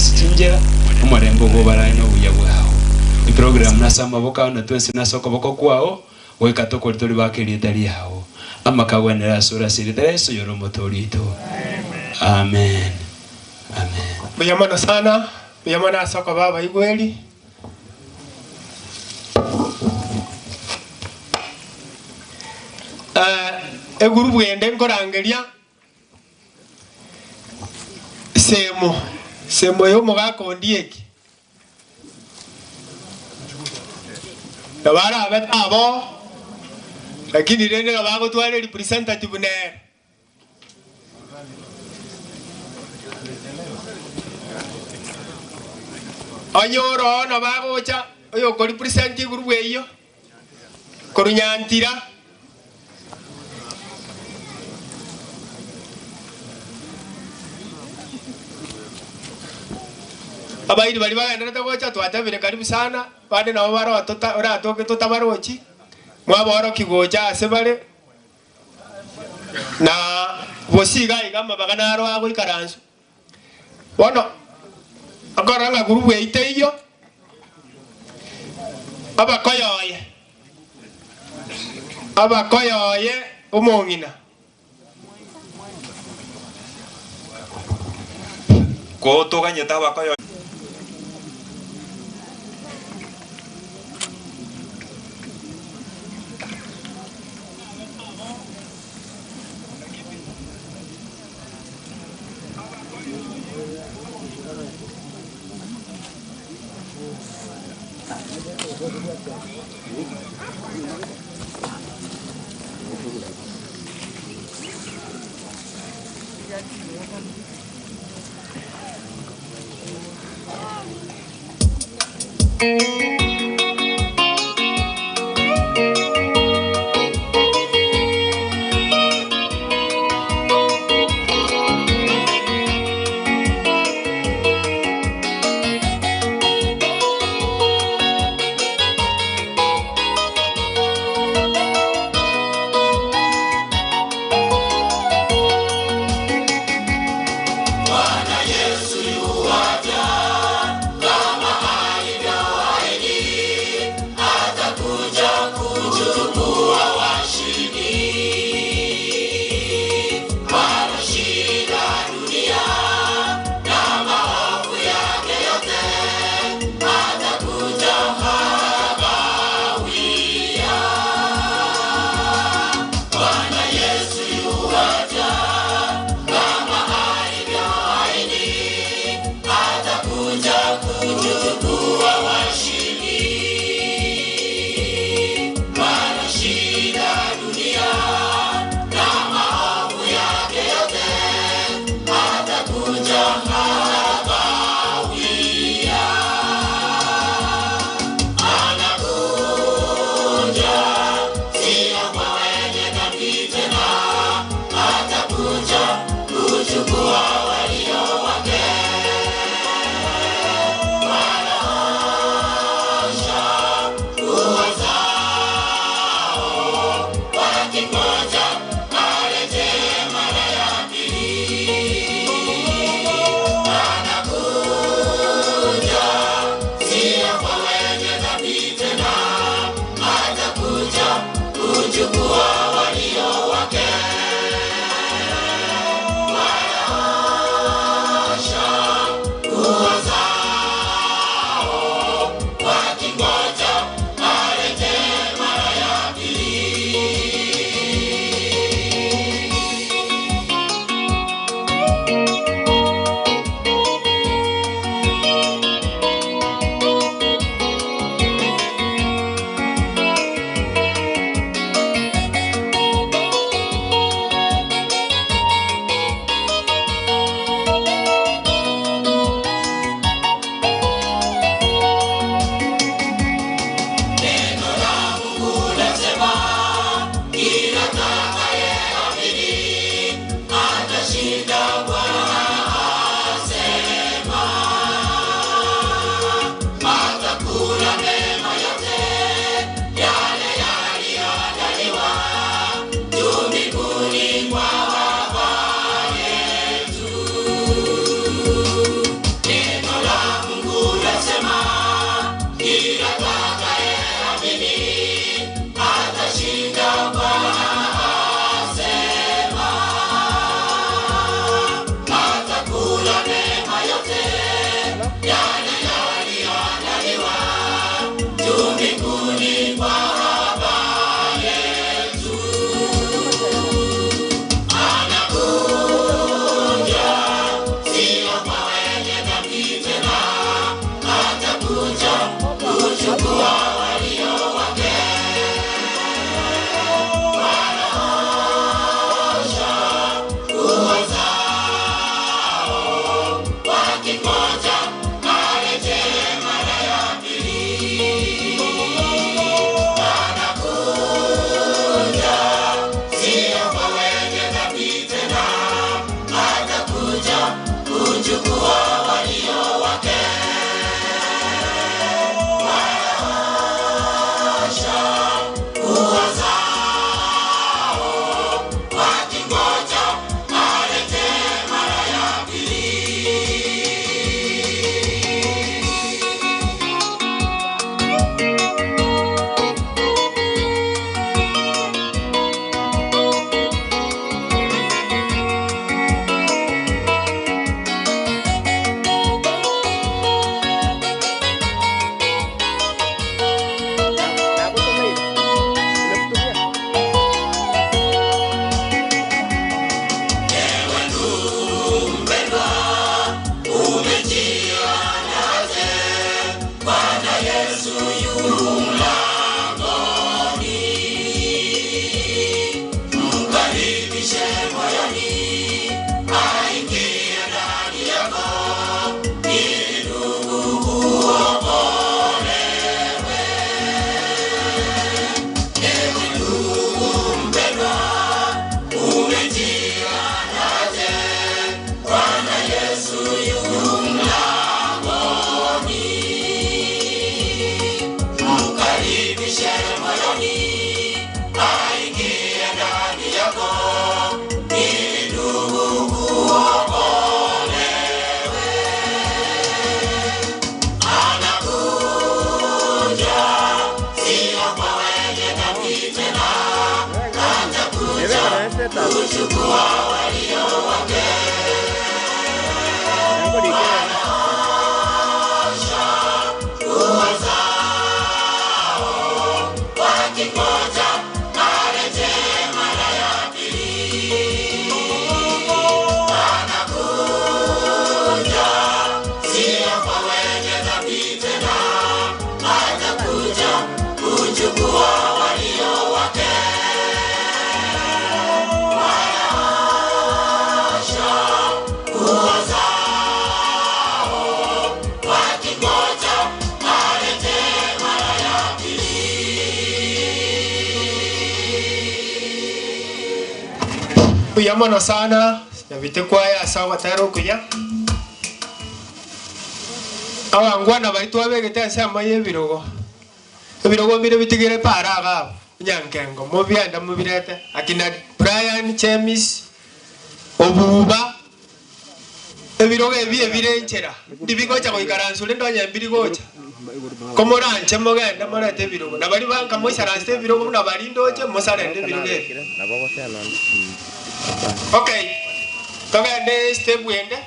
ase chinchera, omorembe ogo obarare nobuya bwao. Eprogram nase amaboko ao na twensi nase okoboko kwao, goika tokore tori bake erieta riao. Amakagwenere asore ase erieta ria Yeso oyore Omotoori oito. Amen. Amen. Mbuya mono sana, mbuya mono ase okoba abaigweri. Egurubu ende nkorangeria Semo, Semo ya omogaka Ondieki. Nabo arabe tabo, lakini rende nabo agotwara erepresentative nere. Onye ore oo nabo agocha oyokorepresent egurubu eyio korwa Nyantira. Abairi baria bagenderete gocha twatebire karibu sana, bande nabo baroo tota oratoke totabarochi, mwabaorokia gocha ase bare. Na bosio iga iga amabaga naro agoikaranswa. Bono okorora ng'a gurubu eyio teiyo, abakoyoye, abakoyoye omong'ina. Ko toganyete abakoyoye. Mbuya mono sana, nyabite kwaya ase ogotera okuya. Abangwana baria twabegete ase amaye ebirogo, ebirogo mbire bitigire para iga abwo, onyankengo, mobiende mobirete, akina Brian, James, Obuba, ebirogo ebi ebire enchera, ndibigocha goikaransa rende onye mbiri gocha. Komoranche mogende morete ebirogo, na baria banka moisaransete ebirogo buna baria ndoche, mosarende ebirogo ebi. Okay, togende step ende.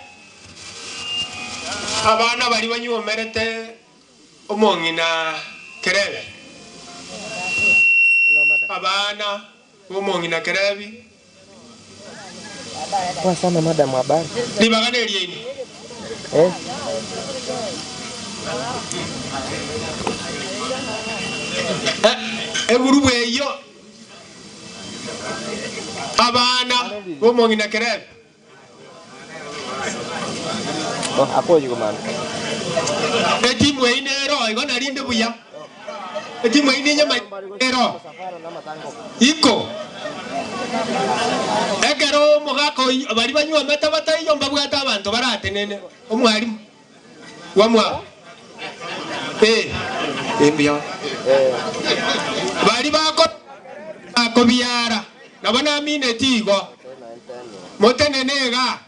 Abana baria banywomerete omong'ina Kerebi. Abana b'omong'ina Kerebi. Poa sana madam, habari? Ribaga neriaino. Eh? Egurubu eyio abana b'omong'ina Kerebi. Oh, akoyi komana. Etimu eyio nero igo narinde buya. Etimu eyio nenyama ero. Iko. Ekero omogaka oyio baria banywomete bataiyo mbabwate abanto baratenene. Omwalimu bwamwabo. Eh, eh mbuya. Baria bako bakobiara nabo namineti igo. Motenene igaa.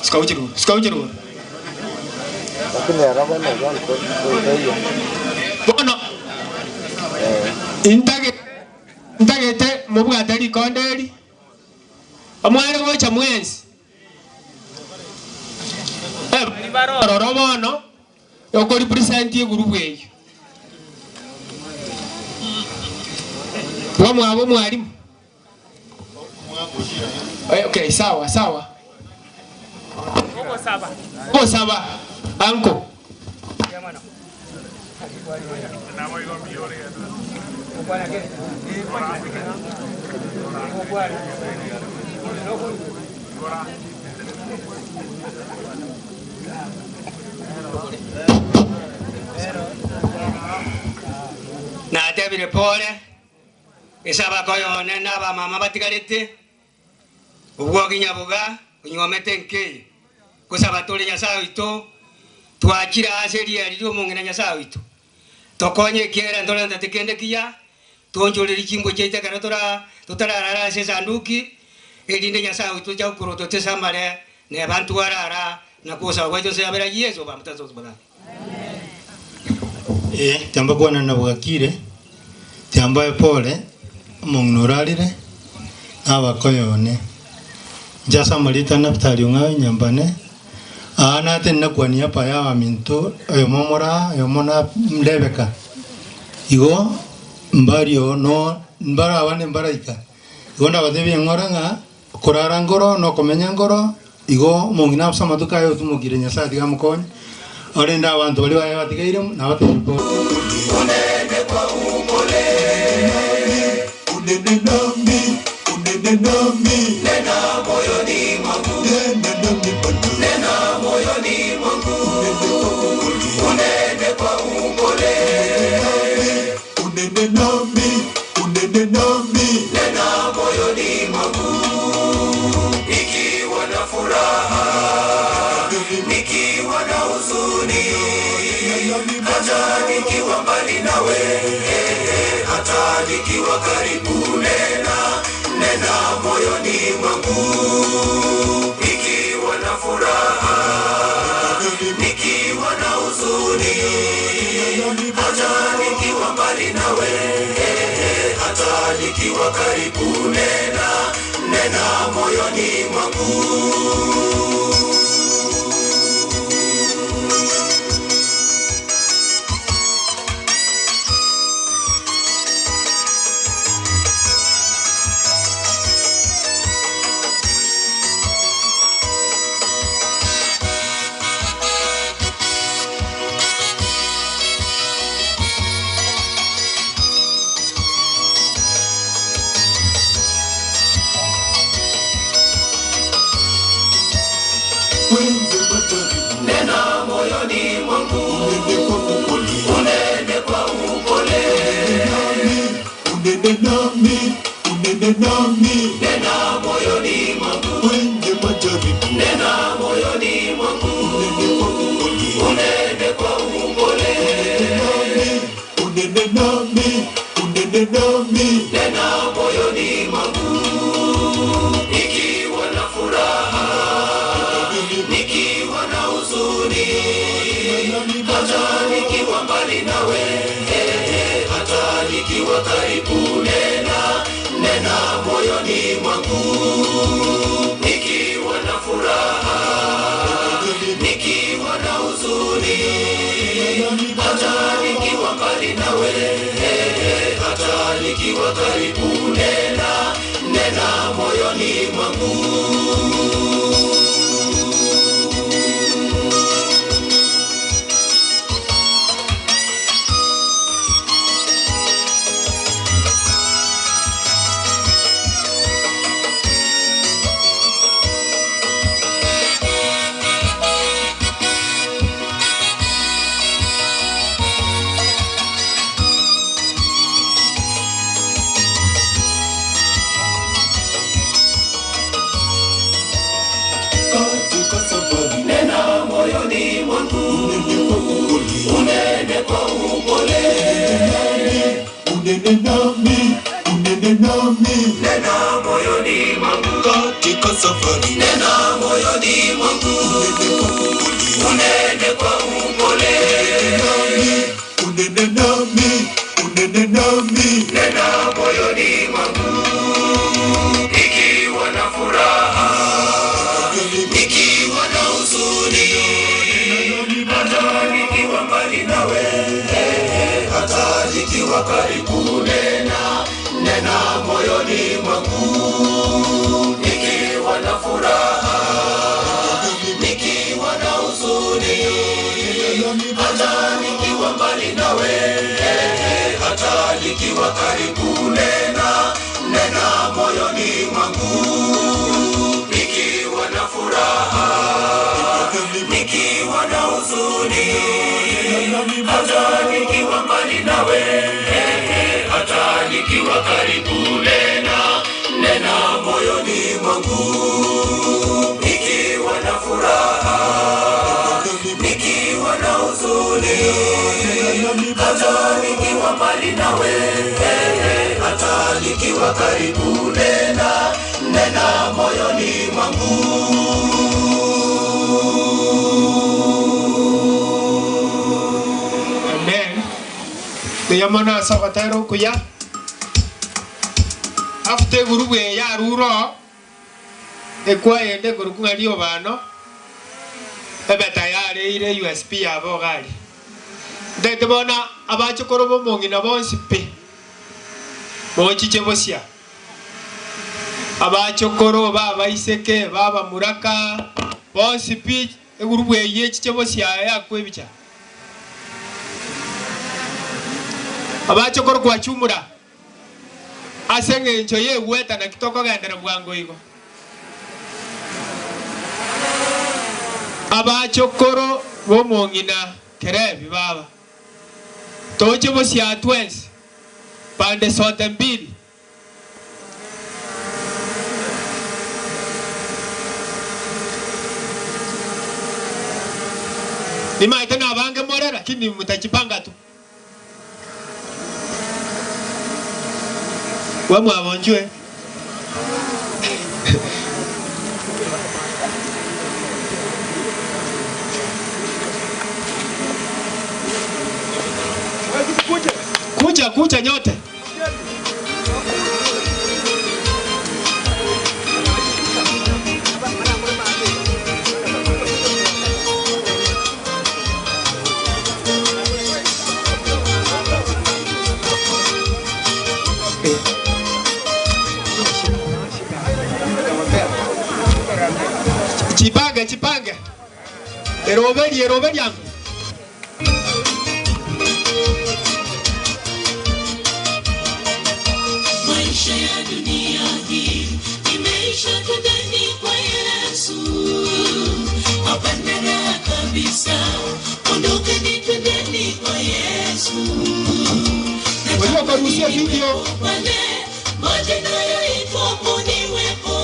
Sika gochia rogoro, sika gochia rogoro. Bono intage ntagete mobwate rikonde eri, omware gocha mwensi. Eh, baria bare ororo bono, okoripresent egurubu eyio. Bwamwabo omwalimu. Okay, sawa sawa. Ogosaba uncle. Natebire pole. Esabako yone na abamama batigarete, obwogi nyaboga onywomete nkeye. Gosaba tore Nyasae oito, twachire ase rieri ri'omong'ina Nyasae oito. Tokonye ekiagera ntorentete kende kiya, toonchorerie chimbwa chiaito ekero tora totararara ase esanduki, erinde Nyasae oito ocha gokorwa totesamare neba ntwarara na kosaba gwaito nse yabera Yeso bamutasosobola. Ee, tiambakwana na bwakire, tiambae pole, omong'ina orarire, na abakoyo one. Inche ase amarieta a Nafutali ong'ayo nyambane, aa natenena kwania apa y'abaminto, oyomo omoraa, oyomo na Rebeka. Igo mbario no mbare abande mbaraika. Igo ndabatebie ng'ora ng'a korara nkoro na okomenya nkoro, igo omong'ina ase amatuko aye otumokire Nyasaye tiga amokonye, orende abanto baria baye batigaire nabatebie pole. Unene kwa upole, unene nami, unene nami, nena moyoni mwangu, nena nami Bwana, nena moyoni mwangu, unene kwa upole, unene nami, unene nami, nena moyoni mwangu, nikiwa na furaha, nikiwa na huzuni, hata nikiwa mbali nawe, hata nikiwa karibu, nena nena moyoni mwangu, nikiwa na furaha, nikiwa na huzuni, hata nikiwa mbali nawe, hata nikiwa karibu, nena nena moyoni mwangu. Nena moyoni mwangu, unene kwa upole, unene nami, unene nami, nena moyoni mwangu, kwenye majaribu, nena moyoni mwangu, unene kwa upole, unene nami, unene nami, nena moyoni mwangu, nikiwa na furaha, nikiwa na huzuni, hata nikiwa mbali nawe, hata nikiwa karibu, nena nena moyoni mwangu, nikiwa na furaha, nikiwa na huzuni, hata nikiwa mbali nawe, hata nikiwa karibu, nena nena moyoni mwangu. Nena moyoni mwangu, unene kwa upole, unene nami, unene nami, nena moyoni mwangu, katika safari, nena moyoni mwangu, unene kwa upole, unene nami, unene nami, nena moyoni mwangu, nikiwa na furaha, nikiwa na huzuni, hata nikiwa mbali nawe, hata nikiwa karibu, nena nena moyoni mwangu, nikiwa na furaha, nikiwa na huzuni, hata nikiwa mbali nawe, hata nikiwa karibu, nena nena moyoni mwangu, nikiwa na furaha, nikiwa na huzuni, hata nikiwa mbali nawe, hata nikiwa karibu, nena nena moyoni mwangu, nikiwa na furaha, nikiwa mbali nawe, hata nikiwa karibu, nena nena moyoni mwangu. Amen. Mbuya mono ase ogotera okuya. After egurubu eye yarure oo, ekwayende ekorokwa ng'a riobano, ebe tayari eire USB yabo iga aria. Ntaete bono abachokoro ba omong'ina bonsi pi, mochiche bosia. Abachokoro ba abaiseke, ba abamuraka, bonsi pi, egurubu eyio echiche bosia yakwa ebicha. Abachokoro kwachumura ase engencho y'egweta naki tokogenderera bwango igo. Abachokoro b'omong'ina Kerebi baba, toche bosio aa twensi, pande sote mbili. Nimaete nabange more, lakini mutachipanga tu. Bwamwabo inchwe. Kuja kuja nyote. Chipange chipange. Eroberi eroberi ango. Maisha ya dunia hii imeisha, twendeni kwa Yesu. Hapana raha kabisa, ondokeni, twendeni kwa Yesu. Waliokaruhusia video Pale maji nayoitwapo niwepo,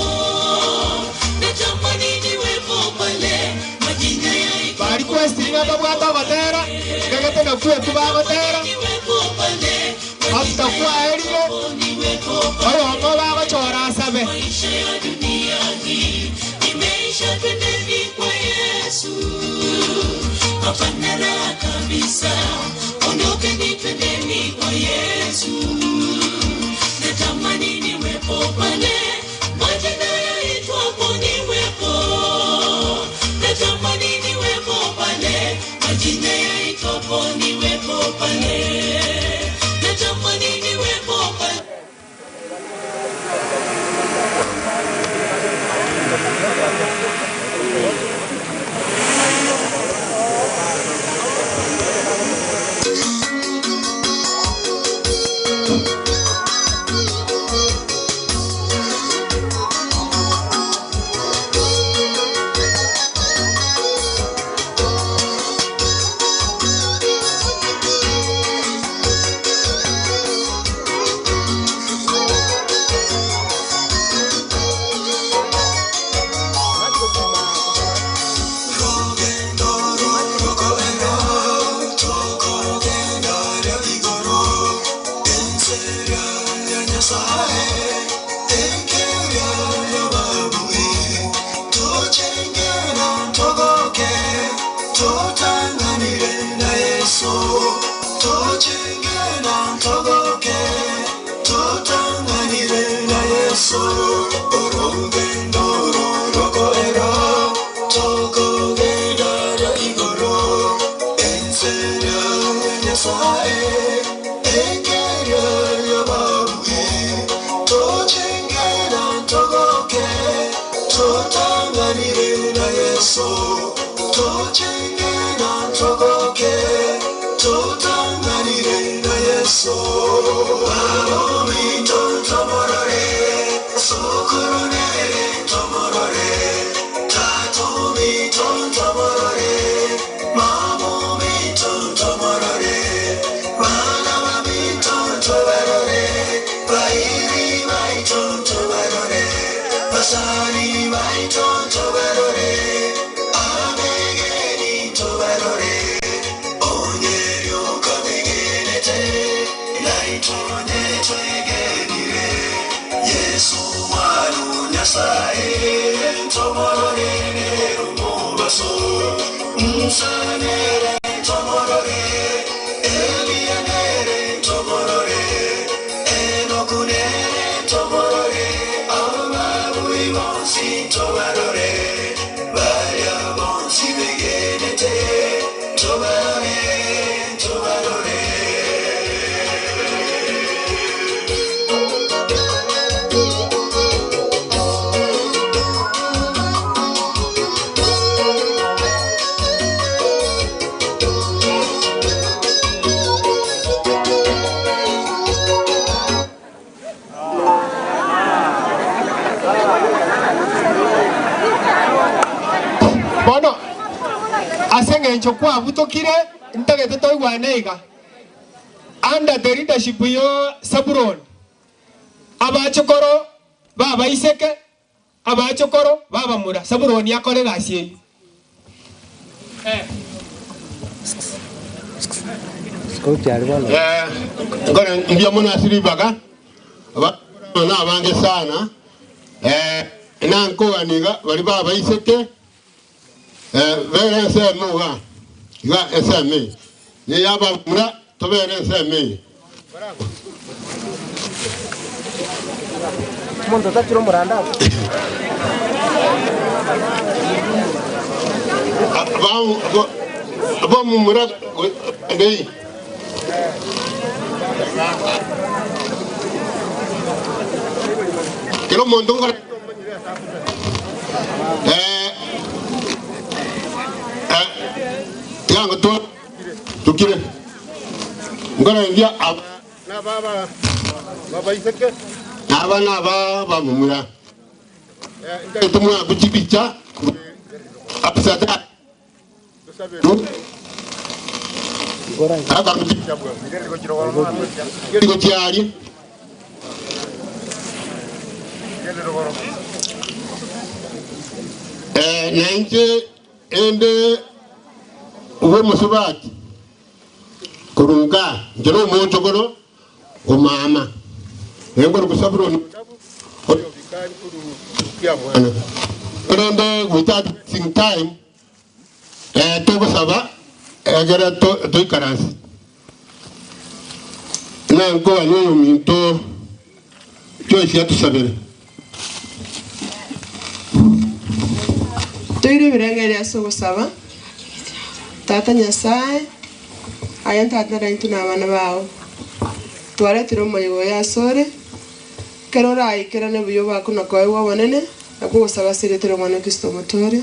natamani niwepo pale maji nayoitwapo bari kwesiringa babwate ogotera gagete nakwo okwo bagotera niwepo pale after kwaerire niwepo pale oyomo bagochora asabe Maisha ya dunia hii imeisha, twendeni kwa Yesu. Hapana raha kabisa, ondokeni, twendeni kwa Yesu. Natamani niwepo pale maji nayoitwapo niwepo, natamani niwepo pale maji nayoitwapo niwepo pale, natamani niwepo pale. Nyasaye tomorore mubaso Musanere tomorore Elianere tomorore Enokunere tomorore Ababui bonsi tomarore Baria bonsi begenete Tomarore, tomarore. Bono ase eng'encho kwabutokire ntagete toigwane iga under the leadership yo Zabulon abachokoro babaiseke abachokoro babamura Zabulon akore egasi eywo. Eh. Eh, ngore mbia muno ase ribaga, aba- na abange sana, eh, nankoganiga bari babaiseke, eh, bere ensemo iga, iga ensemo eye, niyo abamura tobere ensemo eye. Omonto otachire omoranda abwo. Abamura ndei. Kero omonto ngore eh eh tiango to tukire ngore ndia ab na baba babaiseke aba na ba bamumura eh tumwa kuchibicha apsata gochiari eh nainche ende uwe musubati kurunga njero omonto koro omama engoro kusaburo oyo bikari kuru kia mwana kurende without wasting time eh togosaba egere to toikaransi nankoa noyo minto Joyce yatusabire. Toire ebirengeri ase ogosaba, Tata Nyasaye, aye Tata naintwe na abana bao. Twaretire omoyega oyo asore, ekero oraikerane buya obwako na koegwa obonene, nakwo ogosaba ase erieta ria Omwana Kristo omotore.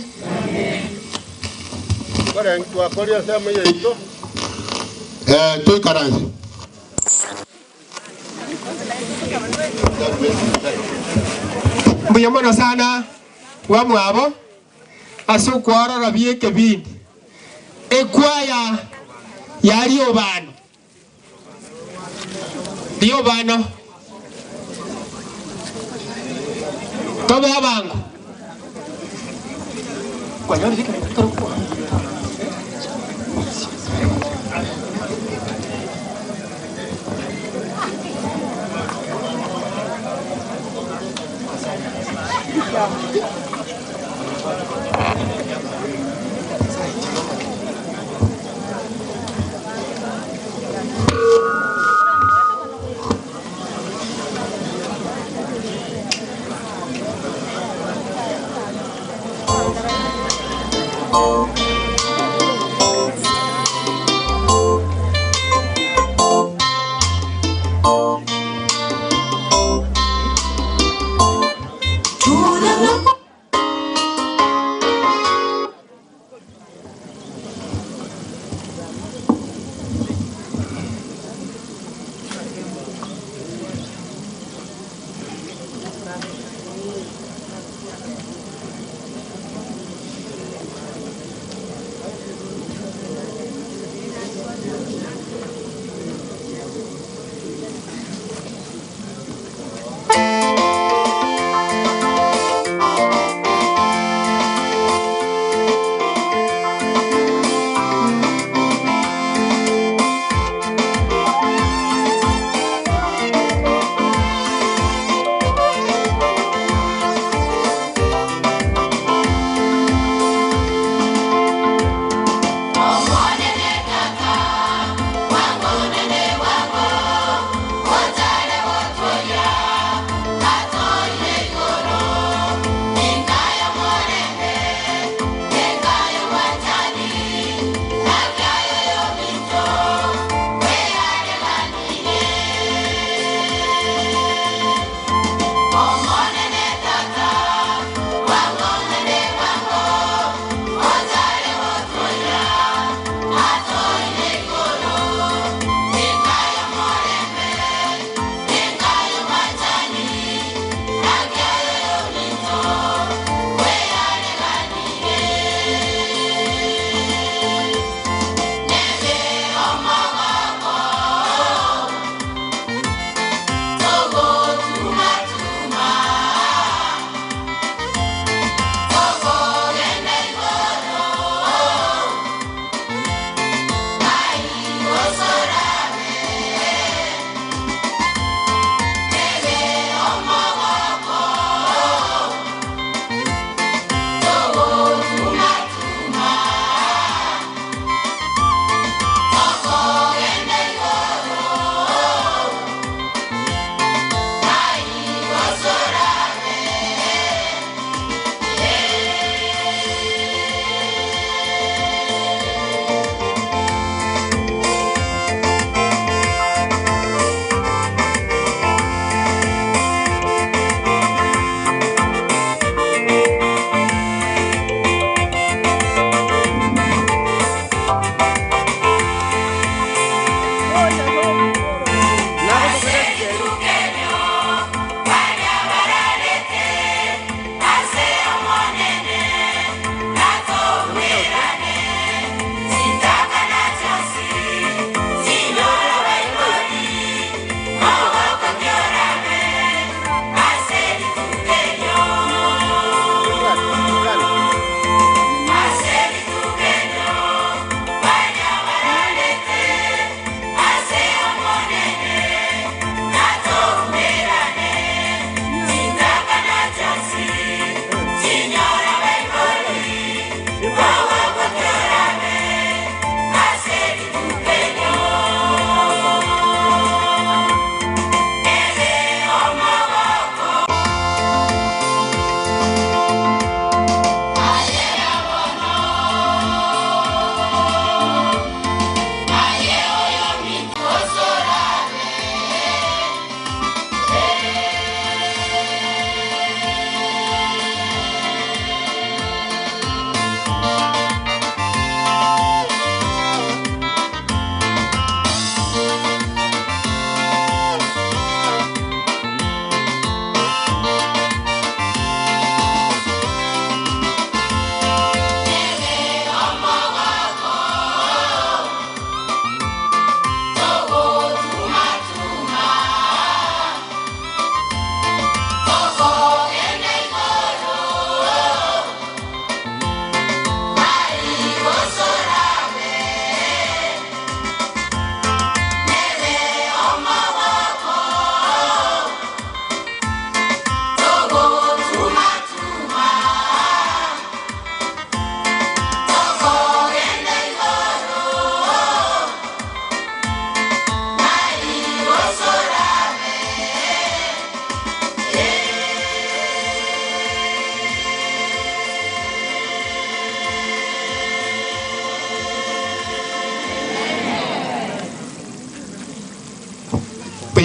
Kore twakoria ensemo yaito eh toikaranse. Mbuya mono sana bwamwabo ase okwarora bia ekebindi ekwaya ya Riobano Riobano tobe abango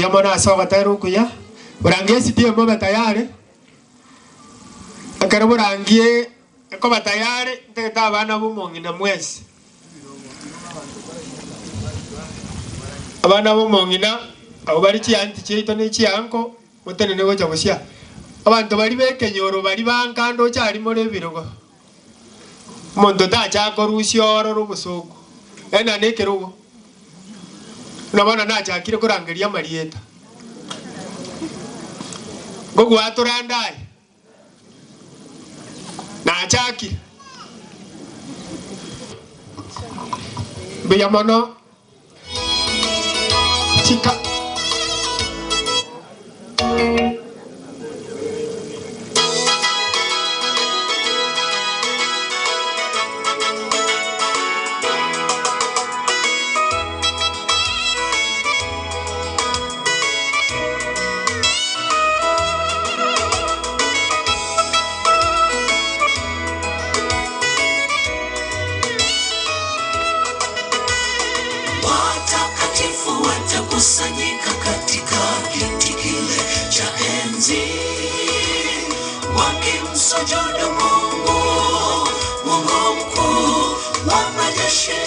Mbuya mono ase ogotera okuya, borangie esiti mobe tayari, ekero borangie ekoba tayari, ntagete abana ba omong'ina mwensi. Abana ba omong'ina, abwo bare chianti chiaito na echianko, motenene gocha gosia. Abanto baria ba ekenyoro baria ba nkando ocha aria more ebirogo. Omonto tacha korusia ororo obosooku, ena na ekerogo. Buna bono nachakire korangeria amarieta. Nkogwatora ande aye, nachakire. Mbuya mono chika. Watakatifu watakusanyika katika kiti kile cha enzi, wakimsujudu Mungu, Mungu mkuu wa majeshi,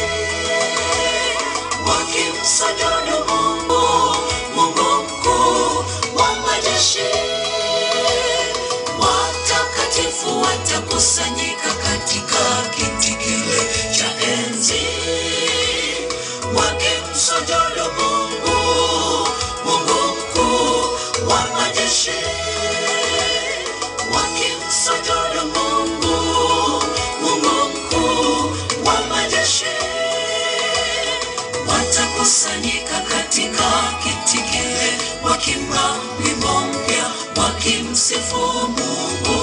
wakimsujudu Mungu, Mungu mkuu wa majeshi. Watakatifu watakusanyika katika kiti kile cha enzi, wakimsujudu Mungu, Mungu mkuu wa majeshi, wakimsujudu Mungu, Mungu mkuu wa majeshi. Watakusanyika katika kiti kile, wakiimba wimbo mpya, wakimsifu Mungu,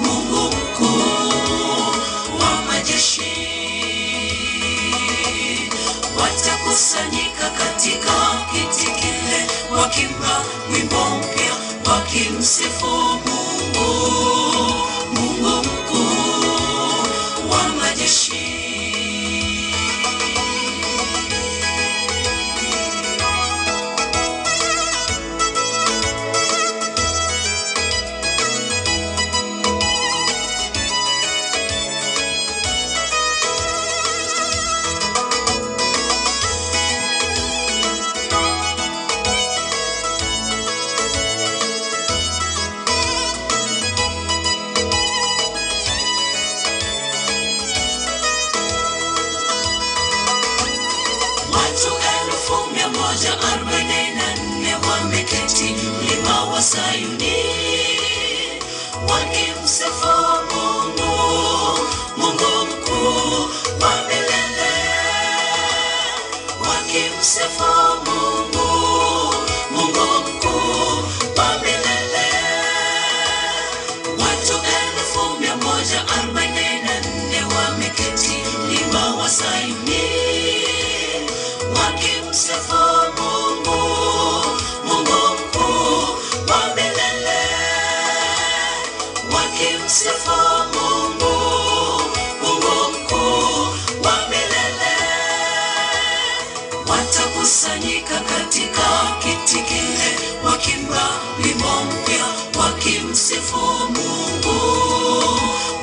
Mungu mkuu wa majeshi. Watakusanyika katika kiti kile, wakiimba wimbo mpya, wakimsifu Mungu, Mungu mkuu wa majeshi. Watu 144,000 wameketi mlima wa Sayuni wakimsifu Mungu, Mungu mkuu wa milele, wakimsifu Mungu, Mungu mkuu wa milele. Watu 144,000 wameketi mlima wa Sayuni wakimsifu Mungu, Mungu mkuu wa milele, wakimsifu Mungu, Mungu mkuu wa milele. Watakusanyika katika kiti kile, wakiimba wimbo mpya, wakimsifu Mungu,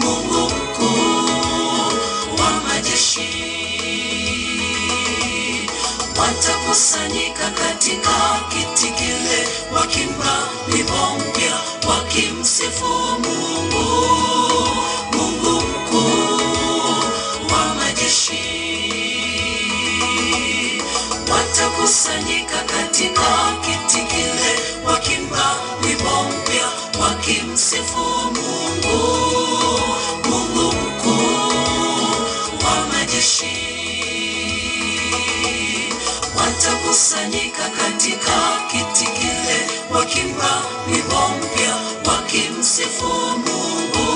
Mungu mkuu wa majeshi. Watakusanyika katika kiti kile, wakiimba wimbo mpya, wakimsifu Mungu, Mungu mkuu wa majeshi. Watakusanyika katika kiti kile, wakiimba wimbo mpya, wakimsifu Mungu, Mungu mkuu wa majeshi. Watakusanyika katika kiti kile, wakiimba wimbo mpya, wakimsifu Mungu,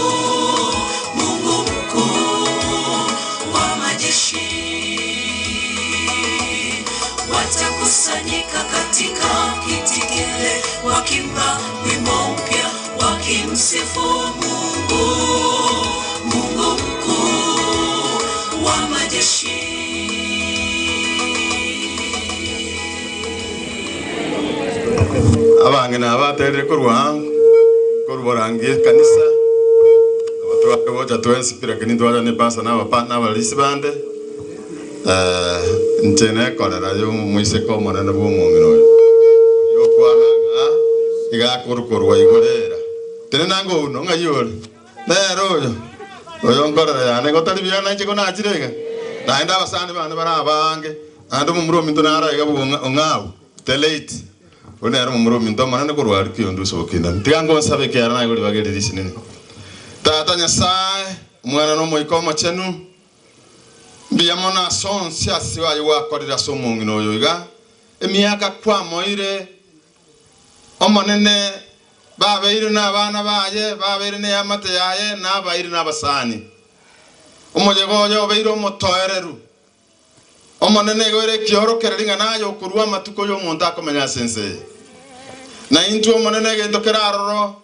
Mungu mkuu wa majeshi. Watakusanyika katika kiti kile, wakiimba wimbo mpya, wakimsifu Mungu, Mungu mkuu wa majeshi. Abang'ina aba baterire korwa aa, korwa borangi ekanisa, aba tware gocha twensi pi lakini twacha ne pastor na abapa na abarisi bande, inche nekorera ya omoiseke omonene bwa omong'ina oyo, oyio okwana ng'a iga akorukorwa igoro era. Tenena ango ouno, ng'ai ore? Nere oyo, oyo nkorera yane, igo tari buya nainche konachire iga? Naende abasani bane bare abange, naende omomura ominto naro iga bwa ong'au, the late, oyio nere omomura ominto omonene korwa aria kionde ase obokindani. Tiga ngonsabe ekiagera naye ribaga eri risinini. Tata Nyasae, Omwana na Omoika Omochenu, mbuya mono ase onsi ase aye gwakorire ase omong'ina oyo iga, emiaka kwamoire Omonene, babeire nabana baye, babeire neamate yaye, na abairi na abasani. Omoyega oye obeire omotoereru. Omonene igo ere ekiorokererio ng'a naye okorua amatuko y'omonto akomenya ase ense eye. Na intwe Omonene egento kere aroro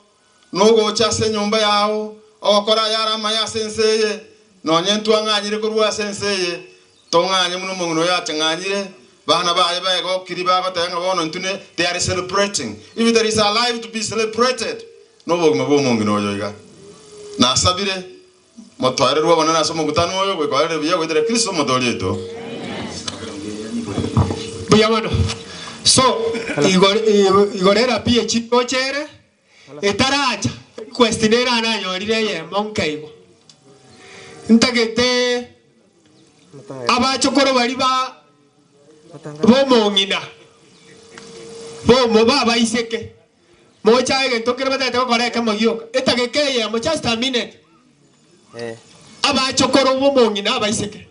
nogocha ase enyomba yao, ogokora ayare amaya ase ense eye, nonya ntwang'anyire korwa ase ense eye, tong'anye buna omong'ina oyo achang'anyire, bana baye baegokiri bagoteba ng'a bono intwe ne, they are celebrating. If there is a life to be celebrated, nobogima bw'omong'ina oyo iga. Nasabire, motoererwe obonene ase omokutano oyo, goika orere buya goetera Kristo Omotoori oito. Mbuya mono. So, igorera pi echiroche ere. Etaracha, request nere ananyorire eyemo nkeigo. Ntagete abachokoro baria ba bomong'ina bomo babaiseke mochae egento kere batagete gokora ekemo gioka etageka eyemo just a minute abachokoro bomong'ina abaiseke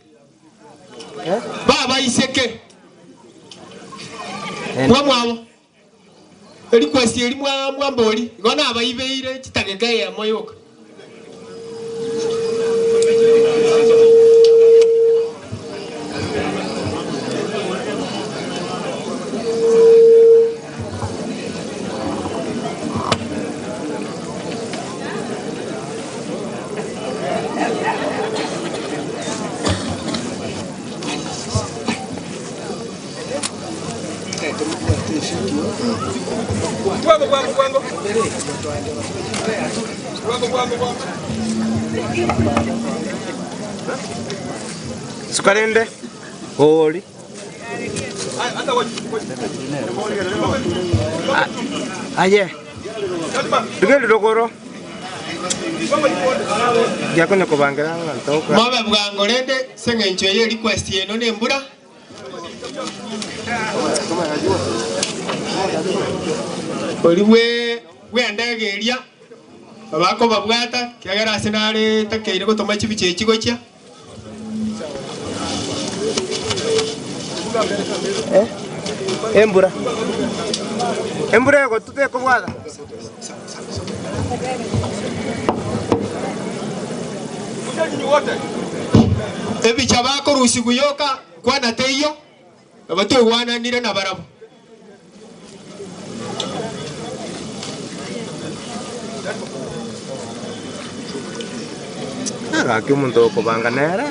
babaiseke mwamwabo. Erikwesi eri mwambori, igo nabaibeire chitageka eyemo yoka. Suka rende ori. Aye. Rigerio rogoro. Giakonya kobangera abanto. Mobe bwango rende ase engencho eye request eno nembura. Oria bw'endege eria bakobabwata, ekiagera ase nare takeire gotoma chibicha echi gochia. Embura. Embura egotuta ekobwata. Ebicha bakorusigwa yoka kwana teiyo, nabo toigwananire nabarabwo. Gaki omonto okobanga nere.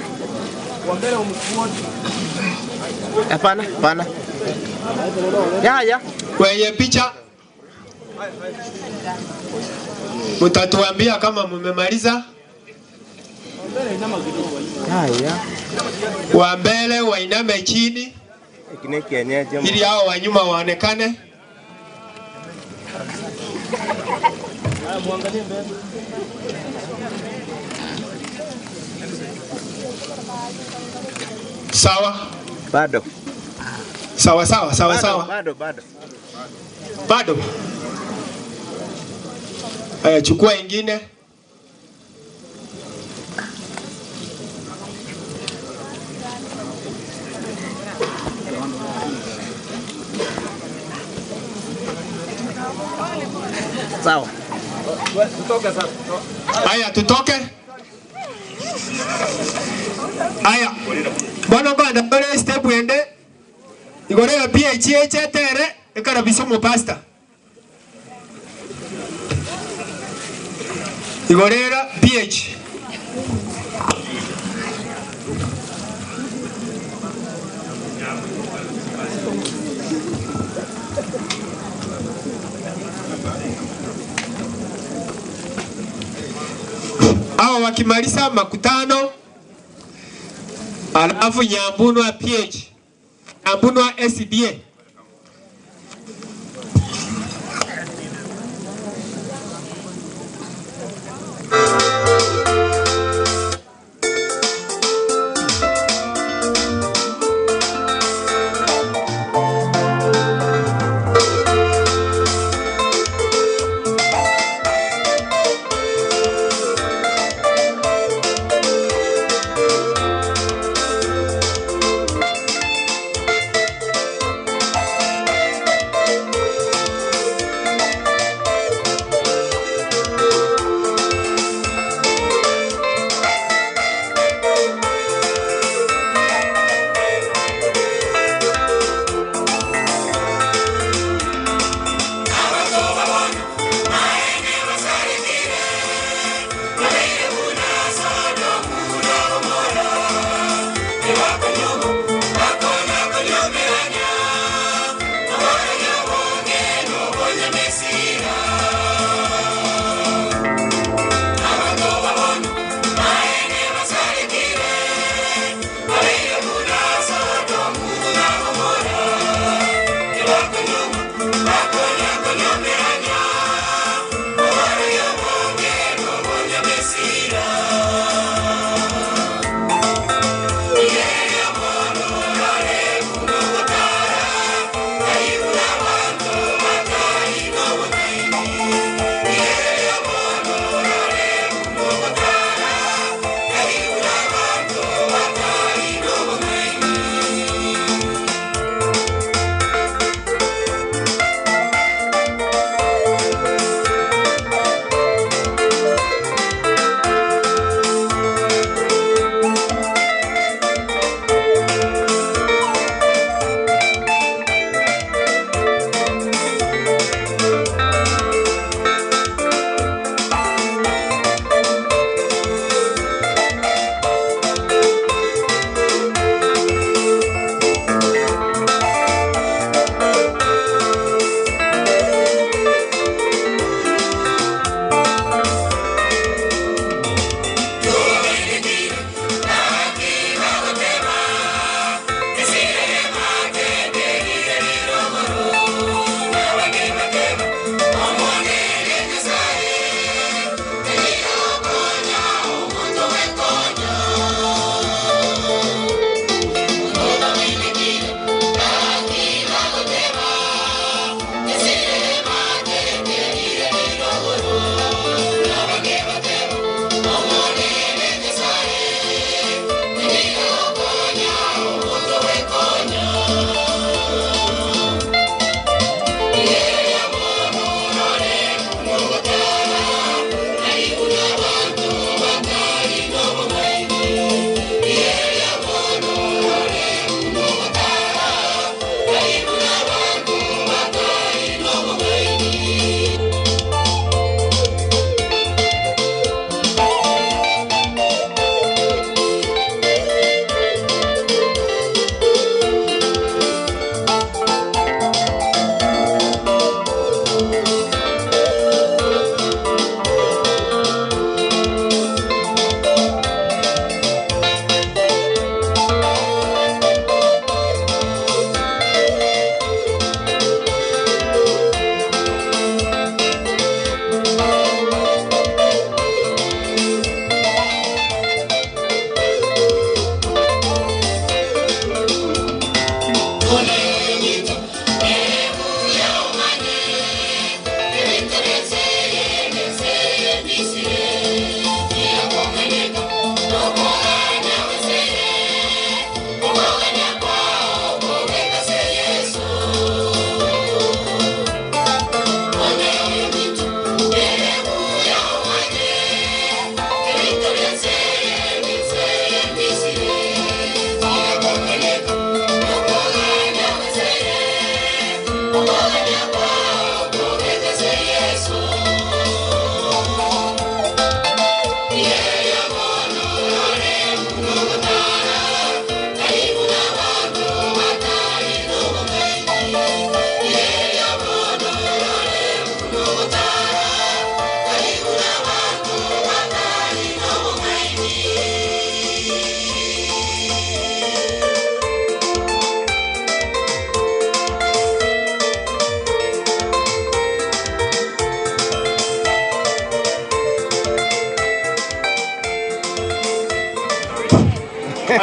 Hapana, hapana. Yaya. Kwenye picha mtatuambia kama mumemaliza. Yaya. Wa mbele wainame chini Eki nekienyeji ili hao wa nyuma waonekane. Sawa Bado. sawa sawa sawa Bado, sawa, Bado, bado. bado. Aya, chukua ingine. Sawa. Haya, tutoke. Haya, bono kwanda ore step ende igoro ya PH echetere ekarabisa omopasta igoro era PH Hao wakimaliza makutano, alafu Nyambunwa PH, Nyambunwa SDA.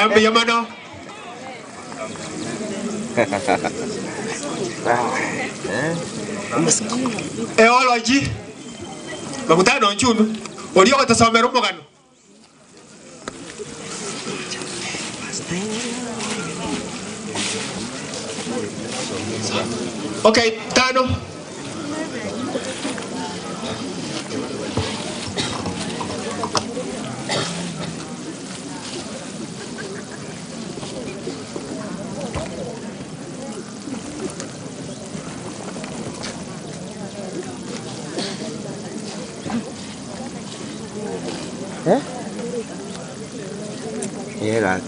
Mbuya mono. Eology makutano nchunu oria ogotosomera omogano. Okay, tano. Eh? Yega.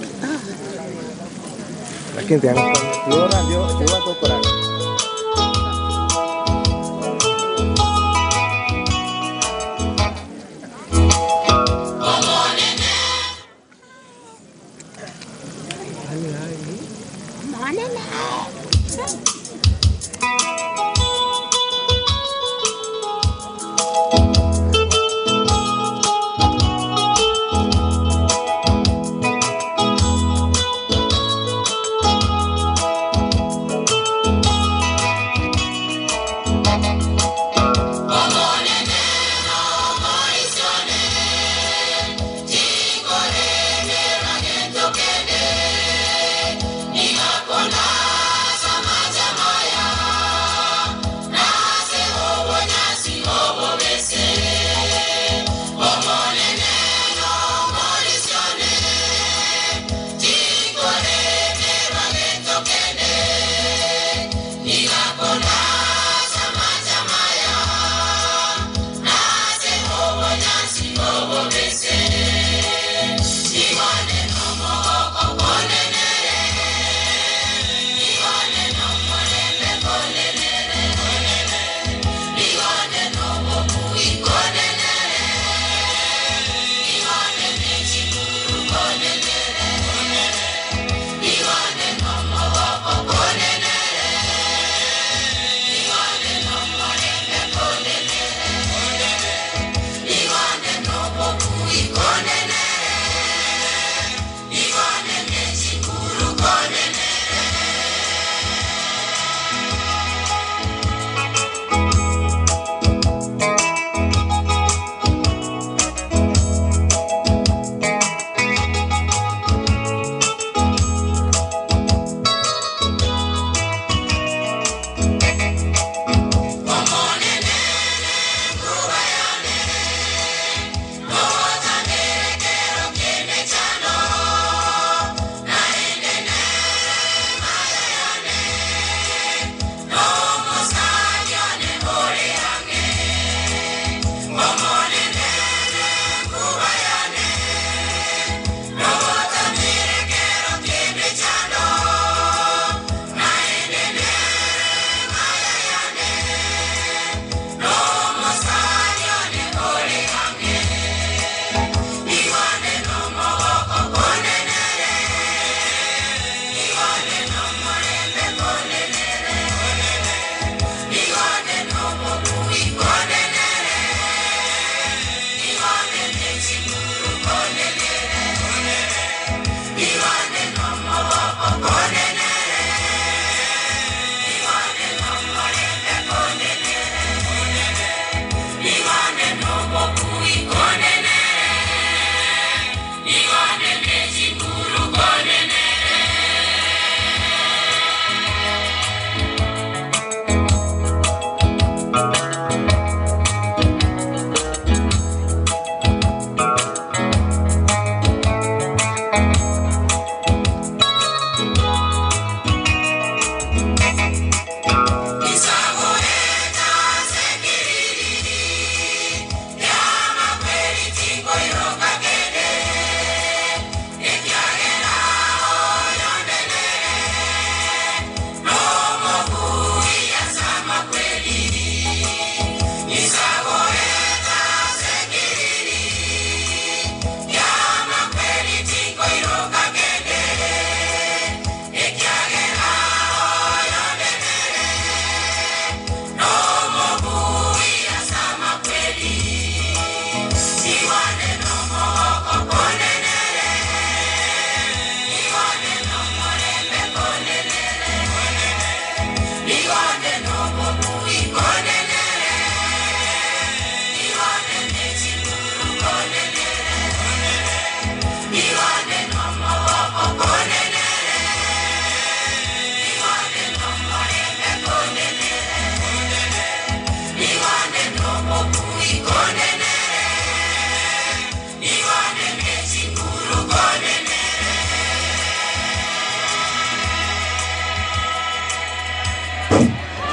Lakini tiona ndio tiwa tokora. Omonene.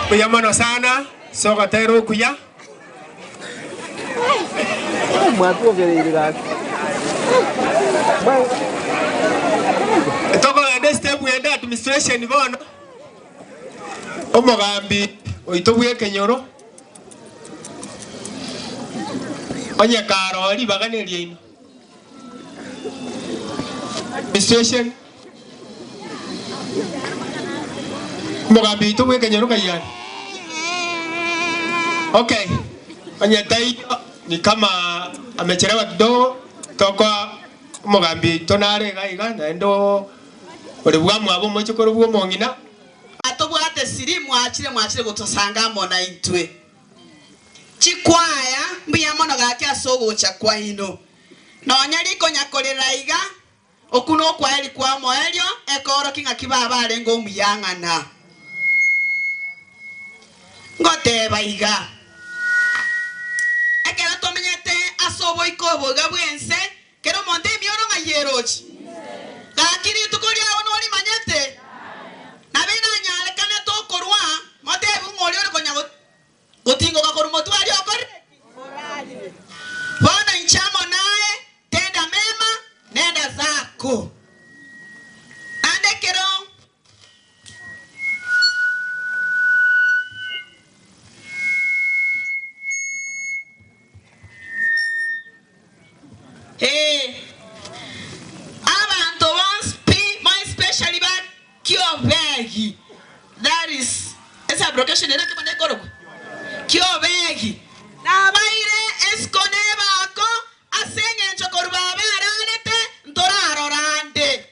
Mbuya mono sana ase ogotera okuya. Tokogenda estep ende administration bono, omogambi oito bwa ekenyoro, onye karoo ribaga neriaino. Administration, omogambi oito bwa ekenyoro ng'ai are? Okay, onye taiyo ni kama amechelewa kidogo, tokoa omogambi oito nare iga iga naende ore bwamwabo omochokoro bwa omong'ina. Tobwate siri mwachire mwachire gotosanga amo naintwe. Chikwaya mbuya mono gaki ase ogocha kwaino. Nonya rikonya korera iga, okwo nokwaeri kw'omoerio, ekoorokia ng'aki baba arenge omuyang'ana. Ngoteba iga, ekero tomenyete ase oboiko obo iga bw'ense, kera omonto emioro ng'ai erochi? Gaki rituko riao norimanyete? Nabo inanyarekanete okorwa, motebiwe ng'a oria ore konya gotingoka korwa motwe aria okorire ki? Orarire. Bono inche amo naye tenda mema nenda zako. Naende ekero. Ee, abanto bonsi pi, more especially ba Kiobegi, that is esublocation ere ekemo nekorokwa Kiobegi, nabaire esiko nebako ase eng'encho korwa baba ararete ntorarora ande.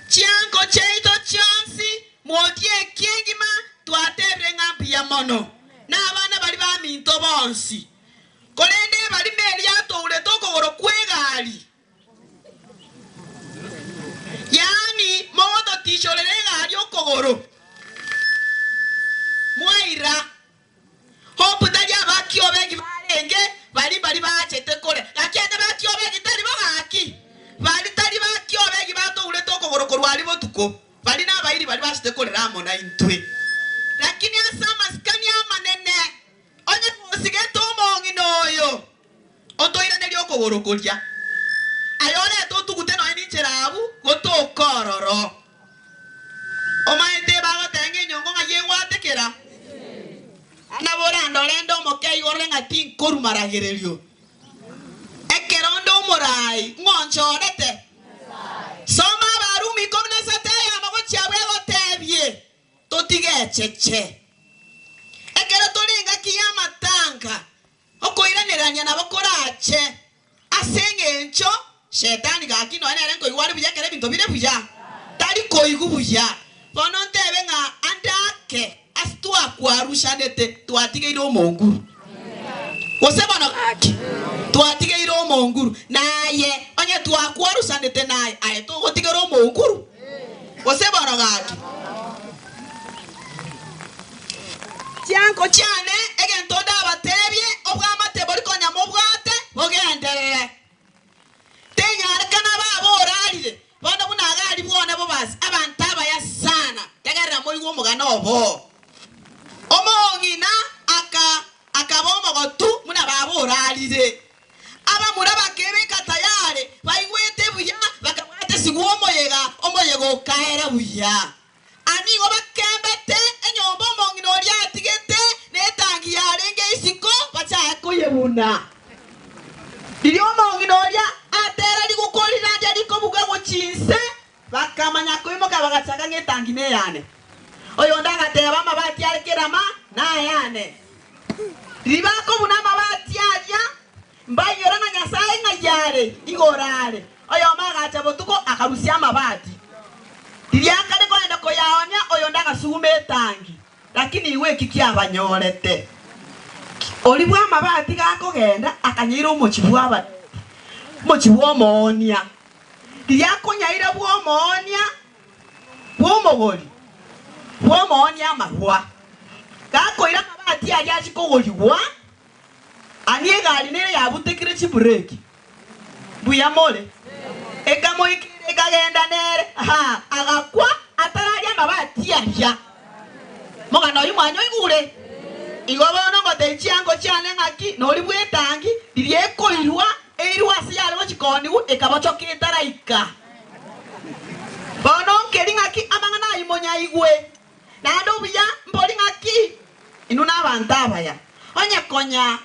Chiango chiaito chionsi motie ekiegima twatebire ng'a mbuya mono, na abana baria baminto bonsi. Korende ebarima eria yatourete okogoro kw'egari, yaani mogototichorera egari okogoro, mwaira. Hope tari abakiobegi barenge bari mbari baachete kore, gaki ande bakiobegi tari bo gaki, bari tari bakiobegi batourete okogoro korwa aria botuko, bari nabairi bari bachete korera amo naintwe. Lakini ase amasikani amanene, onye gosigete omong'ina oyo, otoiranerie okogoro koria. Aye orete otugute nonya ninchera abwo, gotoka ororo. Omaete bagoteba ng'a enyongo ng'ai egwatekera? Nabo orandore nde omoke igoro ng'a tinkorwa maragererio. Ekero nde omoraai, ng'o onchorete? Soma Abarumi 13 eyemo gochia abwo egotebie, Totige echeche. Ekero tore engaki y'amatanga, Okoiranerania nabo korache ase engencho Shetani gaki nonya nere nkoigwa are buya ekero ebinto bire buya, tari koigwa buya. Bono ntebe ng'a ande ake ase twakwarushanete twatigeire omonguru. Gose bono gaki twatigeire omonguru, naye onye twakwarusanete naye, aye togotigera omonguru. Gose bono gaki. Chianko chiane, egento ndabateebie, obwamate boria konya mobwate bogenderere. Tenyarekana baba orarire, bono buna Hagari bwone bobasi, abanto abaya sana. Tegerera moigwe omogano obo. Omong'ina aka akaba omogotu buna baba orarire. Abamura bakebeka tayare, baigwete buya, bakabwata esigwa omoyega, omoyega okaera buya. Anigo bakembete enyomba omong'ina oria atigete, na etangi yarenge isiko, bachake koyebuna. Riria omong'ina oria atera riguko rirandia rikobuga gochia inse, bakamanya koimoka bagachaka ng'a etangi neyane. Oyonde agateba, Amabati are kerama nayane. Riria bakobuna amabati aria, mbainyora ng'a Nyasae ng'ai are, igoro are. Oyomo agacha botuko akarusia amabati. Riria akare kogenda koyaonia, oyonde agasuguma etangi, lakini igwe eki kiabanyorete. Oria bw'amabati gakogenda, akanyaira omochie bw'Abareti, omochie bw'omoonia. Riria akonyaira bw'omoonia bw'omogori bw'omoonia amarwa, gakoira amabati aria achie kogorigwa, Ani egari nere yabutekire chibureki. Mbuya more? Ekamoikera ekagenda nere, ha, agakwa atararia amabati aria. Mogano oyio mwanyoigure? Igo bono ngotebia chiango chiane ng'aki nori bw'etangi riria ekoirwa, eirwe ase yare gochia koonigwa, ekabochoka etaraika. Bono nkeri ng'aki amang'ana ayio monyaigwe, naende obuya mbori ng'aki inwe nabanto abaya. Onye konya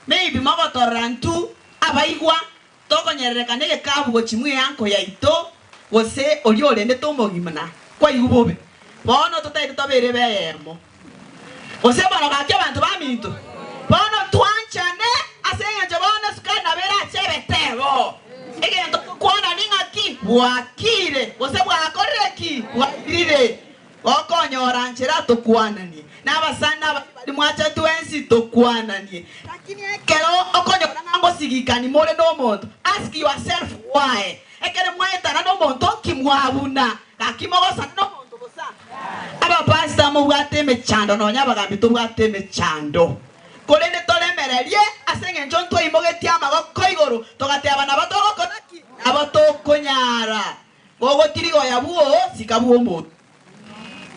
maybe mogotorora intwe abaigwa Tokonyererekana egekabu gochia mweanko yaito, gose oria orendete omogima kwaigwa bobe. Bono totaete tobeere b'eyemo. Gose bono gaki abanto baminto, bono twanchane ase engencho bono esukari nabo erache ebetebo. Egento tokwana ning'aki? Bwakire, gose bwakorire ki? Bwairire. Gokonyora nchera tokwananie, na abasani na abaria baria mwacha twensi tokwananie. Lakini ekero okonyora ng'a ngosigikani more nomonto, ask yourself why. Ekero mwaetana nomonto nki mwabuna? Gaki mogosana nomonto bosa? Abapastor mobwate emechando nonya abagambi tobwate emechando. Korende toremererie ase engencho ntwaimogetie amagoko igoro togateba nabo togokora ki? Nabo tokonyara. Gogotirigoya bwoo sika bw'omonto,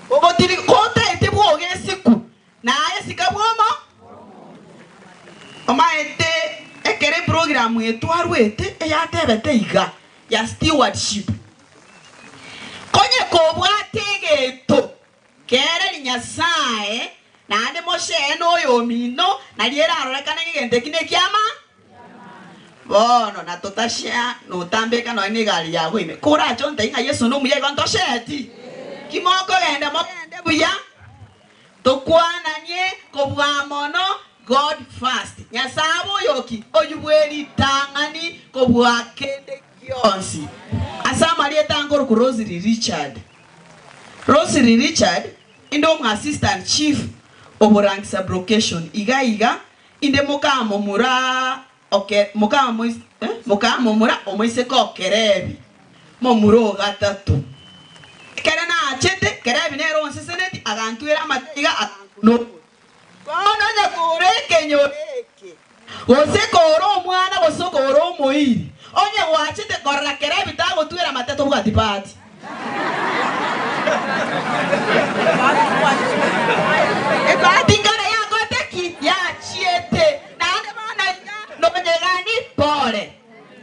gogotiri gotaete bwoge esiku, naye sika bw'omo. Omaete ekero eprogramu eye twarwete eyatebete iga ya stewardship, konye kobwate egento kereri Nyasae naende moshee noyomino, nario erarorekane ng'a egento eki nekiama. Bono na totashea notambeka nonya negari yago ime. Korache ontebie ng'a Yeso nomuya igo ntosheti? Ki mokogenda mogende buya, tokwananie kobua mono God first. Nyasae abe oyoki oyio bwe ritang'ani kobua kende gionsi. Ase amarieta ankorokwa Rosely Richard. Rosely Richard inde omo assistant chief oborangi sublocation iga iga Inde mokamomura oke, mokamois, eh, mokamomura omoiseke o Kerebi, momura o gatato. Ekero nachete, Kerebi nere onseseneti, agantwera amate iga, agankuna omotwe. Bono onye kore ekenyoro eke, gose kore omwana, gose kore omoiri, onye gwachete korora Kerebi tagotwera amate, tobwati bahati. Ebahati nkare yagote ki? Yachiete. Naende bono iga nonyegani pore.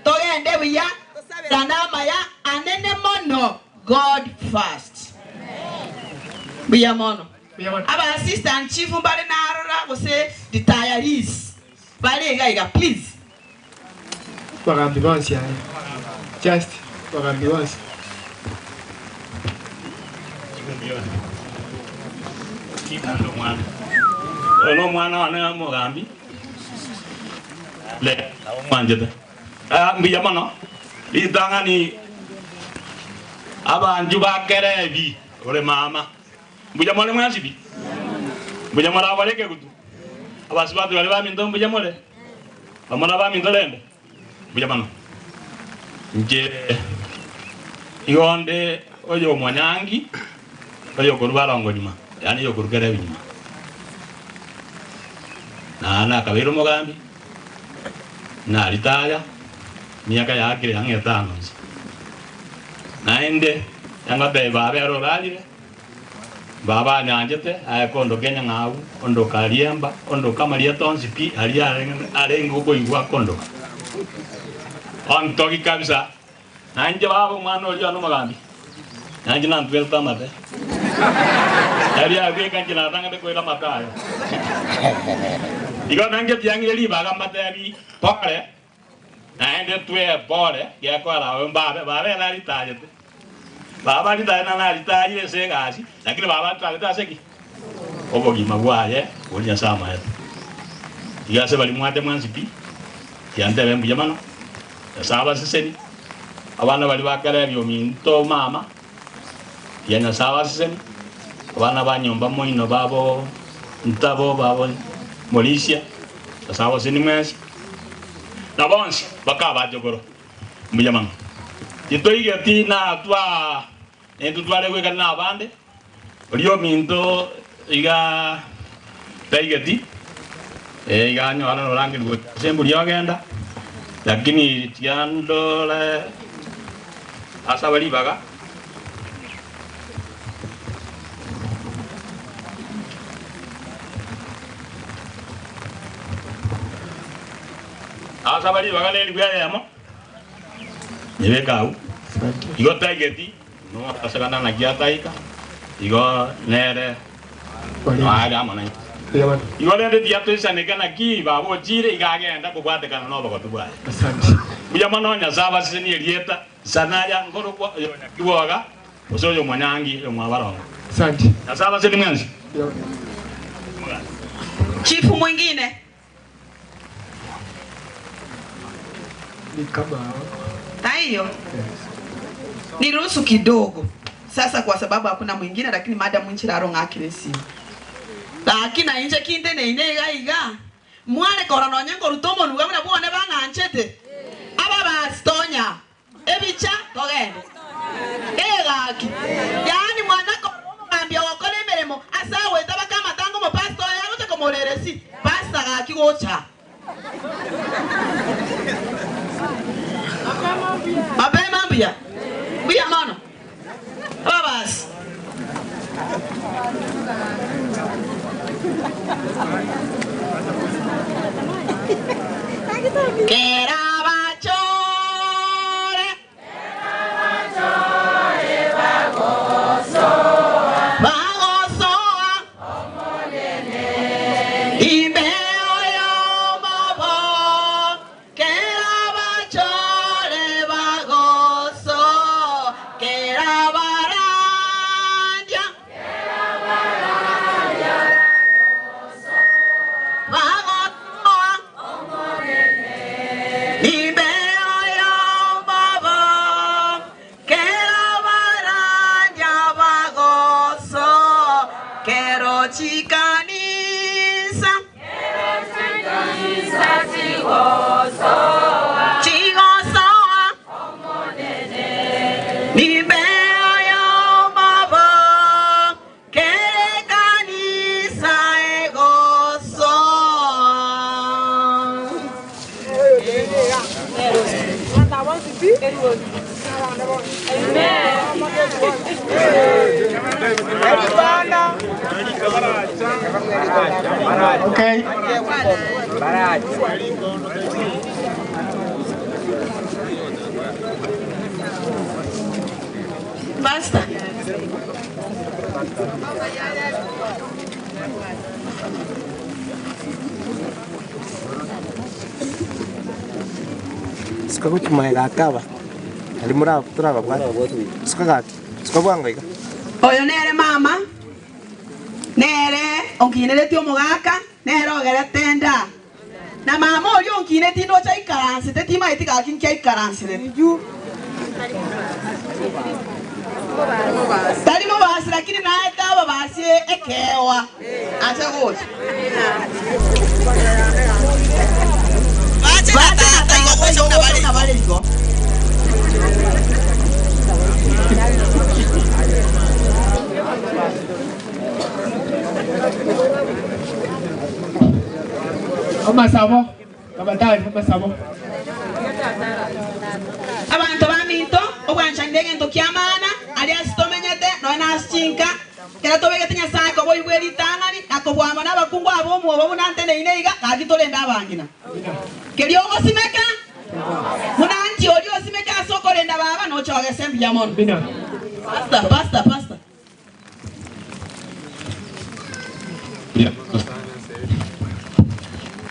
Togende buya tosaberane amaya anene mono God first. Mbuya mono. Aba assistant chief mbare narora gose retirees bare iga iga please. Bagambi bonsi aye. Just bagambi bonsi. Oyo nomwana one omogambi, le nabo mwanchete. Ah, mbuya mono ritang'ani abanchu ba Kerebi ore mama mbuya more mwensi pi mbuya more abare ekegutu abasubati baria baminto mbuya more Bamura baminto rende, mbuya mono. Inche igo onde oyo omonyangi, oyokorwa barongo nyuma, yaani oyokorwa Kerebi nyuma. Na nakabeire omogambi, naritaya, emiaka yaakire ang'e etano inse. Naende engotebia baba ere orarire. Baba anyanchete, aye kondoka enyang'au, ondoka ariemba, ondoka amarieta onsi pi aria arenge okoigwa akondoka. Ontogi kabisa, na inche baba omwana oria one omogambi, na inche nantwerete amate. Erio abweka inche natang'ete koira amate aye. Igo nainche tiang'ire ribaga mbatebi pore, Naende twebore gekora abe mbabe, baba ere aritayete. Baba aritayete na naritayire ase egasi, lakini baba aritayete ase ki? Obogima bwaye boria Nyasae amaete. Iga ase baria mwate mwensi pi, tiantebe mbuya mono, Nyasae abaseseni, abana baria bakerebia ominto mama, tiga Nyasae abaseseni, abana ba nyomba moino babo ntabo babo morisia, Nyasae abaseseni mwensi. Na bonsi bakabachokora mbuya mono. Titoigeti natwa intwe tware goikana nabande, oria ominto iga taigeti, eh, iga anyora norangerigwa gocha ase embori ogenda, lakini tiga ndore asaba ribaga. Gwasaba ribaga na eribu eyemo, nyebeke agwo. Igo taigeti, noasegana naki ataika, igo nere noare amo naintwe. Igo rende tiyatoisaneka naki baba ochire iga agenda kobwatekana nobogotu bwaye. Mbuya mono Nyasae abasesenie erieta Sanaya nkorokwa oyo Nyakibwoga gose oyo Mwanyangi oyo Mwabarongo. Nyasae abasesenie mwensi. Chifu mwingine. Taiyo niruhusu kidogo sasa, kwa sababu hakuna mwingine, lakini madam nchiraro ng'akire esimu lakini nainche kinte neine iga iga mware korora nonye nkoruta omonuga buna bwane bang'anchete aba basitonya ebicha togende egaki yaani mwana korora omogambi ogokora emeremo ase agoeta baka amatanga omopastor oye agocha komoreresi pastor gaki gocha Mapema mbuya, mbuya mono. Ababasi. Kera bachore. Bagosoa. Ime oyomobo. Kera bachore bagosoa. Kera barandia. Bagosoa. Ime oyomobo. Kera barandia bagosoa. Kero chikanisa. Chigosoa. Ime oyomobo. Kere kanisa egosoa. Okay. Pastor. Suka gochimaya gakaba ari mura turababwate suka gaki suka bwango iga Oyo nere mama nere onkineretie omogaka nere ogerete nda na mama oria onkineti ndocha aikaransete timaeti gaki nki aikaransire tari mobasi lakini naete ababasi ekewa ache gocha bache na tata igo gocha buna bare igo. Amasabo. Abatari amasabo. Abanto baminto obwanchanire egento kia maana aria ase tomenyete noe na ase chinka kera tobegete Nyasaye koboibwa eritang'ani na kobwama na abakungu aba omwobo buna nteneine iga gaki torende abang'ina keria ogosimeka buna nki oria osimeke ase okorenda baba nochogese mbuya mono. Pastor, pastor, pastor.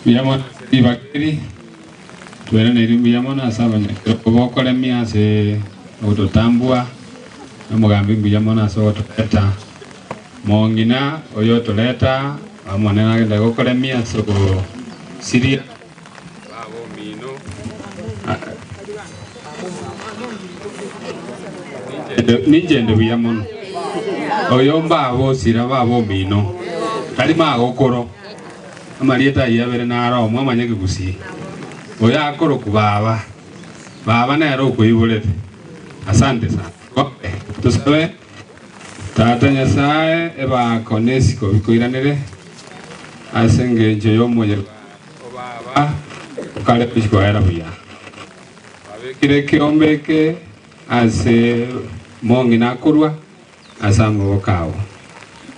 Mbuya mono ase ribaga eri, tweraneirie mbuya mono ase abanyakerogo bokoremia ase ogototambua, na omogambi mbuya mono ase ogotoreta, mong'ina oyo otoreta Omonene agende gokoremia ase ogosiria baba omino. Ninchende buya mono. Oyo mbaba osira baba omino, tari magokoro. Amarieta ayio abere naro omo amanye kegusii. Oyo akorokwa baba, baba nere okoiborete. Asante sana. Gombe, tosabe Tata Nyasae ebaako nesiko bikoiranere ase engencho y'omoyega o baba okare gochikoera buya. Twabekire ekeombe eke ase mong'ina akorwa ase amaboko ao.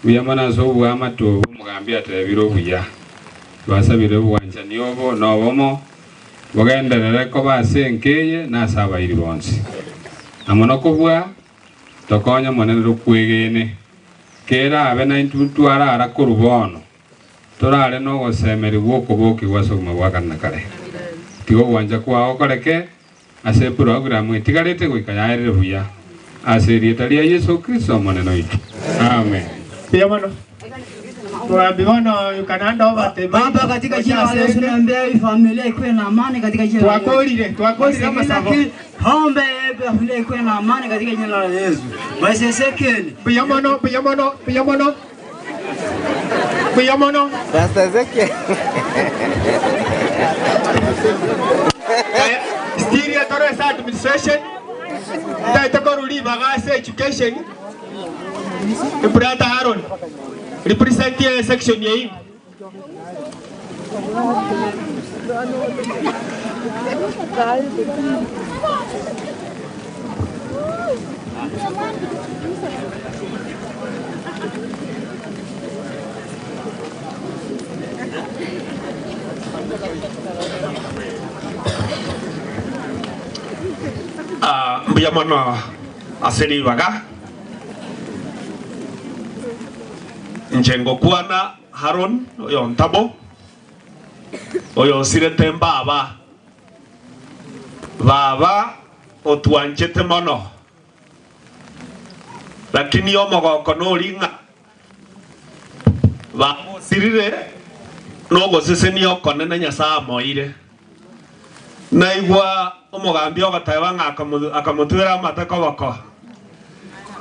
Buya mono ase oboamate obo omogambi atebire obuya. Twasabire obwanchani obo nobomo. Bogenderere koba ase enka eye na ase abairi bonsi. Na mono kobua, tokonye Omonene tokwegene, kerabe naintwe twarara korwa bono, torare nogosemerigwa gw'okobokigwa ase obogima bwa kare na kare. Tiga ogwancha kwao koreke ase eprogramu etigarete goika yaerire buya, ase erieta ria Yeso Kristo Omonene oito. Amen. Mbuya mono. Mugambi bono you can hand over the mic. Baba, katika jina la Yesu naombea hii familia ikuwe na amani katika jina la Yesu. Twakorire, twakorire amasabo. Ombe familia ikuwe na amani katika jina la Yesu. Basi Ezekiel. Mbuya mono, mbuya mono, mbuya mono. Mbuya mono. Pastor Ezekiel. Still tore ase administration. Ntaete korwa ribaga ase education. Brother Aaron, represent ye section yaino. Ah, mbuya mono ase ribaga. Inche ngokwana Haron oyo ntabo, oyo osirete mbaba, baba otwanchete mono, lakini omogoko nori ng'a baba osirire nogosesenia okonene Nyasae amoeire. Naigwa omogambi ogoteba ng'a akamotwera amate koboko.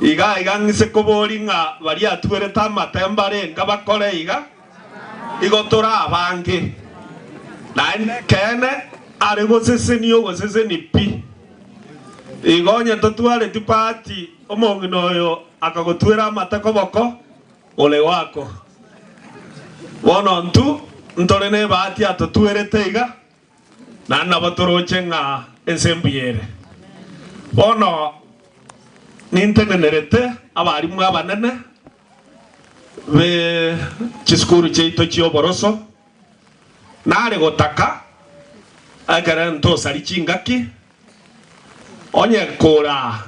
Iga iga ng'ise koboria ng'a baria atwerete amate mbarenge bakore iga, igo tore abange. Naende ekeene are gosesenia ogoseseni pi. Igo onye totwareti bahati omong'ina oyo akagotwera amate koboko, Ole wako. Bono intwe ntore nebahati atotwerete iga, naende nabo toroche ng'a ense mbuya ere. Bono nintenenerete abarimu abanene be chisukuru chiaito chi'oboroso, nare gotaka ekere ntosari chingaki, onye kora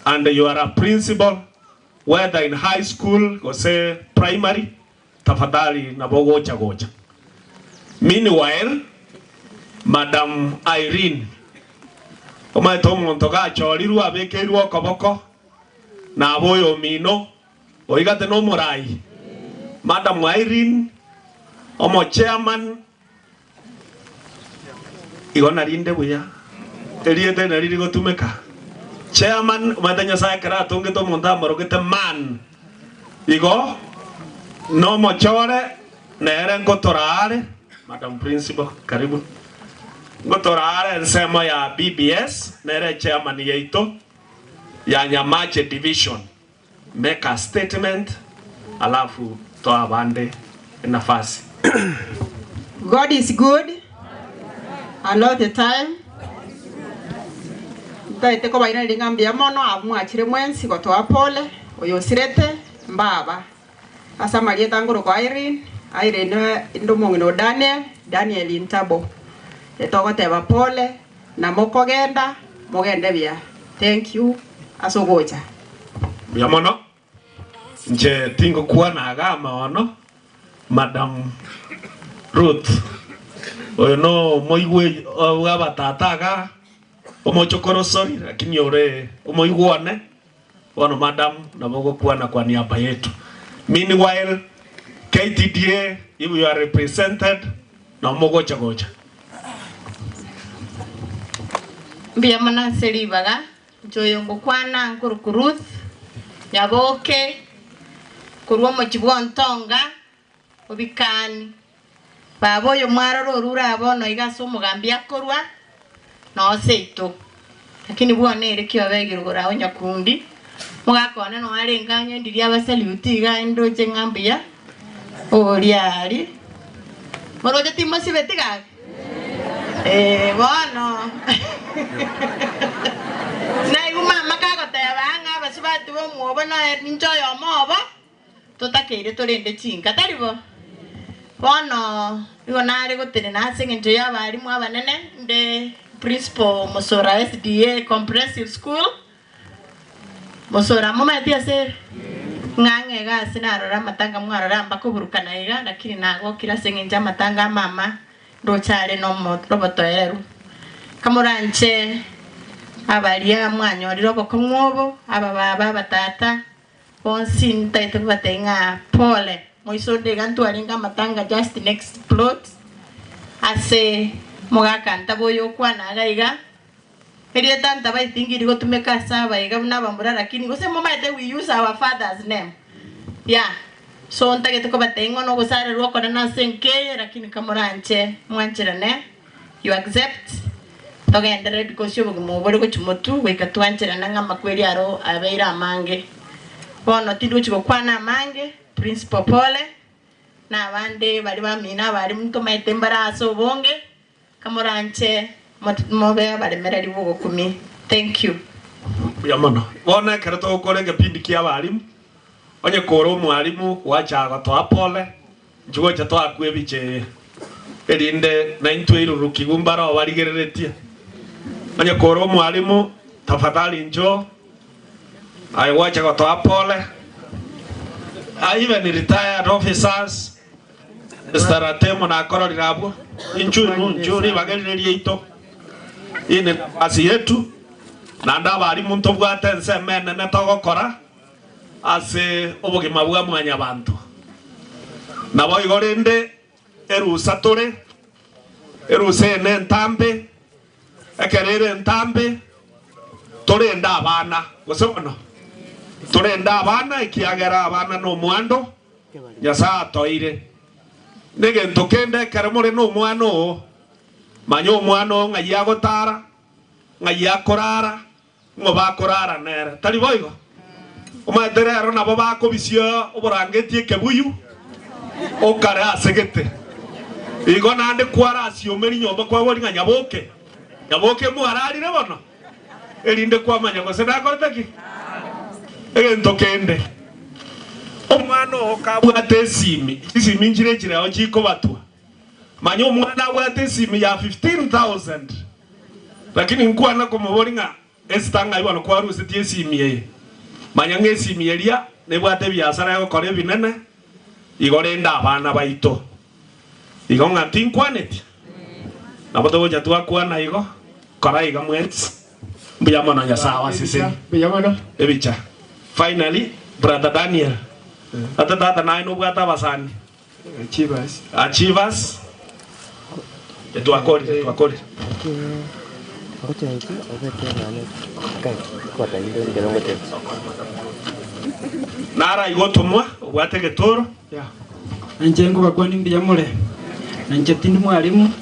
and you are a principal, Whether in high school gose primary, tafadhali nabo gocha gocha. Meanwhile, Madam Irene, omanyete omonto gachorirwe abekeirwe okoboko nabe oyomino, oigate nomorai. Madam Irene, omo chairman Igo narinde buya, erieta eri nario rigotumeka. Chairman, omanyete Nyasae ekero atongete omonto amorogete man, igo nomochore nere nkotora are, Madam Principal, karibu, nkotora are ensemo ya BBS, nere echairman yaito ya Nyamache division. Make a statement alafu toa abande enafasi. God is good and all the time. Ntaete kobairaneria ng'a mbuya mono abwo mwachire mwensi gotoa pole oyo osirete mbaba. Ase amarieta ngorokwa Irene, Irene inde omong'ina o Daniel, Daniel Ntabo. Etogoteba pole na mokogenda mogende buya. Thank you ase ogocha. Mbuya mono, inche tingokwana iga amaono, Madam Ruth, oyo nomoigwe bw'abatata igaa, omochokoro sorry, lakini ore omoigwa one, bono madam nabo ogokwana kwa niaba yetu. Meanwhile, KTDA if you are represented, nabo mogocha gocha. Mbuya mono ase ribaga, Inche oyo ngokwana nkorokwa Ruth Nyaboke, korwa omochie bw'Ontonga, Obikani. Baba oyo mwarora orure aa bono iga ase omogambi akorwa, noo seito. Lakini bwono ere kiobegire igoro agwo nyakundi, omogaka one noo arenge ang'e ndiria abasaluti iga aye ndoche ng'a mbuya, oria aria. Moroche timosibeti gaki? Ee, bono naigwa mama kagoteba ng'a abasubati b'omwobo noe ninche oyomo obo, totakeire torende chinka, tari bo? Bono igo nare gotenena ase eng'encho ya abalimu abanene nde principal Mosora SDA Comprehensive School. Mosora momanyeti ase ere? Ng'a ng'a iga ase narora amatanga mwarora mbakoburukana iga lakini nagokire ase eng'encho amatanga a mama ndoche are nomo nobotoereru. Kamoranche abaria mwanyorire obokong'u obo, abababa, abatata, Bonsi ntagete kobatebia ng'a pole, moiso onde iga ntwarenge amatanga just next plot ase mogaka ntaba oyo okwana iga iga, erieta ntaba itingiri gotumeka ase abaiga buna abamura lakini gose momanyete we use our father's name yeah so ntagete kobatebia ng'a nogosarerwa okonene ase enka eye lakini kamoranche mwancherane you accept togenderere because obogima obo bore gochia motwe goika twancherane ng'a amakweri aro abeire amange. Bono tindochi gokwana amange, Principal pole, na abande baria bamino abarimu ntomaete mbare ase obonge, kamoranche mobe abaremereri b'ogokumia. Thank you. Mbuya mono. Bono ekero togokora egepindi kia abarimu, onye kore omwarimu gwacha gotoa pole, Inchuo gocha toakwe ebicha eye, erinde naintwe irurukigwe mbare obarigereretie. Onye kore omwalimu, tafadhali inchuo aye gwacha gotoa pole. Even retired officers, Mister Ratemo nakororire abwo, inchuo inwe inchuo ribaga rire riaito. Hii ni nafasi yetu, naende abalimu ntobwate ensemo enene togokora. Ase obogima bwa mwanyabanto. Naboigo rende erusa tore, erusa eye nentambe, ekero ere entambe, torende abana, gose bono? Torende abana ekiagera abana nomwando Nyasae atoeire. Negento kende ekero more nomwana oo, manya omwana oo ng'ai agotara, ng'ai akorara, Ng'o bakorara nere, tari boigo? Omanyete rero nabo bakobisia oborangeti ekebuyu okare ase gete. Igo naende kwarasiomeri nyomba kwabori ng'a nyaboke, nyaboke mwararire bono? Erinde kwamanya gose nakorete ki? Egento kende, omwana oo kabwate esimi, chisimi nchire chireo chikobatwa. Manya omwana abwate esimi ya 15,000 Lakini nkwana komoboria ng'a Esther ng'ai bono kwarusetie esimi eye? Manya ng'a esimi eria nebwate ebiasara egokora ebinene igo rende abana baito. Igo ng'a tinkwaneti? Nabo togocha twakwana igo, kora iga mwensi. Mbuya mono Nyasae abasesenie. Mbuya mono. Ebicha. Finally, brother Daniel. Ate tata naye nobwate abasani. Achievers. Achievers. Twakorire, twakorire. Nara igo otomwa obwate egetoro. Inche nkobakwania mbuya more, na inche tindi mwalimu,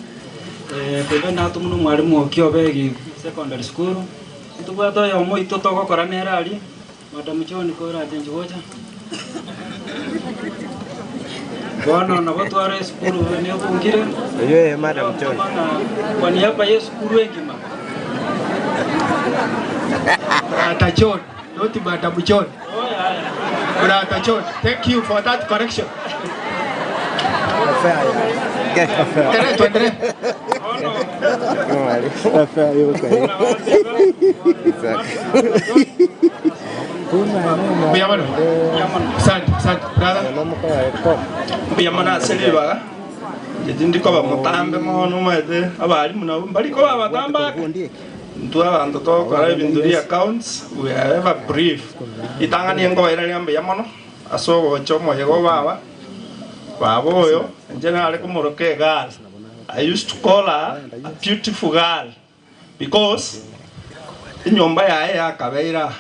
korende natomwa na omwalimu o Kiobegi Secondary School, ntobwate oyomo oito togokora nere aria. Madam John korache inche gocha. Bono nabo tware esukuru nebungire. Oyo eh Madam John. Kwa niaba ya esukuru engima. Brother John, not Madam John. Brother John, thank you for that correction. Endelee, tuendelee. Mbuya mono. Asante, asante, brother. Mbuya mono ase ribaga, inche tindi koba motambe mono omanyete abalimu nabo mbari koba abatambe ake. Intwe abanto togokora ebinto bia accounts, we are ever brief. Ritang'ani nkobairaneria mbuya mono ase ogocha omoyega o baba, baba oyo inche nare komoroka egirl. I used to call her a beautiful girl because enyomba yaye yakabeire aa.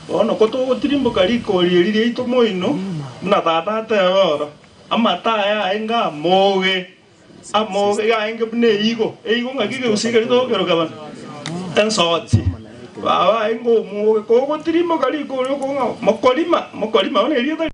Bono ko togotirimboka rikori eri riaito moino, buna tata ateba oro, amato aya aenge amoge, amoge iga aenge buna eigo, eigo ng'aki egeusi keria togokeroka bana? Ensoti. Baba aenge omoge, kogotirimboka rikori okong'a mokorima, mokorima bono erieta.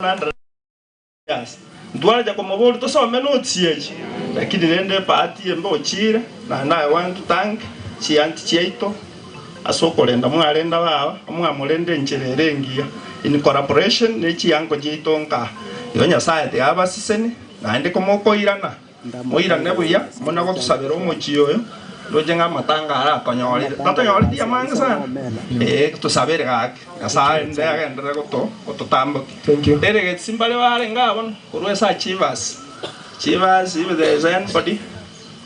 100 years. Ntwaracha komoboria tosome notes echi, lakini rende ebahati embe ochire, naende I want to thank chianti chiaito ase okorenda mwarenda baba, mwamorenda enchera ere engiya in collaboration ne chianko chiaito nkaa. Igo Nyasaye tiga abaseseni, naende komokoirana, moirane buya, muna gotusabera omochie oyo, ndoche ng'a amatanga aya atonyorire, tatonyoreti amange sana, eh tusabere gaki, Nyasaye rende agenderere goto gototambokia. Delegates mbare barenge abwo korwa ase Achievers, Achievers if there is anybody,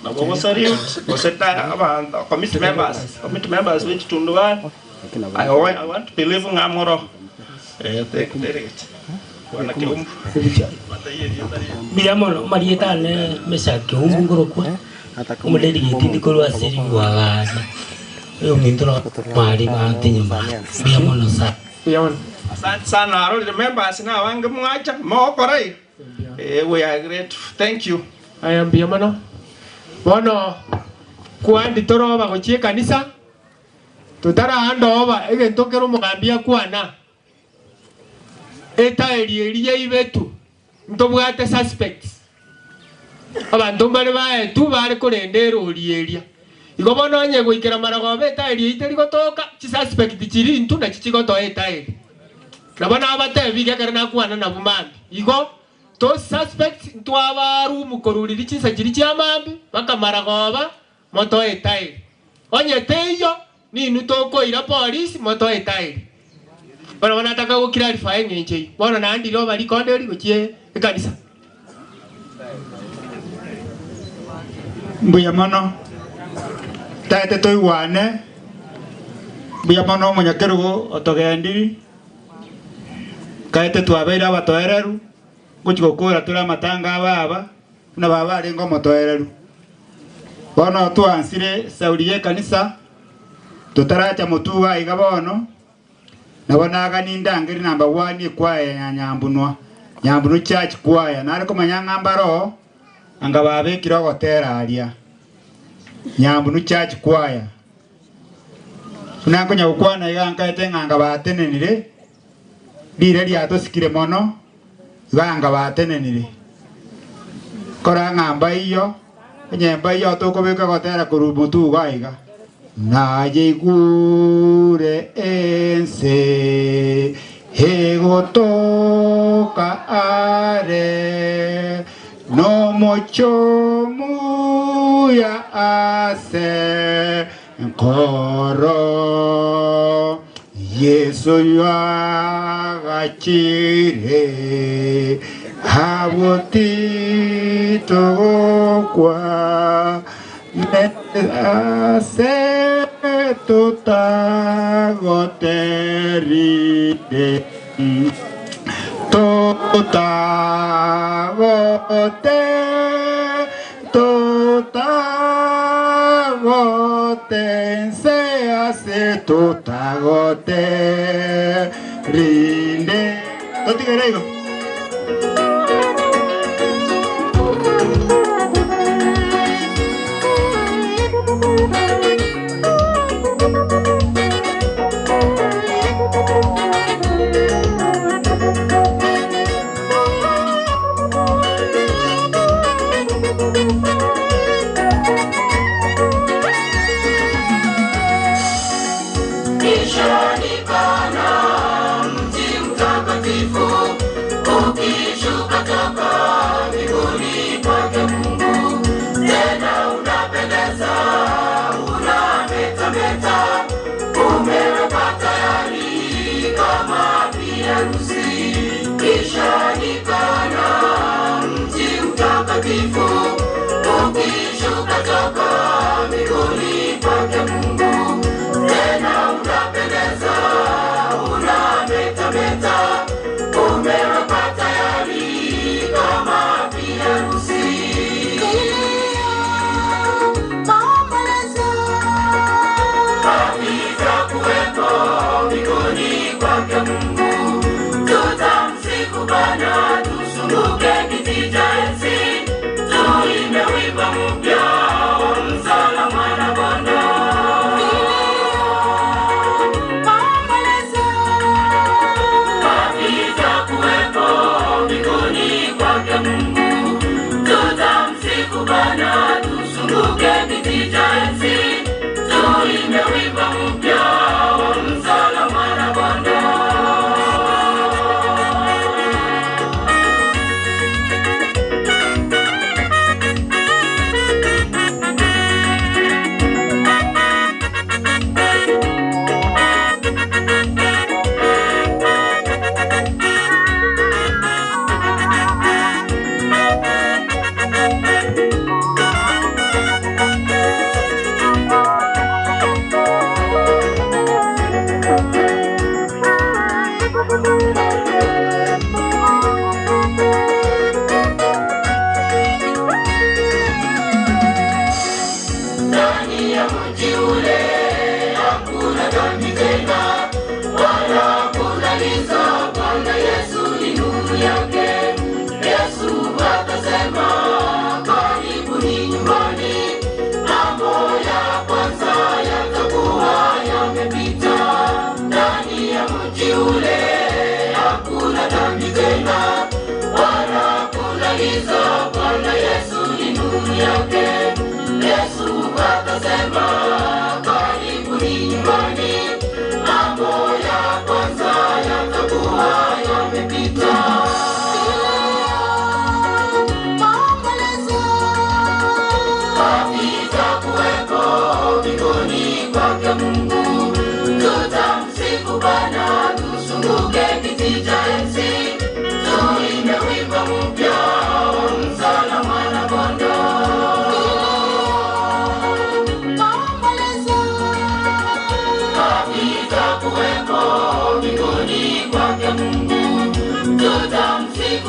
nabo ogosalute gose ta abanto committee members, committee members be chitundubari, I I want to believe ng'a moro eh delegate. Bwana Keumbu. Mbuya mono, amarieta ane Meshack Keumbu nkorokwa, omodelegate inde korwa ase Rigwagari, oyominto no mwari baate nyuma. Mbuya mono sana. Asante sana arorire members na abange mwacha mogokora iga eh we are grateful thank you. Aya mbuya mono. Bono kwandi toroba gochia ekanisa, totaraandoba egento kere omogambi akwana. Etaeri eria yaibetwe, ntobwate suspects. Abanto mbare baetwe bare korenda erori eria. Igo bono onye goikera maragoba etaeri eyio teri gotoka, chisuspect chiria intwe nachi chigotoa etaeri. Nabo nabatebi iga ekero nakwana nabwo mambia. Igo those suspects ntwabaa room korwa riria chinsa chiria chia mambia, mpaka maragoba motoe etaeri. Onye teiyo, ninwe tokoira polisi motoe etaeri. Bono bono nataka go clarify eng'encho eyio. Bono naende riroba rikonde eri gochia ekanisa. Mbuya mono, tagete toigwane, mbuya mono omonyakerogo otogendiri, kaete twabeire abatoereru, ngochia gokora tore amatanga a baba, buna baba arenge omotoereru. Bono twansire esauri y'ekanisa, totaracha motuga aiga bono, Nabo naganie ndangerie number one ekwaya ya Nyambunwa, Nyambunwa Church Choir, nare komanya ng'a mbare oo, anga babekire ogotera aria, Nyambunwa Church Choir. Buna nkonya gokwana iga nkaete ng'a anga batenenire, rire riatosikire mono, iga anga batenenire. Kora ng'a mbaiyo, onye mbaiyo tokobeka gotera korwa motugo aiga. Nayeigure ense egotoka are, nomochie omuya ase nkoro. Yeso oy'agachire, abwo titogokwa, ase totagoterire, totagote, totagote nse ase totagote rinde. Totigere igo. Kishaonekana mji mtakatifu ukishuka toka mbinguni kwake Mungu, tena unapendeza, unametameta, umewekwa tayari kama bi harusi. Kishaonekana mji mtakatifu ukishuka toka mbinguni kwake Mungu, tena unapendeza, unametameta, umewekwa tayari kama bi harusi. Havitakuwepo mbinguni kwake Mungu, tutamsifu Bwana, tuzunguke kiti cha enzi, tuimbe wimbo mpya wa msala mwana kondoo. Havitakuwepo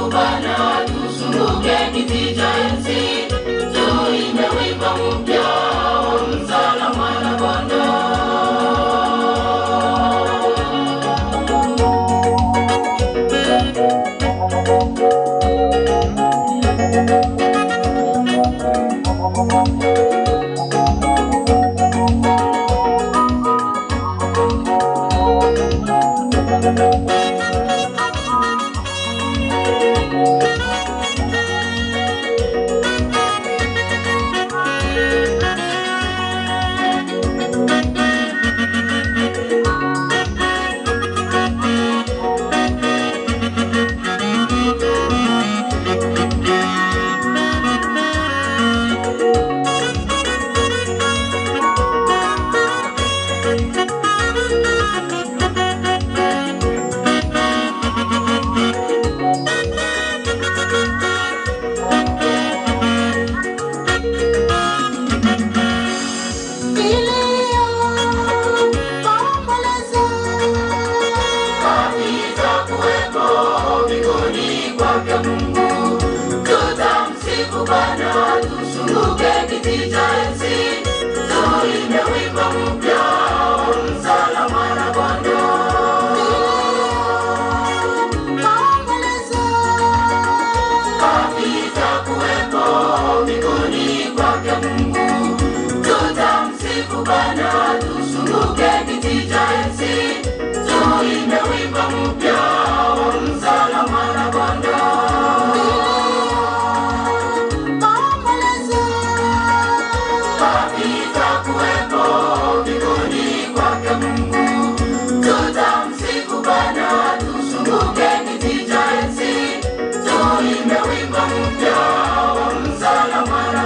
Tutamsifu Bwana, tuzunguke kiti cha enzi, tuimbe wimbo mpya wa msala mwana Havitakuwepo mbinguni kwake Mungu. Tutamsifu Bwana, tuzunguke kiti cha enzi, tuimbe wimbo mpya wa msala mwana kondoo. Havitakuwepo mbinguni kwake Mungu. Tutamsifu Bwana, tuzunguke kiti cha enzi, tuimbe wimbo mpya wa msala mwana kondoo. Havitakuwepo mbinguni kwake Mungu. Tutamsifu Bwana, tuzunguke kiti cha enzi, tuimbe wimbo mpya wa msala mwana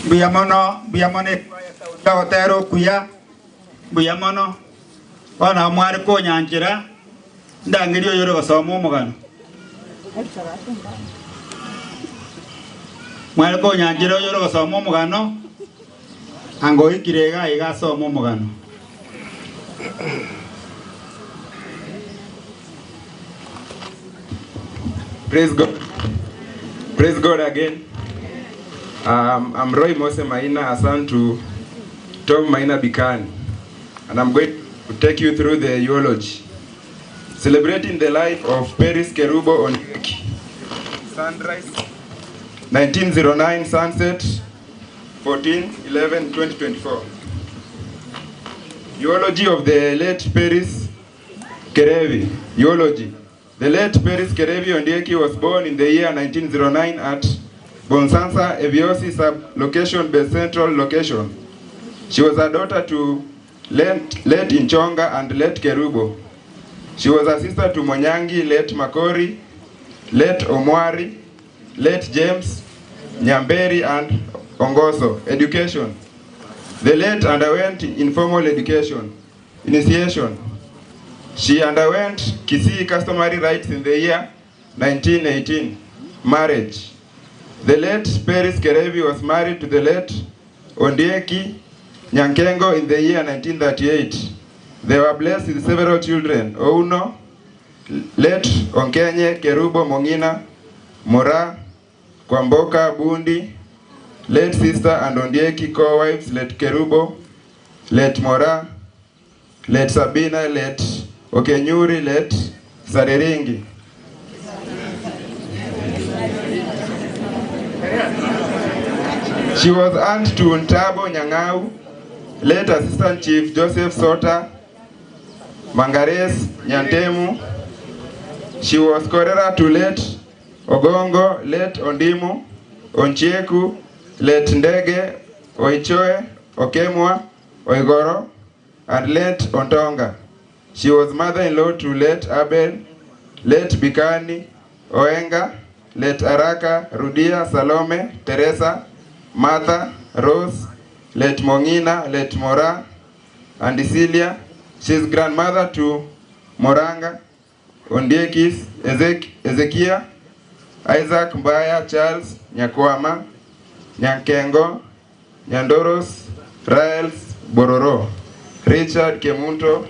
Mbuya mono, mbuya mono egotera okuya, mbuya mono. Bono mware konyanchera, ndangeri oyo ore gosoma omogano. Mware konyanchera oyo ore gosoma omogano, anga oikire iga iga asome omogano. Praise God. Praise God again. I'm Roy Mose Maina, a son to Tom Maina Bikani, and I'm going to take you through the eulogy. Celebrating the life of Peris Kerubo Ondieki. Sunrise 1909, sunset 14 11 2024. Eulogy of the late Peris Kerevi. Eulogy. The late Peris Kerevi Ondieki was born in the year 1909 at Bonsansa Eviosi sub-location based central location. She was a daughter to late, late Inchonga and late Kerubo. She was a sister to Monyangi, late Makori, late Omwari, late James, Nyamberi and Ongoso. Education. The late underwent informal education. Initiation. She underwent Kisii customary rites in the year 1918. Marriage. The late Peris Kerevi was married to the late Ondieki Nyankengo in the year 1938. They were blessed with several children, Ouno, late Onkenye, Kerubo Mongina, Mora, Kwamboka Bundi, late sister and Ondieki co-wives, late Kerubo, late Mora, late Sabina, late Okenyuri, late Sareringi. She was aunt to Ntabo Nyang'au, late Assistant Chief Joseph Sota, Mangares Nyantemu. She was cholera to late Ogongo, late Ondimu, Onchieku, late Ndege, Oichoe, Okemwa, Oigoro, and late Ontonga. She was mother-in-law to late Abel, late Bikani, Oenga, late Araka, Rudia, Salome, Teresa, Martha, Rose, late Mongina, late Mora, and Celia. She is grandmother to Moranga, Ondiekis, Ezekiah, Isaac Mbaya Charles Nyakwama Nyankengo Nyandoros Raels Bororo Richard Kemunto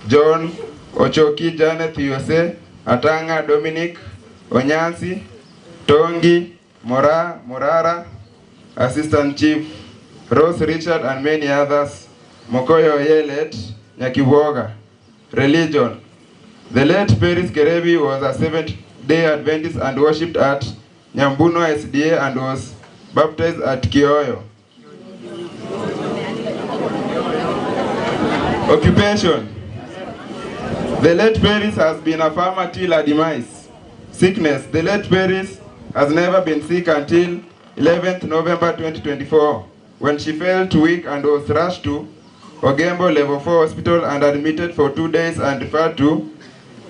John Ochoki Janeth Yose Atanga Dominic Onyansi Tongi Mora Morara Assistant Chief Rose Richard and many others Mokoyo Yelet Nyakibuoga Religion The late Peris Kerebi was a Seventh-day Adventist and worshipped at Nyambunwa SDA and was baptized at Kioyo. Occupation The late Peris has been a farmer till her demise. Sickness The late Peris has never been sick until 11th November 2024 when she felt weak and was rushed to Ogembo Level 4 Hospital and admitted for 2 days and referred to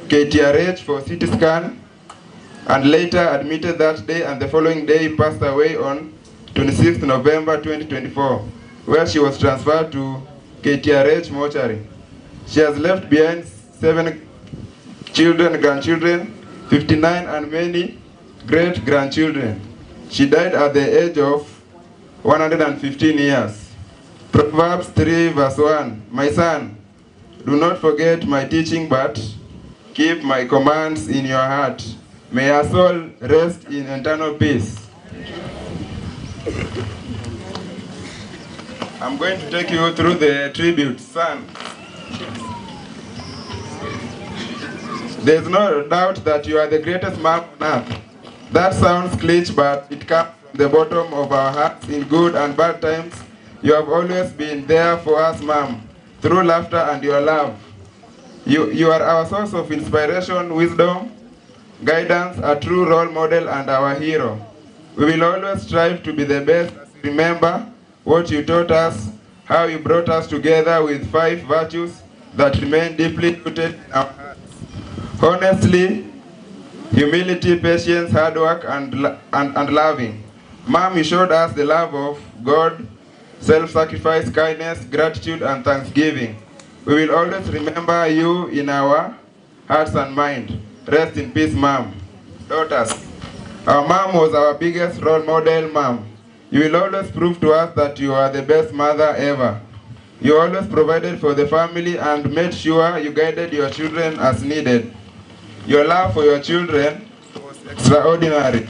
KTRH for CT scan and later admitted that day and the following day passed away on 26th November 2024 where she was transferred to KTRH mortuary. She has left behind 7 children, grandchildren, 59 and many great-grandchildren. She died at the age of 115 years. Proverbs 3 verse 1. My son, do not forget my teaching, but keep my commands in your heart. May your soul rest in eternal peace. I'm going to take you through the tribute, son. There's no doubt that you are the greatest man on earth. That sounds cliche, but it comes from the bottom of our hearts in good and bad times. You have always been there for us, ma'am, through laughter and your love. You are our source of inspiration, wisdom, guidance, a true role model, and our hero. We will always strive to be the best. Remember what you taught us, how you brought us together with 5 virtues that remain deeply rooted in our hearts. Honestly, humility, patience, hard work, and loving. Mom, you showed us the love of God, self-sacrifice, kindness, gratitude, and thanksgiving. We will always remember you in our hearts and mind. Rest in peace, Mom. Daughters, our mom was our biggest role model, Mom. You will always prove to us that you are the best mother ever. You always provided for the family and made sure you guided your children as needed. Your love for your children was extraordinary.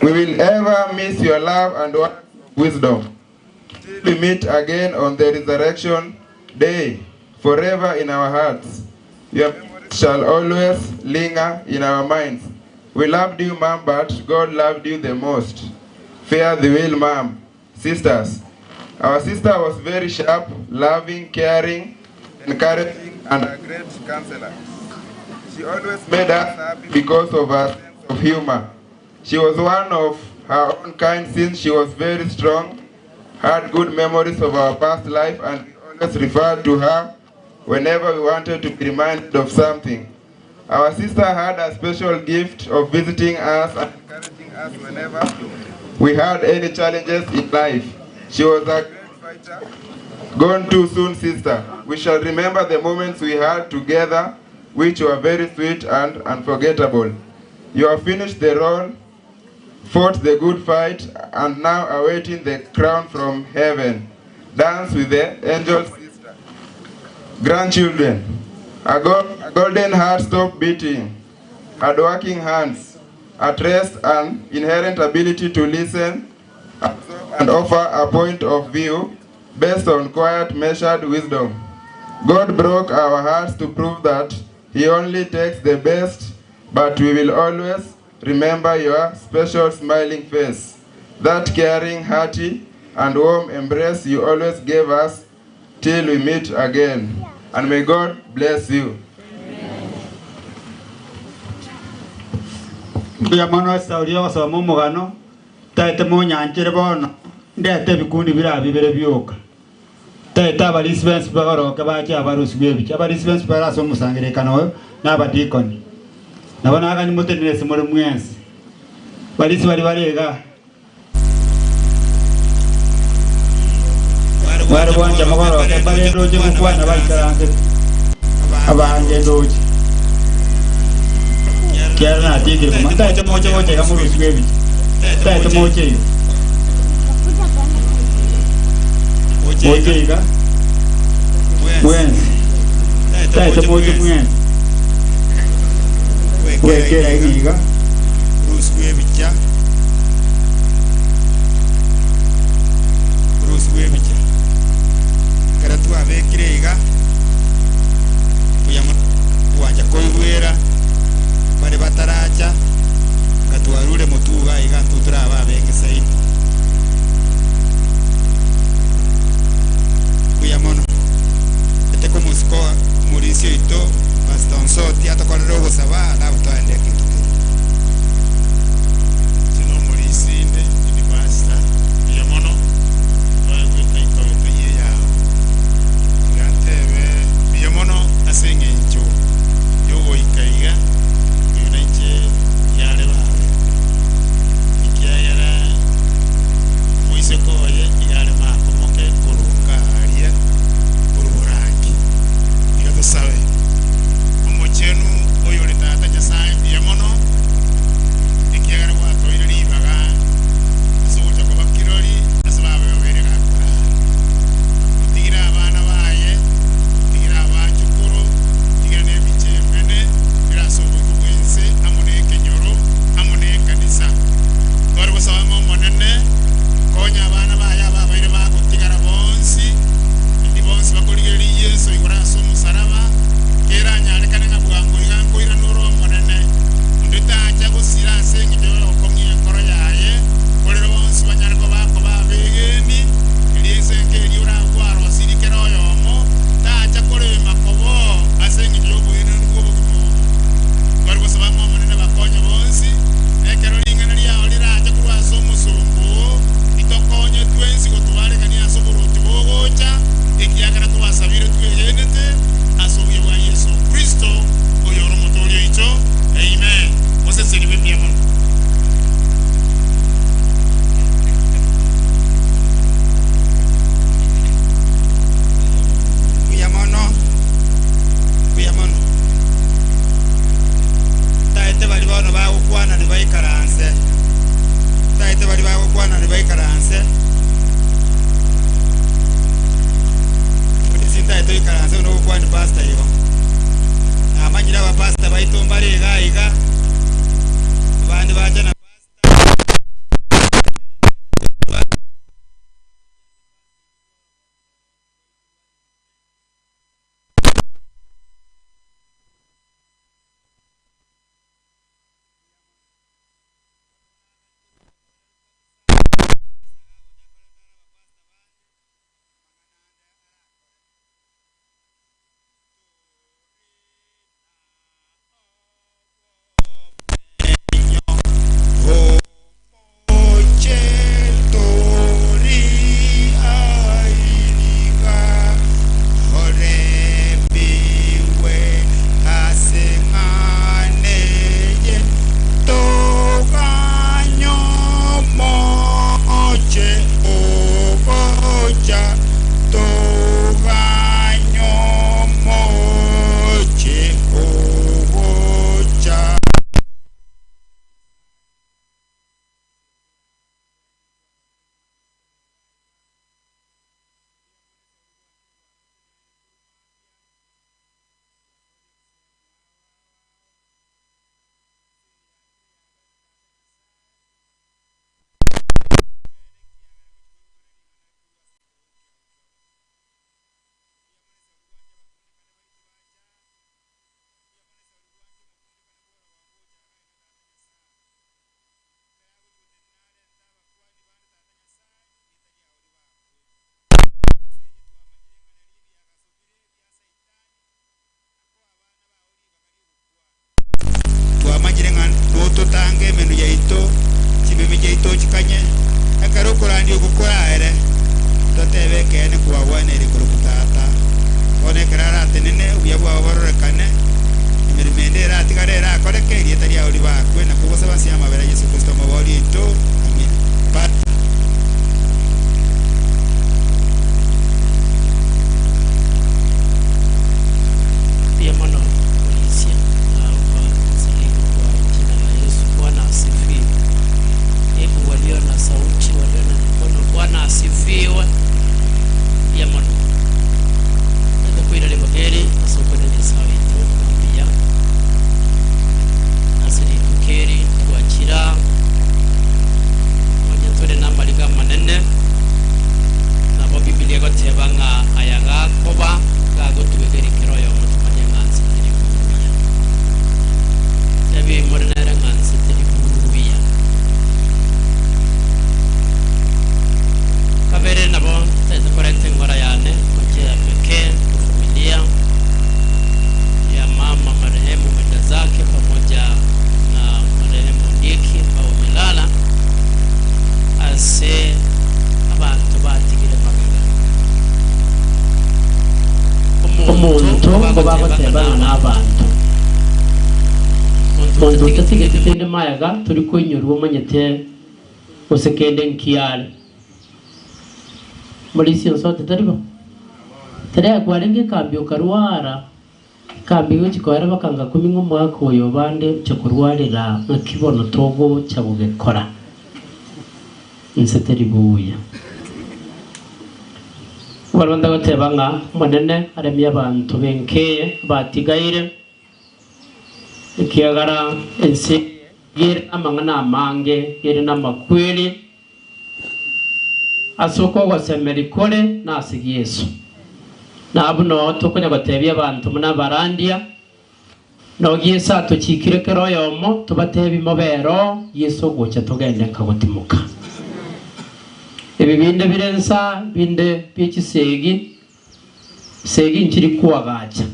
We will ever miss your love and wisdom. Till we meet again on the resurrection day, forever in our hearts. Your memories shall always linger in our minds. We loved you, Mom, but God loved you the most. Fare thee well, Mom. Sisters, our sister was very sharp, loving, caring, encouraging, and a great counselor. She always made us happy because of her sense of humor. She was one of her own kind since she was very strong, had good memories of our past life, and we always referred to her whenever we wanted to be reminded of something. Our sister had a special gift of visiting us and encouraging us whenever we had any challenges in life. She was a great fighter. Gone too soon, sister. We shall remember the moments we had together, which were very sweet and unforgettable. You have finished the role, fought the good fight, and now awaiting the crown from heaven. Dance with the angels, sister. Grandchildren, a golden heart stopped beating, hardworking hands, at rest and inherent ability to listen, absorb, and offer a point of view based on quiet, measured wisdom. God broke our hearts to prove that He only takes the best, but we will always remember your special smiling face, that caring, hearty, and warm embrace you always gave us till we meet again. And may God bless you. Mbuya mono ase oria ogosoma omogano, taete monyanchere bono, ndete ebikundi bira bibere bioka. Taete abarisi bensi bagoroke bache abarusi bwa ebicha. Abarisi bensi bare ase omosangererekano oyo na abadikoni. Nabo nagani motenene ase more mwensi. Barisi bari bare iga. Mware bwancha mogoroke mbare ndoche gokwana baikaransete. Abange ndoche. Ekiagera natiekire koma ntaete moche gocha iga morusigwe ebicha, ntaete moche iga. Moche iga mwensi, ntaete moche mwensi, bweke eraini iga. Rusigwe ebicha, rusigwe ebicha. Ekero twabekire iga, mbuya mono gwancha koigwera bare bataracha, nga twarure motwe iga iga intwe torabe abenge zaidi. Mbuya mono. Ete komosiko omorisia oito Pastor Onsoti atokorere ogosaba alafu toende ekinto keria. Inche nomorisia inde, indi pastor, mbuya mono, toegwe etaito etaiyo eyao. Tiga ntebe mbuya mono ase eng'encho yogoika iga, oyo nainche yare babe, ekiagera omoiseke oye iga are makomoke korwa aria korwa borangi. Tiga tosabe. Omochenu oyore Tata Nyasae, mbuya mono, ekiagera gwatoeire ribaga ase ogocha koba kirori ase babe babere gakorara. Otigire abana baye, otigire abachukuru, otigire nebicha emene ere ase oboiko bw'ense amo nekenyoro amo nekanisa. Tware gosaba ng'a Omonene konya abana baye aba abaire bagotigara bonsi, indi bonsi bakorigereria Yeso igoro ase omosaraba, keranyarekane ng'a bwango iga nkoirana ore Omonene, onde tacha gosira ase eng'encho y'ogokong'ia enkoro yaye, korende bonsi banyare koba koba abegeni, erio ense enke eria orakwarosirie kera oyomo, tacha korema koboo ase eng'encho y'oboenenu bw'obogima obo. Tware gosaba ng'a Omonene bakonye bonsi, ekero ring'ana riao rirache korwa ase omosomba oo, ritokonye twensi gotobarekania ase oboruoti bogocha, ekiagera twasabire twegenete ase obuya bwa Yeso Kristo, oyore Omotoori oito. Amen. Mosesenigwe mbuya mono. Mbuya mono, mbuya mono. Ntaete baria bono bagokwana nibaikaranse, ntaete baria bagokwana nibaikaranse. Polisi ntaete oikaranse buna ogokwani pastor igo. Namanyire abapastor baito mbare iga iga, abande bacha na Twamanyire ng'a nototange emenwa yaito, chimeme chiaito ochikanye, ekero okorandia okwo koraere, totebe ekeene kwagweneire korokwa Tata. Bono ekero aratenene, obuya bwao bororekane, emeremo ende eratigare erakoreke, erieta riao ribakwe, na kogosaba ase amabera a Yeso Kristo Omobooria oito. Amina. Pat. Mbuya mono Orisia, na okoa ase rigokwa goteba ng'a nabanto. Monto otatigeti kende magega tori koinyorwa omanyete gose kende nkiare. Morisia onsote tari bo? Tari aye kwarenge ekambi okarwara, ekambi egochia koera bakanga koming'a omwaka oyo bande oche korwarera ng'aki bono togocha gogekora. Inse teri buya. Barabwo ntagoteba ng'a Omonene aremie abanto b'enka eye abatigaire, ekiagera ense eye ere namang'ana amange, ere namakweri, ase okogosemeria kore nase Yeso. Na buna tokonya gotebia abanto buna abarandia, Noo Yeso atochiikire kera oyomo tobatebi mobere oo Yeso ogocha togende nka gotimoka. Ebi binde bire nsa binde bie chisegi, segi nchiri koagacha.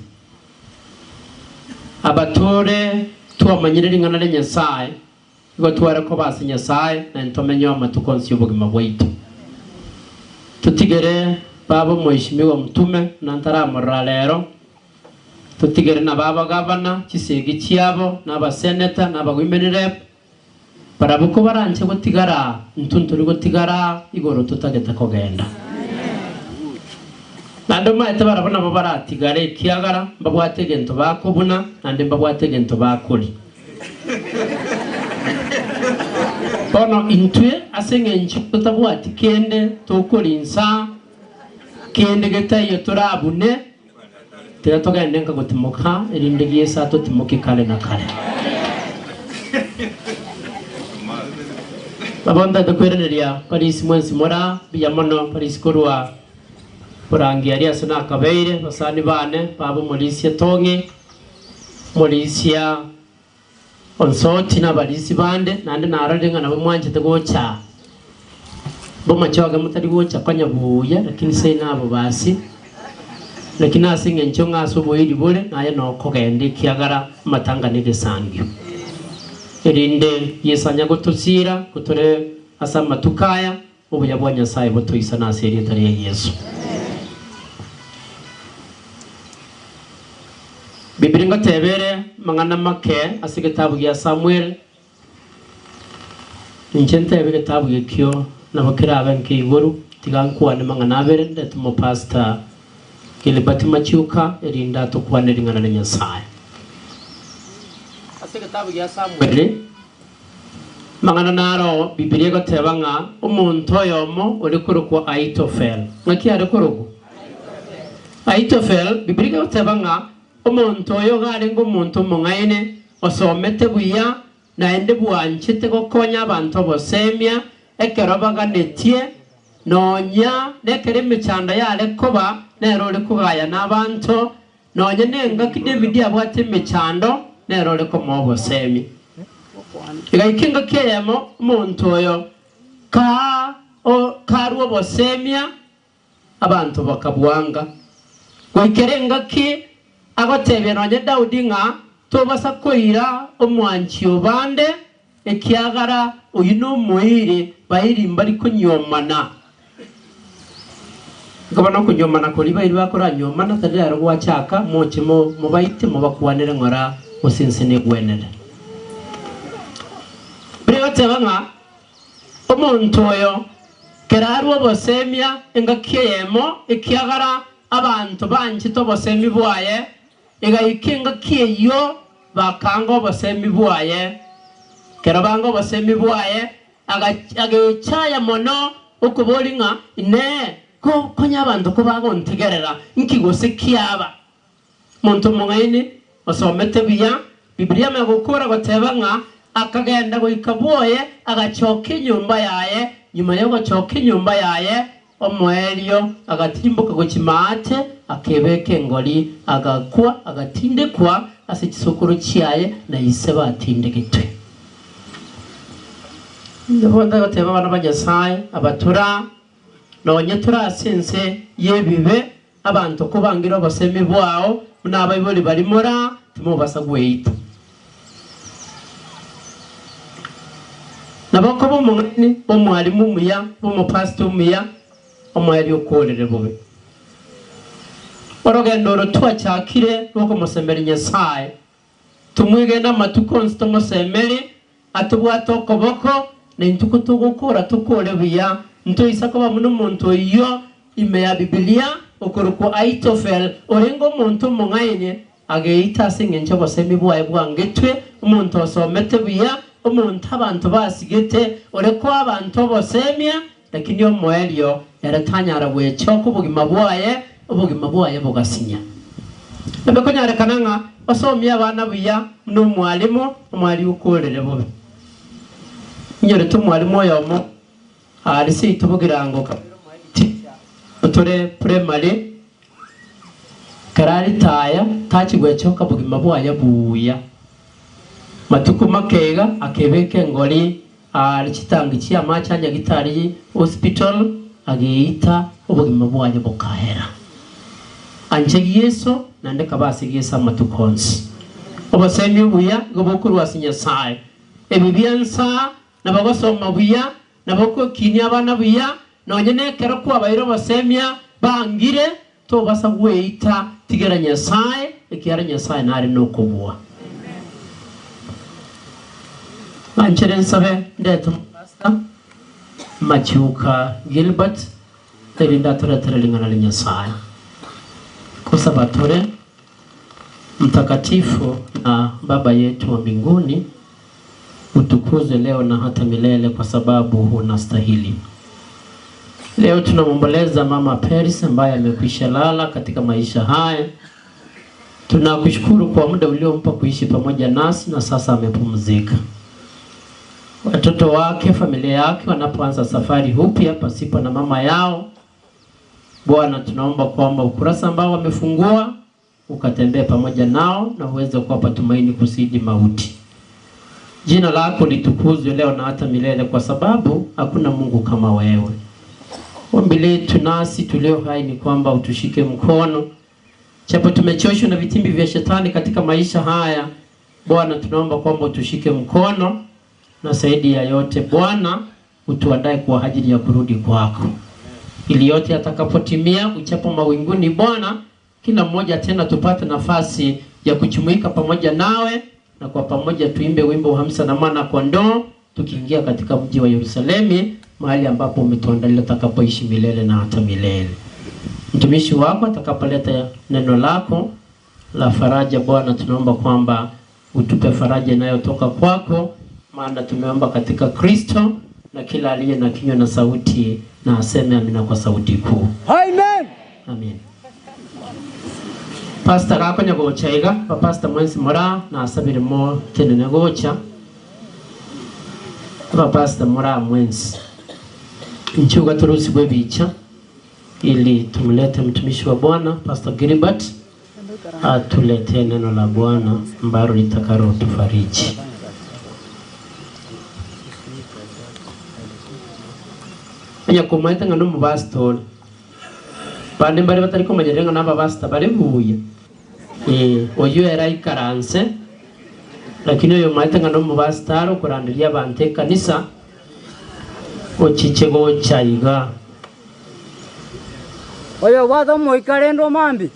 Abatore twamanyire ring'ana ria Nyasae, igo tware koba ase Nyasae na intomenye amatuko onsi y'obogima bwaito. Totigere baba omoishimiwa Mtume na ntaramorora rero, Totigere nabo abagavana, chisegi chiabo, na abaseneta, na abawomen rep, barabwo kobaranche gotigara, intwe ntori gotigara igoro totagete kogenda. Naende omanyete barabwo nabo baratigare, ekiagera mbabwate egento bakobuna, naende mbabwate egento bakoria. Bono intwe ase engencho totabwati kende tokorinsa, kende getaiyo torabune, Tiga togende nka gotimoka, erinde Yeso atotimokie kare na kare. Nabo ntagete koiraneria Parisi mwensi mora mbuya mono, Parisi korwa borangi aria ase nakabeire, basani bane, baba omorisia Tong'i, omorisia Onsoti na abarisi bande, naende narorire ng'a nabo mwanchete gocha bomachoge motari gocha konya buya, lakini seino abo basi. Lakini ase engencho ng'a ase oboiri bore naye nokogenda ekiagera amatanga negesangio. Erinde Yeso anya gotosiira gotore ase amatuko aya, obuya bwa Nyasae botoisane ase erieta ria Yeso. Biblia ngoteba ere amang'ana make ase egetabu gia Samuel. Inche ntebe egetabu ekio nabo kerabe nke igoro, tiga nkwane mang'ana abere ndete omopastor Gilbert Machuka erinde atokwane ring'ana ria Nyasae. Ase egetabu gia Samuel amang'ana naro Biblia egoteba ng'a omonto oyomo ore korokwa Ahitofel. Ng'aki are korokwa? Ahitofel, Bibilia egoteba ng'a omonto oyo iga arenge omonto omong'aini, osomete buya, naende bwanchete gokonya abanto obosemia ekero baganetie, nonya nekero emechando yare koba nere ore kogayana abanto, nonya nengaki David abwate emechando nere ore komoa obosemia. Egaika engaki eyemo omonto oyo kaa karwa obosemia Abanto bakabwanga. Goikera engaki agotebia nonya Daudi ng'a tobasa koira omwanchi o bande, ekiagera oyio nomoiri, bairi mbari konyiomana. Nkoba nokonyiomana koria bairi bakoranyiomana, tari rero gwachaka, moche mobaite mobakwanere ng'ora gose inse negwenere. Biria egoteba ng'a Omonto oyo kerarue obosemia engaki eyemo, ekiagera abanto banchete obosemi bwaye, egaika engaki eyio bakaanga obosemi bwaye. Ekero banga obosemi bwaye, agechaya mono okoboria ng'a, Inee, konya abanto kobagontegerera, inki gose kiaba? Monto omong'aini osomete buya Bibilia amanye gokora goteba ng'a akagenda goika bwoye agachoka enyomba yaye, nyuma y'ogochoka enyomba yaye omoerio agatirimboka gochia maate akebeka engori agakwa agatindekwa ase chisokoro chiaye na ise batindegetwe. Nigo ntagoteba abana ba Nyasae abatura nonye tore ase ense y'ebibe Abanto kobangire obosemi bwao buna abaibori baria moraa, timobasa gweita. Nabo okoba omong'aini, omwalimu omuya, omopastor omuya, omoerio okorere bobe. Orogendo oro twachakire rw'okomosemeria Nyasae, tomwegene amatuko onsi tomosemerie, atobwate okoboko, na intwe kotogokora tokore buya, ntoisa koba buna omonto oyio ime ya Bibilia okorokwa Ahitofel, orenge omonto omong'aini, ageita ase engencho y'obosemi bwaye bwangetwe, omonto osomete buya, omonto abanto basigete, ore koa abanto obosemia, Lakini omoerio ere tanyara gwechoka obogima bwaye, obogima bwaye bogasinya. Nabe konyarekana ng'a osomie abana buya buna omwalimu, omwalimu okorere bobe. Inyorete omwalimu oyomo aria seito bogirango kabere omoerio teacher otore primary, ekero aritaya tachi gwechoka bogima bwaye buya. Matuko make iga akebeka engori Aare chitangi chi'amache a Nyagitari Hospital ageita obogima bwaye bokaera. Anche Yeso naende kaba ase Yeso amatuko onsi. Obosemi obuya igo bokorwa ase Nyasae. Ebi biansa na bagosoma buya na bogokinia abana buya nonye nekero kwabaire obosemia bangire tobasa gweita tigera Nyasae ekiagera Nyasae nare nokobua. Nganchere nsabe ndete omopastor Machuka Gilbert erinde atoretere ring'ana ria Nyasae. Kosaba tore, Mtakatifu na Baba yetu wa mbinguni, utukuzwe leo na hata milele kwa sababu unastahili. Leo tunamwomboleza Mama Peris ambaye amekwisha lala katika maisha haya. Tunakushukuru kwa muda uliompa kuishi pamoja nasi na sasa amepumzika. Watoto wake, familia yake wanapoanza safari upya pasipo na mama yao, Bwana, tunaomba kwamba ukurasa ambao wamefungua ukatembee pamoja nao na uweze kuwapa tumaini kusidi mauti. Jina lako litukuzwe leo na hata milele, kwa sababu hakuna Mungu kama wewe. Ombi letu nasi tulio hai ni kwamba utushike mkono, japo tumechoshwa na vitimbi vya shetani katika maisha haya. Bwana, tunaomba kwamba utushike mkono, na zaidi ya yote Bwana, utuandae kwa ajili ya kurudi kwako, ili yote yatakapotimia uchapo mawinguni, Bwana, kila mmoja tena tupate nafasi ya kujumuika pamoja nawe na kwa pamoja tuimbe wimbo wa hamsa na mwana kondoo tukiingia katika mji wa Yerusalemu, mahali ambapo umetuandalia tutakapoishi milele na hata milele. Mtumishi wako atakapoleta neno lako la faraja, Bwana, tunaomba kwamba utupe faraja inayotoka kwako, maana tumeomba katika Kristo, na kila aliye na kinywa na sauti na aseme amina kwa sauti kuu. Amen. Amen. Pastor gakonya gocha iga, bapastor mwensi mora nasabire mo tenene gocha. Abapastor mora mwensi. Nchuga turusigwe bicha ili tumlete mtumishi wa Bwana Pastor Gilbert atuletee neno la Bwana ambalo litakalo tufariji. Onya komaete ng'a nomopastor bande mbare batari komanyerera ng'a nabapastor bare buya eh, oyio ere aikaranse lakini oyo omaete ng'a nomopastor are okoranderia abanto ekanisa ochiche gocha iga. Oyobwate omoika rende omambia.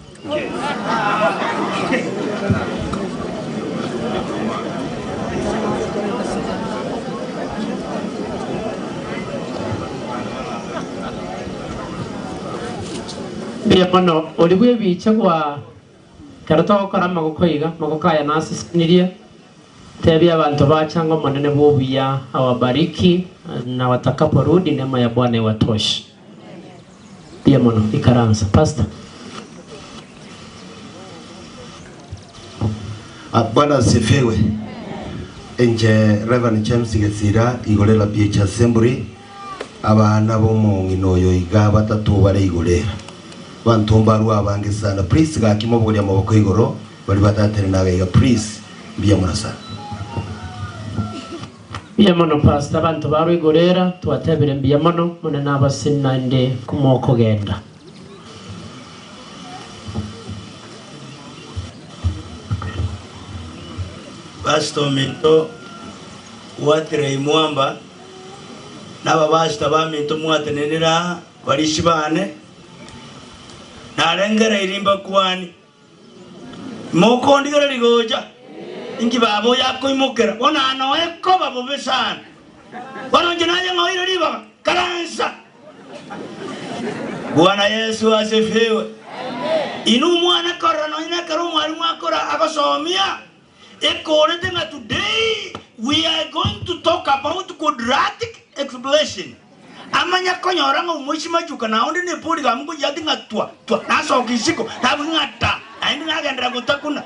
Mbuya mono oria bw'ebicha gwa ekero togokora amagoko iga, amagoko aya nasesenirie, tebia abanto bacha ng'a Omonene bw'obuya awabariki, na watakaporudi neema ya Bwana iwatoshe. Mbuya mono, ikaransa. Pastor. Ah, Bwana asifiwe. Inche Reverend James Gesira igorera PH Assembly abana b'omong'ina oyo iga batato bare igorera banto mbarwa abange sana please gaki mobogorie amaboko igoro bari batatere naga iga please mbuya mono sana. Mbuya mono pastor abanto barwa igorera twatebire mbuya mono monene abaseni naende komokogenda. Pastor ominto Waterey Mwamba, na abapastor baminto mwatenenire aa, barisia bane, Narengereirie mbakwani, Mokondigereria gocha, inki baba oyo akoimokera? Bono noe koba bobe sana. Bono inche naye ng'oire ribaga, karansa. Bwana Yesu asifiwe. Inwe omwana korora nonya nekero omwalimu akora agosomia, ekorete ng'a today we are going to talk about quadratic expression. Amanya konyora ng'a omoisia machuka na onde nepori gamokoyia ng'a twa twa nasoka isiko nabugia ng'a ta naende nagenderera gotakuna.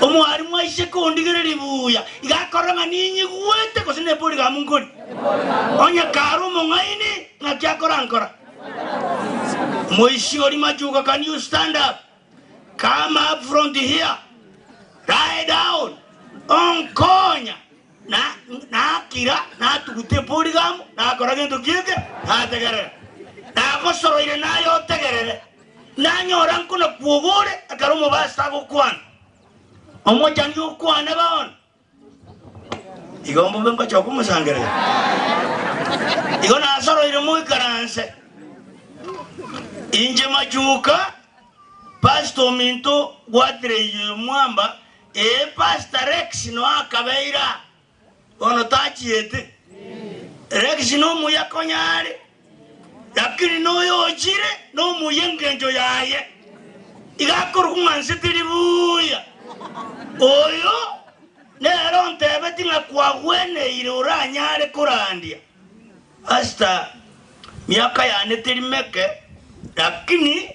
Omwalimu aise kondigereria buya iga akorora ng'a ninyigwete gose nepori gamonkori. Onye kare omong'aini ng'aki akorankora. Moisia oria machuka can you stand up? Come up front here. Lie down. Onkonya. Na nakira, natuguta eporigamu, nakora gento kieke, nategerera. Nagosoroire naye otegerere, nanyora nkona kwogore ekero omobasi agokwana. Omochani okwane bono. Igo mbobe ngochoka omosangererio. Igo nasoroire moikaranse. Inche machuka, pastor ominto gwatire oyo mwamba Ee, Pastor Rex noe akabeire aa, bono tachiete. Rex nomuya konya are, lakini noyo ochire nomuya engencho yaye. Iga akorokwa ng'a nse teri buya. Oyo nere ontebeti ng'a kwagweneire oranyare korandia. Pastor, miaka yane teri meke, lakini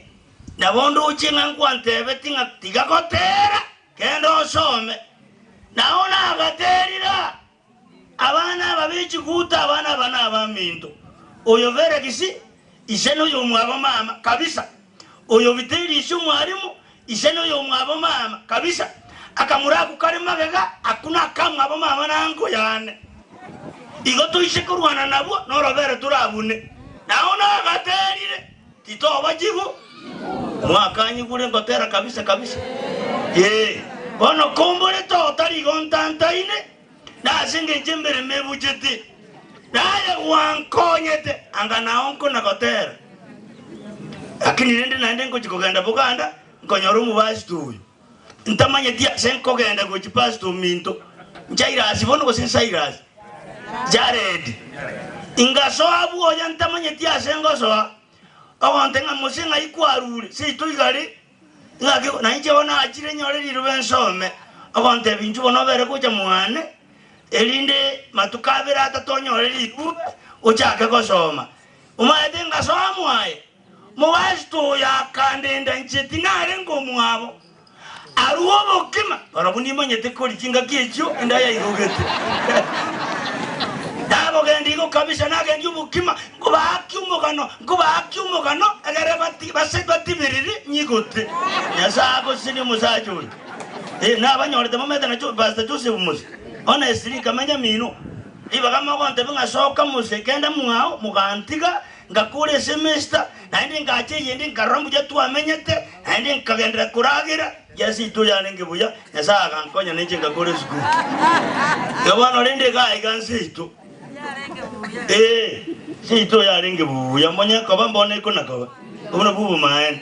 Nabo ndoche ng'a nkwantebetie ng'a tiga gotera, genda osome. Nao nagaterire aa, abana aba be chiguta, abana aba nabaminto. Oyo Felix, ise noyomwabo mama, kabisa. Oyo Viteria ise omwalimu, ise noyomwabo mama, kabisa. Akamura akwo kare magega, akwo nakamwabo mama na anko yane. Igo toise korwana nabwo, norobere torabune. Nao nagaterire. Titobachigu mwakanyigure ngotera kabisa kabisa ee bono kombore totari igo ntantaine nase engencho emeremo ebuchete naye gwankonyete anga nao nkona gotera lakini rende naende ngochi kogenda Buganda nkonyora omobasito oyo ntamanyeti ase nkogenda gochi pastor ominto Jairus bono gose Cyrus Jared ingasoa bwoya ntamanyeti ase ngosoa ogonte ng'a mose ng'ai kwarure seito igare ng'aki na inche bono nachire nyore rirobe nsome ogontebia inchuo bono obere gocha mwane erinde matuko abere atato onyore rirube ochake gosoma omaete ngasoa mwaye Mobasito oyo akandenda inche tinarenge omwabo. Arue obokima, barabwo nimanyete kori chingaki echio enda yairogete. Nabogenda igo kabisa nagendia obokima, nkobaakia omogano, nkobaakia omogano, egere bati base batibiriri nyigote. Nyasae agosesenie omosacha oyo. Eh, nabanyorete momete na Pastor Joseph Mose. Honestly nkamenya mino. Ribaga mogontebia ng'a soka Mose, genda mwao, mogantiga, Ngakora esemester, naende ngacha eyende nkarora mbuya twamenyete, naende nkagenderera koragera, Yeso intwe oyarenge buya, Nyasae agankonya nainche ngakora esukuru. Igo bono rende iga iga nse ito. Ee, nse ito oyarenge buya, mbonye koba mbone ekona koba. Obwo nabwo obomaene.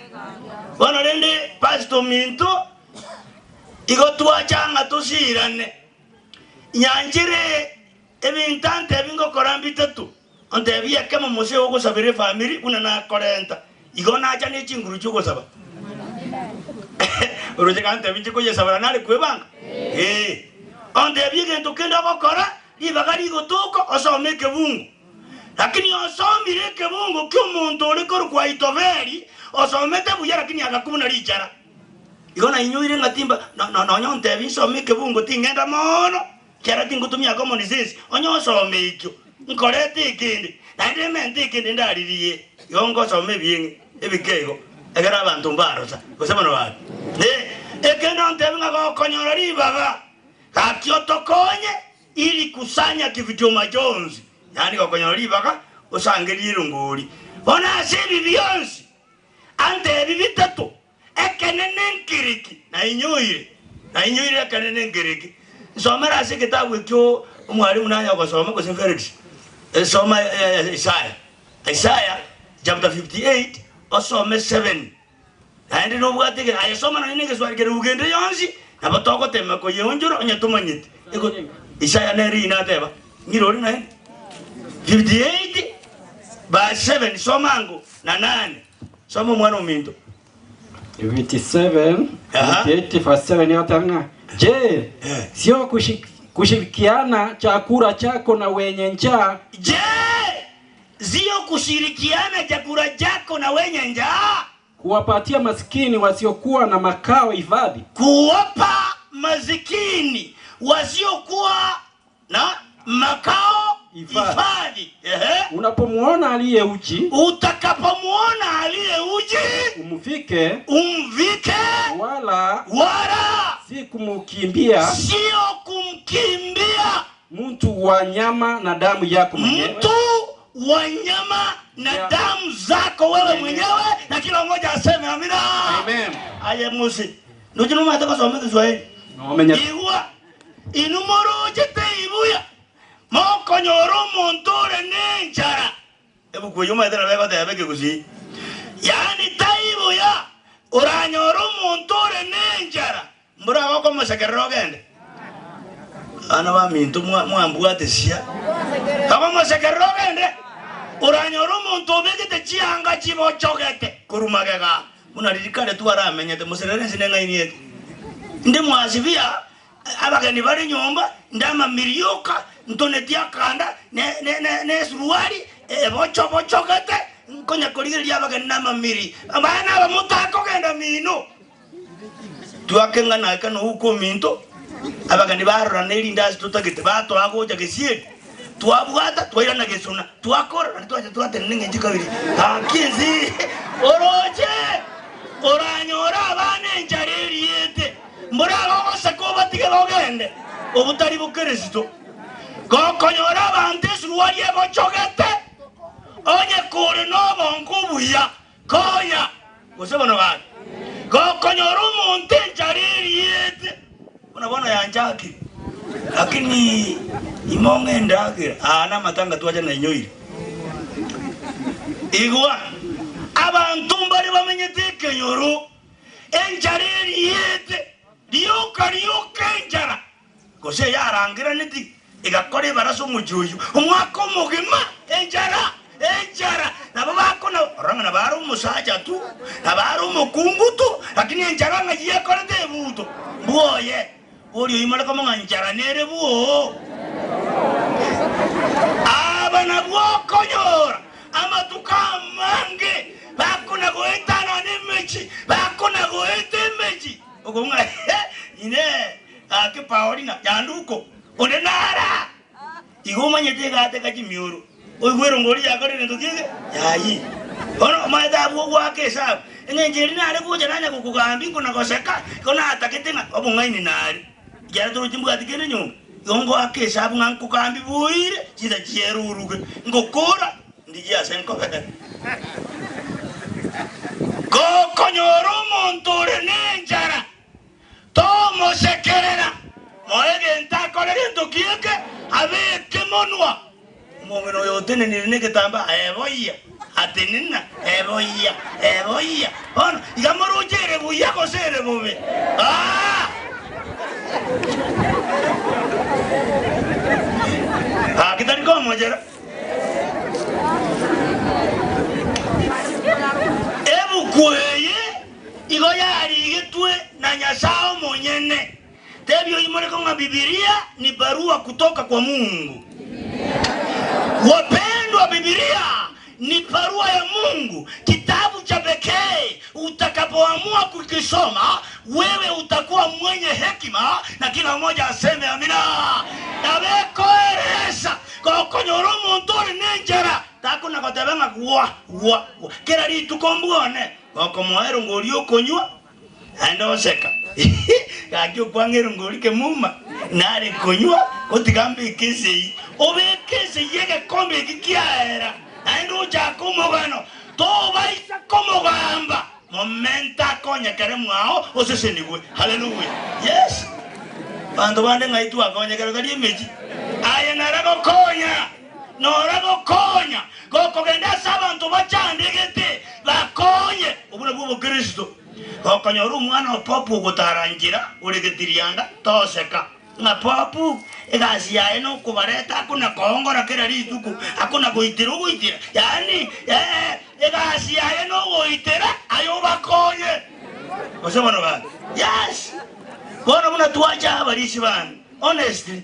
Bono rende pastor ominto, igo twacha ng'a tosirane. Nyanchire Ebinto antebi ngokora mbitato, ontebie ekemo Mose ogosabera efamiri buna nakorenta, igo nacha ne chinguru chi'ogosaba. Oroche gantebi inche koyesabera nare kwebanga? Ee. Ontebie egento kende ogokora, ribaga rigotoka osome ekebungo. Lakini osomire ekebungo ki'omonto ore korokwa Ahitofeli, osomete buya lakini agakwa buna richara. Igo nainyoire ng'a timba nonya ontebie nsome ekebungo tingenda mono. Kera tingotumia common sense, onye osome ekio, nkorete ekende, naende emente ekende ndaririe, igo ngosoma ebieng'e ebike igo, ekero abanto mbarosa, gose bono babe. Eh, ekende ontebie ng'a gokonyora ribaga, gaki otokonye ili kusanya kificho machozi, yaani gokonyora ribaga osangerie erongori. Bono ase ebi bionsi, antebi bitato, Ekenene nkiriki, nainyoire, nainyoire ekenene nkiriki. Nsomere ase egetabu ekio omwalimu naye ogosoma gose Felix. Soma Isaya. Isaya chapter 58. osome 7. Naende nobwate ege, aye soma nonye na egeswari kere rugendo yonsi, nabo togotema koyeonchora onye tomanyeti. Ego, Isaya nere riina ateba, ng'ira ore naende. 58 verse 7, soma ango, na 8. Soma omwana ominto. 57, 58 verse 7 yoteba ng'a je, sio kushirikiana chakula chako na wenye njaa? Je, sio kushirikiana chakula chako na wenye njaa? Kuwapatia masikini wasiokuwa na makao hifadhi? Kuwapa masikini wasiokuwa na makao hifadhi. Ehe. Unapomwona aliye uchi, Utakapomuona aliye uchi, umvike, umvike, wala wala si kumukimbia, sio kumkimbia mtu wa nyama na damu yako mwenyewe. Mtu wa nyama na damu zako wewe mwenyewe, na kila mmoja aseme amina. Amen. Aye musi nujinuma hata kusoma Kiswahili Omenya. Igwa inumorojete ibuya mokonyora omonto ore nenchara ebuku eyo maetera begoteba ekegusii yaani taibuya oranyora omonto ore nenchara mbura gokomosekerera ogende ana baminto mwambwatesia agomosekerera ogende oranyora omonto obegete chianga chibochogete korumagega buna ririkare twaramenyete moserere ense neng'ainiete ndi mwasibia abageni bari nyomba ndamamirioka ntoneti akanda ne suruari ebochobochogete nkonya korigereria abageni namamiri abana aba mutakogenda mino twakeng'ana eka nouko minto abageni barora nerindasi totagete batwagocha gesieri twabwata twairana gesuna twakora nari twacha twatenene ng'enchi kabiri akinsi oroche oranyora abana enchara eriete mbora gogoseka obatige bogende obutari bokristo gokonyora abanto esuruari ebochogete onye kore nobongo obuya konya gose bono bana gokonyora omonto enchara eriete bona bono yanchakire lakini imong'endagera aa namatanga twacha nainyoire igwa abantu mbari bamenyete ekenyoro enchara eriete rioka rioka enchara gose yarangeraneti egakora ebarasa omochi oyo omwaka omogima enchara enchara nabo bakona orang'ana bare omosacha tu nabare omokungu tu lakini enchara ng'a yekorete ebuto mbwoye ori oimore komong'a nchara nere bwoo aba nabwo okonyora amatuko amange bakona goetana nemechi bakona goeta emechi okong'a ine ake paolina yanduko onde nara igo omanyete egateka chimioro oigwere ngori yakorire ento kiege yayi bono omanyete abwo gwaka esabu eng'encho eri nare gocha nanya gokogambia nkona goseka igo natagete ng'a obong'aini nare ekiagera torochi mbwati kende nyomba igo ngoaka esabu ng'a nkogambia boire chinsa chieruruge ngokora ndigie ase nkobere gokonyora omonto ore nenchara tomosekerera moe egento akore gento kieke abeke monwa omong'ina oyo otenenire na egetamba eboyia atenena eboyia eboyia bono iga moroche ere buya gose ere bobe aa gaki tari komochera ebuku eye igo yarigetwe na Nyasaye omonyene tebia oimoreko ng'a Bibilia ni barua kutoka kwa Mungu. Wapendwa, Bibilia ni barua ya Mungu, kitabu cha pekee. Utakapoamua kukisoma wewe utakuwa mwenye hekima, na kila mmoja aseme amina. Nabekoeresa gokonyora omonto ore nenchara takona goteba ng'a gwa gwa gwa kera rituko mbwone gokomoa erongori okonywa naende oseka gaki okwang'a erongori kemuma nare konywa gotiga mbeke esei obeke esei egekombe eki kiaera naende ochake omogano tobaisa komogamba momenta akonyekere mwao osesenigwe haleluya yes banto bande ng'ai twakonyekere tari emechi aye naragokonya noragokonya gokogenda ase abanto bachandegete bakonye. nabwo obokristo. Gokonyora omwana o popu ogotara nchera ore getirianda, toseka. Ng'a popu egasi yaye nokobareta akona koongora kera rituko, akona goitera ogoitera, yaani ee, egasi yaye nogoitera aye obakonye. Gose bono gaki? Yes! Bono buna twacha abarisia bane, honestly,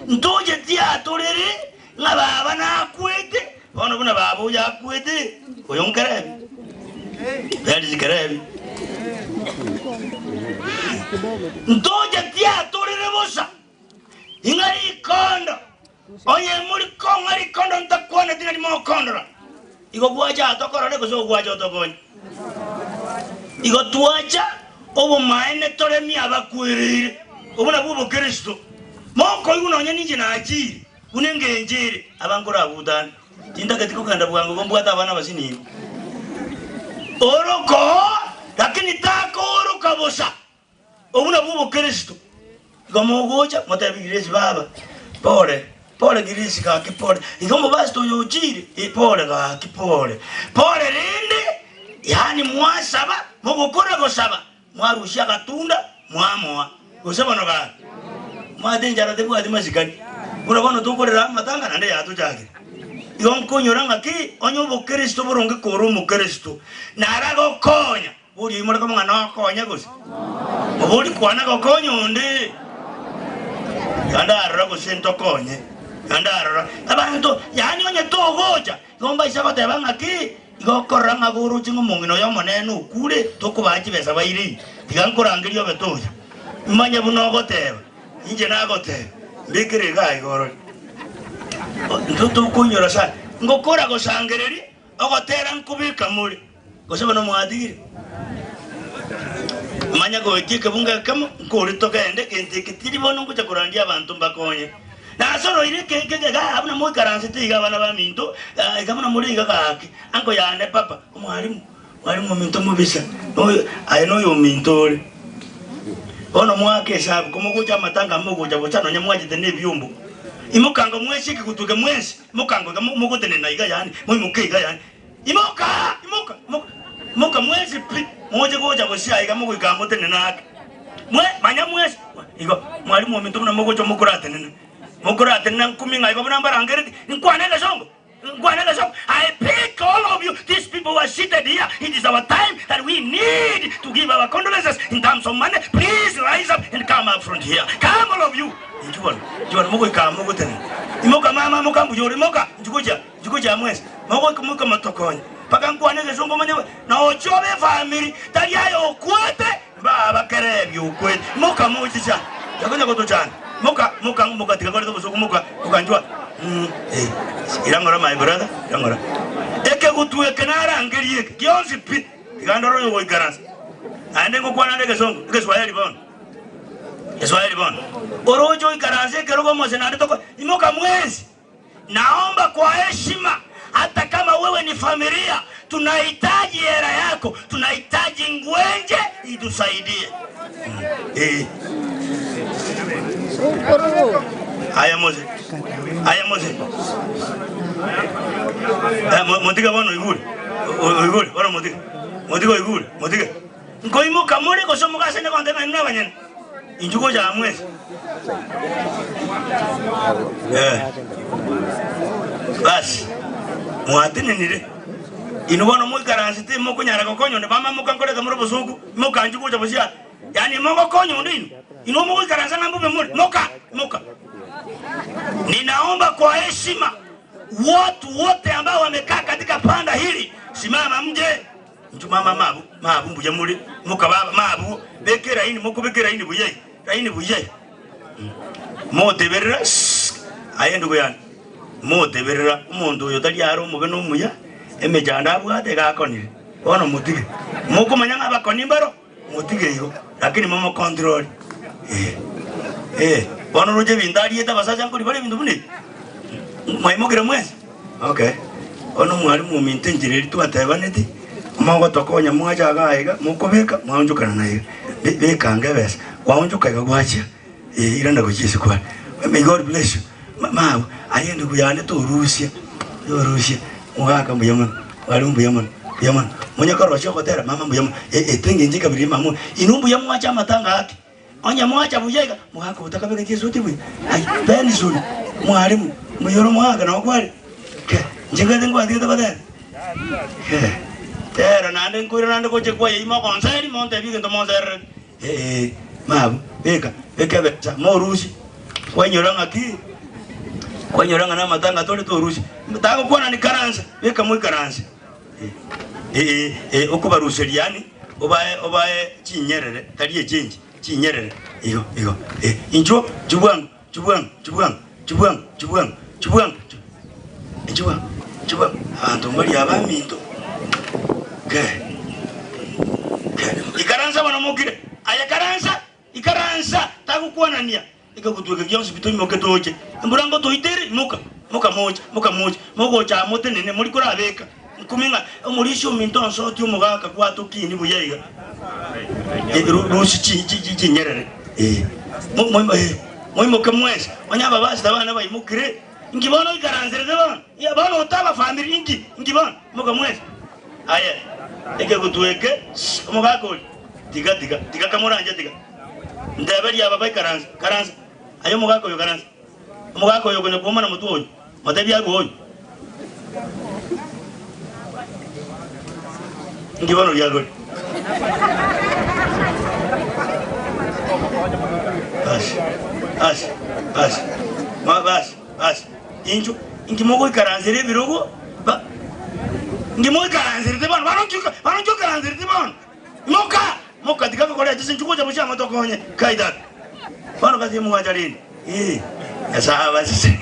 ntoche tiatorere ng'a baba nakwete, bono buna baba oyo akwete, oyo nkerebi? Felix Kerebi. Ntoche tiatorire bosa, ing'a rikondo, onye muri kong'a rikondo ntakwaneti nari mokondora. Igo gwacha atokorore gose ogwacha otokonye. Igo twacha obomaene toremie abakwereire. Obwo nabwo obokristo. Mokoigwa nonya ninche nachire, buna engencho ere, abankorabutane. Tintageti kogenda bwango igo mbwate abana abasinini. Oroka oo, lakini takooroka bosa. Obwo nabwo obokristo. Igo mogocha motebi Grace baba, pole, pole Grace gaki pole. Igo omopastor oyo ochire, eh pole gaki pole. Pole rende, yaani mwasaba, mogokora gosaba, Mwarusia agatunda, mwamoa. Gose bono gaki, mwate enchara tebwati masikani, buna bono tokorera amatanga naende yatochakire. Igo nkonyora ng'aki onye obokristo boronge kore omokristo, naragokonya, boria oimore komo ng'a nokonye gose? Obori kwana gokonya onde. Iga ndarora gose ntokonye, iga ndarora. Abanto, yaani onye togocha, igo mbaisa goteba ng'aki, Igo okorora ng'a goroche ng'a omong'ina oyo omonene okure, tokobaa chibesa baire ii, tiga nkorangerie obe tocha. Imanye buna ogoteba, inche nagoteba, mbekere igaa iga orore. Intwe tokoinyora sana, ngokora gosangereria, ogotera nkobeka more, gose bono mwatigire? Manya goetia ekebungo ekemo, nkore togende, gento eke tiri bono ngocha korandia abanto mbakonye. Nasoroire ekeke iga buna moikaransete iga abana baminto, iga buna more iga gaki, anko yane papa, omwalimu, mwalimu ominto mobisa, noyo aye noyo ominto ore. Bono moake esabu, komogocha amatanga mogocha bosa nonya mwachete na ebiombo. Imoka mwensi ekegutu eke mwensi, imoka iga mogotenena iga yaani, moimoke iga yaani. Imoka! Imoka! Imoka! Imoka mwensi pi, moche gocha bosio aiga mogoika motenene ake. Mwe, manya mwensi, igo, mwalimu ominto buna mogocha mokoratenena. Mokoratenena nkumi ng'a igo buna mbarangereti, nkwane egesongo, nkwane egesongo. I pick all of you, these people who are seated here, it is our time that we need to give our condolences in terms of money. Please rise up and come up front here. Come all of you. Inchuo bono, inchuo bono mogoika mogotenena. Imoka mama, imoka mbuya ore, imoka, inchuo gocha. Chiko chia mwensi mogoika motokonye mpaka nkwane egesongo omanye na ochia obe efamiri tari aye okwete mbaba kerebi okwete moka mochicha yakonya gotochanda moka moka moka tiga koreta obosoku moka moka nchwa mm eh ira ng'ora my brother ira ng'ora ekegutu eke narangerie eke gionsi pi tiga ndore oyo ogoikaransa naende ngokwana nde egesongo egeswahili bono Geswahili bono oroche oikaranse ekerogo omose naende toko imoka mwensi Naomba kwa heshima, hata kama wewe ni familia, tunahitaji hela yako, tunahitaji ngwenje itusaidie. Eh. Haya Mose. Haya Mose. Eh, motige bono oigure. Oigure, bono motige. Motige oigure, motige. Nkoimoka more gose omogase negonte ng'a inwe abanyene. Inchuo gocha aa mwensi. Eh. Basi, mwatenenire. Inwe bono moikaransete mokonyara gokonya onde, mama mokankoreta more obosoku, mokanchia gocha bosio aa. Yaani mogokonya onde inwe? Inwe mogoikaransa ng'a mbobe more? Moka! Moka! Ninaomba kwa heshima watu wote ambao wamekaa katika panda hili, simama mje. Inchuo mama mabu, mabu mbuya more, moka baba mabu, beka eraini, mokobeka eraini buya iga, raini buya iga. Moteberera sss, aye endugu yane, moteberera omonto oyo tari are omobe na omuya, emechando abwate iga akonire, bono motige. Mokomanya ng'a abakoni mbaro, motige igo, lakini momocontrol, eh, eh. Bono oroche ebinto ariete abasacha nkori bare ebinto buna ebi? Mwaimokire mwensi? Okay. Bono omwalimu ominto enchera eria twatebaneti, mogotokonya mwacha igaa iga, mokobeka, mwaonchokana na iga. Be- beka ange ebesa, kwaonchoka iga gwachia, eh, irana gochia ase kware. May God bless you. Ma- mabu, aye endugu yane torusia, torusia, mogaka mbuya mono, mwalimu mbuya mono. Mbuya mono. Monye korosia ogotera, mama mbuya mono. Ete engencho ekabira mama oyo. Inwe mbuya mwacha amatanga ake. Onye mwacha buya iga, mogaka otakabegeti esuti buya. Ai, Benson, mwalimu, mbuya ore omogaka nabo kware? Ke, inche ngwete ngwatigete gotera? Ke, tera naende nkoira naende gocha kwaye ime ogonseri montebie egento monsererete. Ee, mabu, beka, beka ebesa, morusie. Kwainyora ng'aki? Kwainyora ng'a namatanga tore torusie. Tagokwana nikaransa, beka moikaranse. Ee, ee, okobaruseria yaani obae obae chinyerere, tari echenji, chinyerere. Igo, igo. Ee, inchuo, inchuo bwango, inchuo bwango, inchuo bwango, inchuo bwango, inchuo bwango, inchuo bwango, inchuo bwango, inchuo bwango. Abanto mbaria abaminto. Ke, ke. Ikaransa bono mokire. Aye karansa, ikaransa, tagokwanania. Ekegutwa eke gionsi pi toimoke toche, embura ngotoitere, imoka, moka moche, moka moche, mogocha aa motenene, mori korabeka nkumi ng'a omorisia ominto onsotie omogaka gwatokini buya iga, Eh, ru- rusi chi- chi- chi- chinyerere Eh, mo- mo- eh, moimoke mwensi, onye ababasita bane baimokire, inki bono oikaranserete bono? Ya, bono otaba famiri inki? Inki bono? Imoka mwensi. Aye, ekegutwa eke, omogaka oria, tiga tiga, tiga kamoranche tiga. Nteberie aba baikaranse, karansa, aye omogaka oyo karansa, omogaka oyo okonya kwomana motwe oyo, motebie arue oyo. Inki bono riagori? Basi, basi, basi, ma basi, basi, inchuo, inki mogoikaransera ebirogo ba, inki moikaranserete bono, bono inki bono inki oikaranserete bono? Imoka! Moka, tiga gokora echi chinchugu gocha bosio amo tokonye. Kai tata. Bono gasi emwancha rende. Ee, Nyasae abasese.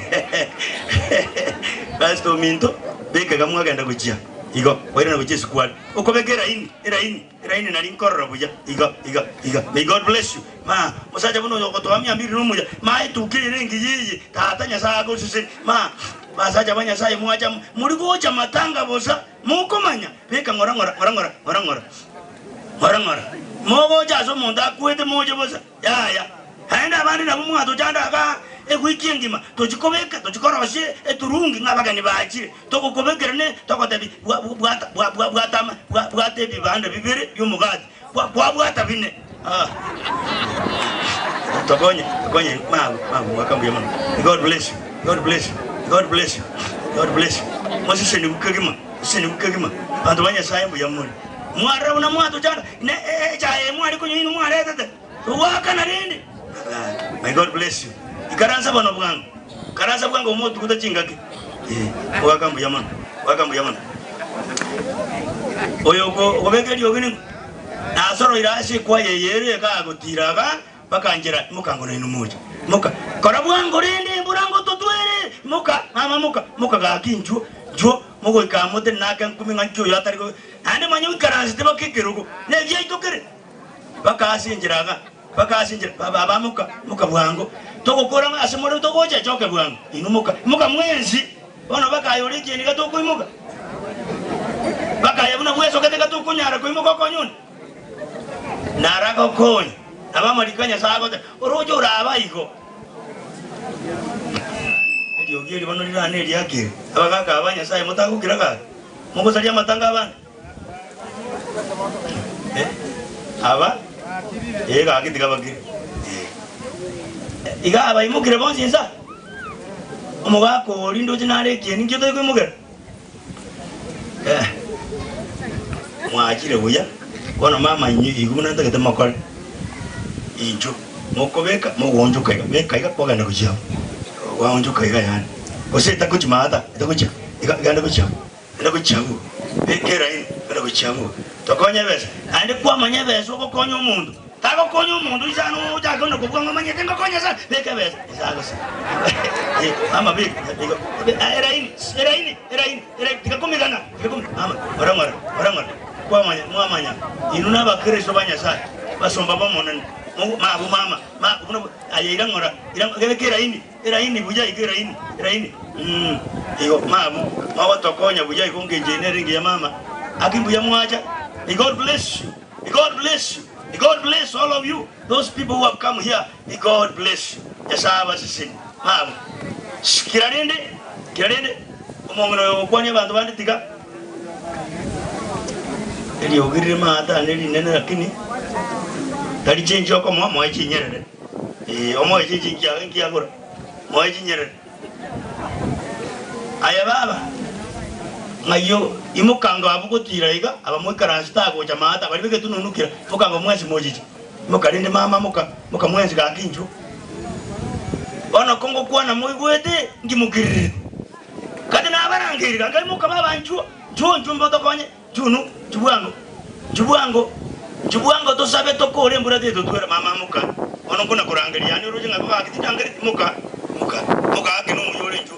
Pastor ominto, beka iga mwagenda gochia. Igo, kwairana gochia esikuari. Okobeka eraini, eraini, eraini nari nkorora buya. Igo, igo, igo. May God bless you. Ma, omosacha buna oyo ogotoa mia mbiri nomuya. Ma etuka ere engiya eye. Tata Nyasae agoseseni. Ma, basacha ba Nyasae mwacha, muri gocha matanga bosa. Mokomanya, beka ng'ora ng'ora, ng'ora ng'ora, ng'ora ng'ora, ng'ora ng'ora. Mogocha ase omonto akwete moche bosa? Yaya. Naende abande nabwo mwatochanda igaa ewiki engima, tochi kobeka, tochi korosia eturungi ng'a abageni bachire, togokobekera ne togotebia bwa bwata bwa bwa bwata ama bwa bwata ebibanda bibere bi'omogati, kwa kwabwata bine. Ah. Tokonye, tokonye, mabu, mabu, mwaka mbuya mono. God bless you. God bless you. God bless you. God bless you. Mosesenigu kegima, mosesenigu kegima. Abanto ba Nyasaye mbuya more. Mwarora buna mwatochanda, ne echae eye mware konywa inwe mwaretete. Togoakana rende. May God bless you. Ikaransa bono bwango. Ikaransa bwango motuguta chingaki. Eh, ogaka mbuya mono. Ogaka mbuya mono. Oyo okobeka eriogi ning'o? Nasoroire ase ekwaya eye ere ekagotiira iga mpaka nchera, imoka ngono inwe moche, imoka, kora bwango rende embura ngototwere, imoka, mama moka, moka gaki inchuo, inchuo, mogoika amo tenena ake nkumi ng'a nki oyo atari go, naende manya oikaransete baka ekerogo, na ebiaito kere, baka ase enchera iga, baka ase enchera, ba baba moka, moka bwango, togokora ng'a ase more togocha echoke bwango, inwe moka, imoka mwensi, bono baka aye ore ekieni iga tokoimoka, baka aye buna bwesogete iga tokonyara koimoka okonye onde. Naragokonye. Nabo amariko a Nyasae agoteba, Oroche orabe aigo. Eriogi eri bono rirane eriakire. Abagaaka aba ba Nyasae motagokira gaki, mogosaria amatanga abande. Eh, aba ee gaki tiga bakire. Eh, iga abaimokire bonsi insa. Omogaka oria ndoche nare ekieni nkio otari koimokera. Eh, mwachire buya, bono mama inwe igo buna ntagete mokore, inchuo mokobeka mogoonchoka iga, beka iga kwagenda gochia abwo, gwaonchoka iga yaani, gose etagochi maata, etagochia iga genda gochia abwo, genda gochia abwo, beka eraini genda gochia abwo, tokonye ebesa, naende kwamanya ebesa ogokonya omonto. Tagokonya omonto inse ano ochake onde kobua ng'a omanyete ngokonya sana, beka ebesa inse agose. Eh, mama beka, igo, eraini, eraini, eraini, eraini, tiga komigana, tiga komi, mama, ng'ora ng'ora, ng'ora ng'ora, kwamanya, mwamanya, inwe na abakristo ba Nyasaye, basomba b'Omonene, mogo, mabu mama, ma, buna, aye ira ng'ora, ira, beka eraini, eraini buya iga eraini, eraini, mm, igo, mabu, mogotokonya buya igo ngencho eye nere engiya mama, aki mbuya mwacha, may God bless you. May God bless you. May God bless all of you. Those people who have come here, may God bless you. Nyasaye abasesenie. Mama. Kira rende, kira rende, omong'ina oyo ogokwania abanto bande tiga. Eriogi rire maate ane rinene lakini tari chinchi okomoa moe chinyerere. Ee, omoe chinchi nkia nkiagora, moe chinyerere. Aye baba, ng'ai o imokango abwo gotira iga, aba moikaranse tagocha maate abari b'egetununu kera, mokango mwensi mochiche. Moka rende mama moka, moka mwensi gaki inchuo. Bono kongokwana moigwete, nkimukirirete. Gati nabarangeiri gaki moka baba inchuo, nchuo inchuo mbotokonye, chunu, nchu bwango, nchu bwango, nchu bwango tosabe tokore embura tetotwera mama moka. Bono nkona korangeria yaani oroche ng'a gaki tindangereti moka, moka, moka gaki nomuya ore inchuo.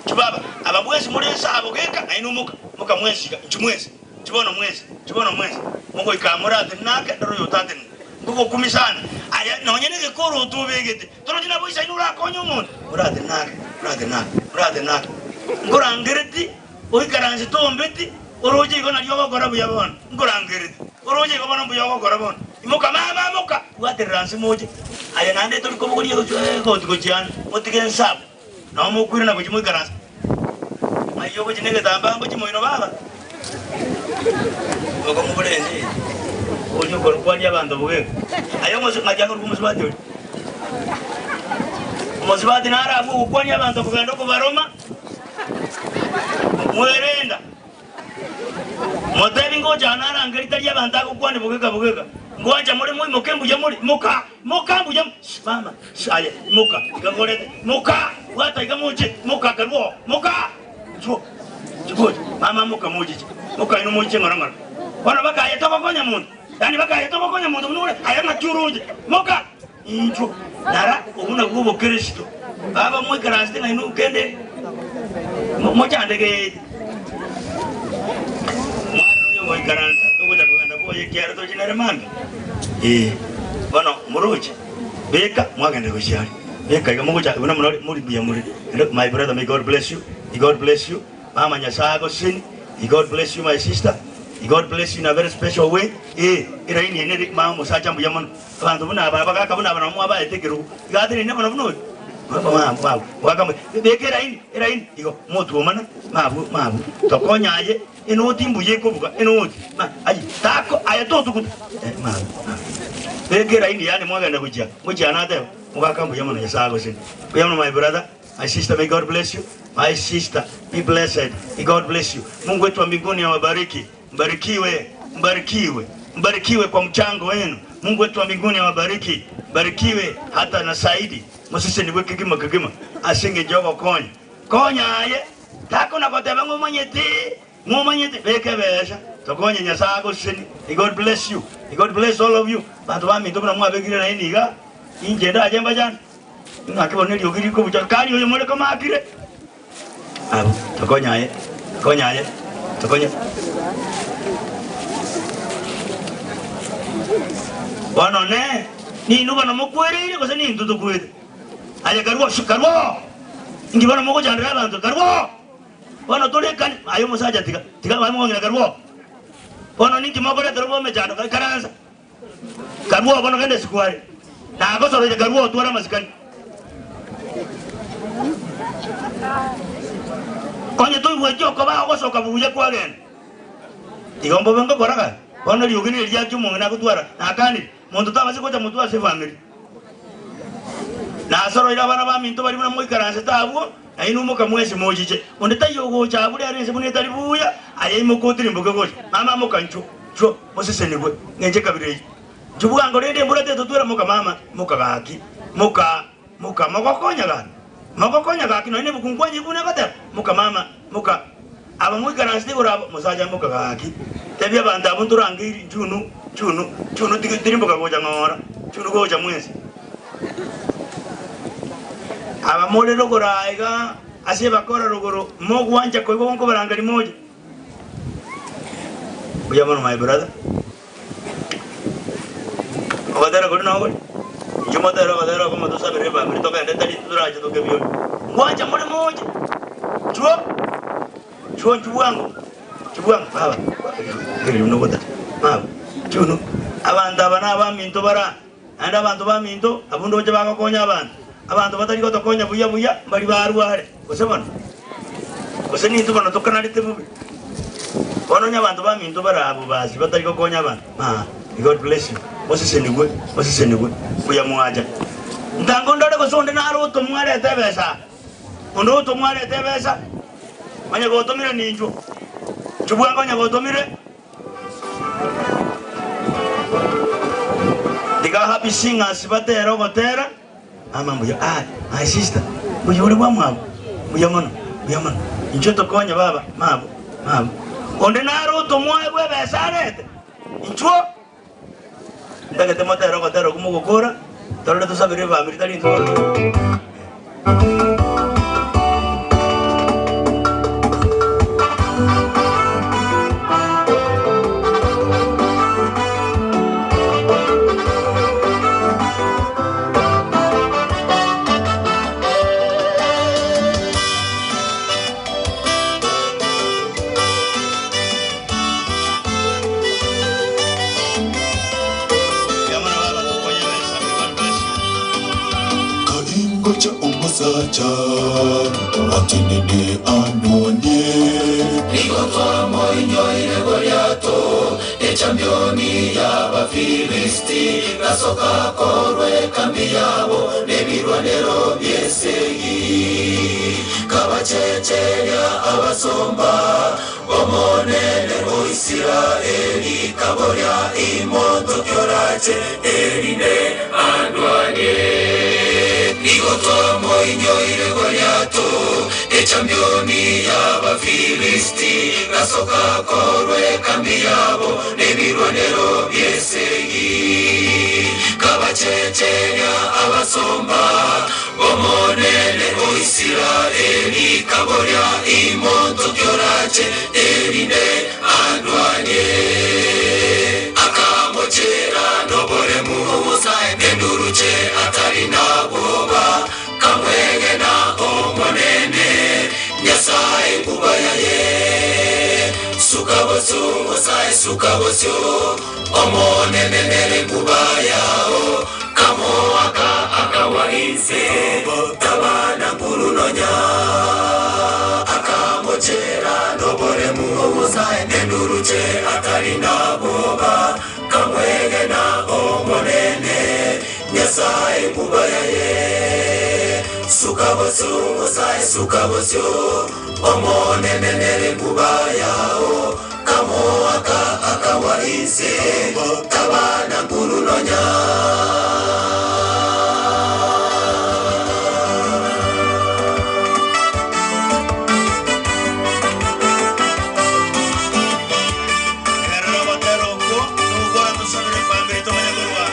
Nchu baba, aba bwensi more ensabo geka nainwe moka, moka mwensi iga, nchu mwensi. Chibono mwensi, chibono mwensi, mogoika moratenene ake, ndore oyotatenene. Nkogokumisa ande, aye nonye negekoroto obegete, torochi nabo isaino orakonye omonto? Moratenene ake, moratenene ake, moratenene ake. Nkorangereti, oikaranse tombeti, oroche igo nario ogokora buya bono. Nkorangereti, oroche igo bono mbuya ogokora bono. Imoka mama, imoka, bwaterera nse moche. Aye naende tori kobogoria egoti gochia ande, motige nse abwo. Nao mokwirana gochia moikaranse. Ng'ai ogochia negetambaa ngochia moino baba? Bokong'u bore ense eye. Oria okorokwaria abanto bogeka. Aye omosi ng'aki akorokwa omosubati oria? Omosubati naro abwo ogokwania abanto kogenda okobaroma, mwerenda. Motebi ngocha narangerie tari abanto agokwania bogeka bogeka. Ngoancha more moimoke mbuya more, imoka, imoka mbuya, shh mama, shh aye, imoka, iga nkorete, imoka, bwata iga moche, imoka karue oo, imoka, nchuo, nchuo gocha, mama moka mochiche, moka inwe mochiche ng'ora ng'ora. Bono bakaye togokonya monto, yaani bakaye togokonya monto buna ore, aye ng'aki oroche, moka, inchuo, nara, obwo nabwo obokeresito. Baba moikaransete ng'a inwe kende mochandegete. Mwarora oyo ogoikaransa, togocha kogenda bwoye ekiagera toche nere mambia. Ee, bono moroche, beka mwagenda gochia aria. Beka iga mogocha buna more muri mbuya more. Naende my brother may God bless you, may God bless you. Mama Nyasaye agosesenie, may God bless you my sister, may God bless you in a very special way. Ee, eraini eye nere mama omosacha mbuya mono. Abanto buna aba, abagaaka buna aba nabo mwabaete ekerogo. Iga ateneine bono buna oyo. Beka eraini, eraini, igo, motwomana, mabwo, mabwo. Tokonya aye, enoti mbuya ekobuga, enoti. Ma, aye, tako, aye totuguta. Eh, mabwo, mabwo. Beka eraini yaani mwagenda gochia, ngochia nateba, mogaka mbuya mono Nyasaye agosenie. Mbuya mono my brother, my sister may God bless you. My sister, be blessed. May God bless you. Mungu wetu wa mbinguni awabariki. Mbarikiwe, mbarikiwe, mbarikiwe kwa mchango wenu. Mungu wetu wa mbinguni awabariki, mbarikiwe hata na saidi. Mosesenigwe kegima kegima ase engencho y'ogokonya. Konya aye, takona goteba ng'a omanyete, ng'a omanyete, beka ebesa, tokonye Nyasaye agosesenie. May God bless you. May God bless all of you. Banto baminto buna mwabekire laini iga, inche ndache mbachande. Ng'aki bono eriogi rikobucha, kari oyo more komakire. Abwo, tokonye aye, tokonye aye, tokonye. Bono ne, ninwe bono mokwereire gose nintwe tokwete? Aye karue oo, karue oo! Inki bono mogochandera abanto? Karue oo! Bono tore ekani, aye omosacha tiga, tiga aye omong'ina karue oo! Bono ninki mokoretera obo emechando? Ikaransa. Karue oo bono genda isiko are. Nagosoroire karue oo tware amasikani. Onye toigweti okoba ogosoka buya kwagenda. Igo mbobe ngokora gaki. Bono eriogi neri riakia omong'ina agotwara nakanire. Monto tabasa gocha motwe ase efamiri. Nasoroire abana baminto baria buna moikaransete abwo, na inwe mokamwesi mochiche. Onde taiyo ogocha abwo rero ense buna etari buya, aye imoka otirimboke gocha. Mama moka nchwo, nchwo, mosesenigwe, ng'enche ekabira eyio. Nchwo bwango rende embura tetotwera moka mama, moka gaki, moka, moka, mogokonya gaki, mogokonya gaki, nonya nebuku nkwanye buna egoteba, moka mama, moka. Aba moikaransete igoro abo, mosacha moka gaki. Tebia abanto abwo ntorangeiri, nchunu, nchunu, nchunu tirimboka gocha ng'ora, nchunu gocha mwensi. Aba more rogoro aiga ase ebakora rogoro, mogwancha koigwa nkobarangeria moche. Mbuya mono my brother. Ogotera koria nokore, inchuo motere ogotera okomo tosabere efamiri togende tari torache tokebiore. Ngwancha more moche, nchuo, nchuo nchu bwango, nchu bwango baba, rigereria buna ogotacha, baba, nchuno. Abanto aba na abaminto bare aa, naende abanto baminto abwo ndoche bagokonya abanto, abanto batari gotokonya buya buya mbari barware, gose bono? Gose nintwe bono tokanarete bobe? Bono onye abanto baminto bare abwo basi batari gokonya abanto, aa, God bless you, mosesenigwe, mosesenigwe, mbuya mwacha. Ntango ndore gose onde nare otomwa arete ebesa aa, onde otomwa arete ebesa, onye gotomire ninchwo, inchwo bwango onye gotomire. Tiga Happy Singers batere ogotera. Mama mbuya aye, my sister, mbuya ore bwamwabo, mbuya mono, mbuya mono. Inchuo tokonye baba, mabo, mabo. Onde nare otomoe bw'ebesa arete, inchuo. Ntagete motere ogotera okwo mogokora, torore tosabere efamiri tari intwe boka. Kaingocha omosacha atenene anonye. Nigo twamoinyoire Goliato, echampioni y'Abafilisti, gasoka korwa ekambi yabo n'ebirwanero by'esegi. Kabachecheria abasomba b'Omonene o Isiraeli, kaboria imonto ki orache, erinde andwanie. Nigo twamoinyoire Goliato, echampioni y'Abafilisti, gasoka korwa ekambi yabo n'ebirwanero by'esegi. Kabachecheria abasomba b'Omonene o Isiraeli, kaboria imonto ki orache, erinde andwanie. Akamochera noboremu, nenduruche atari na bwoba, kamwegena Omonene, Nyasaye kubayaye. Suka bosio, Nyasaye, suka bosio, Omonene nere ngubayao, kamoaka akawainse, tabana ngurunonya. Akamochera noboremu, nenduruche atari na bwoba, kamwegena Omonene, Nyasaye kubayaye. Suka bosio, Nyasaye, suka bosio, Omonene nere ngubayao, kamoaka akawainse, tabana ngurunonya. Erero ogotera okwo, togokora tosabere efamiri tomanye korwa.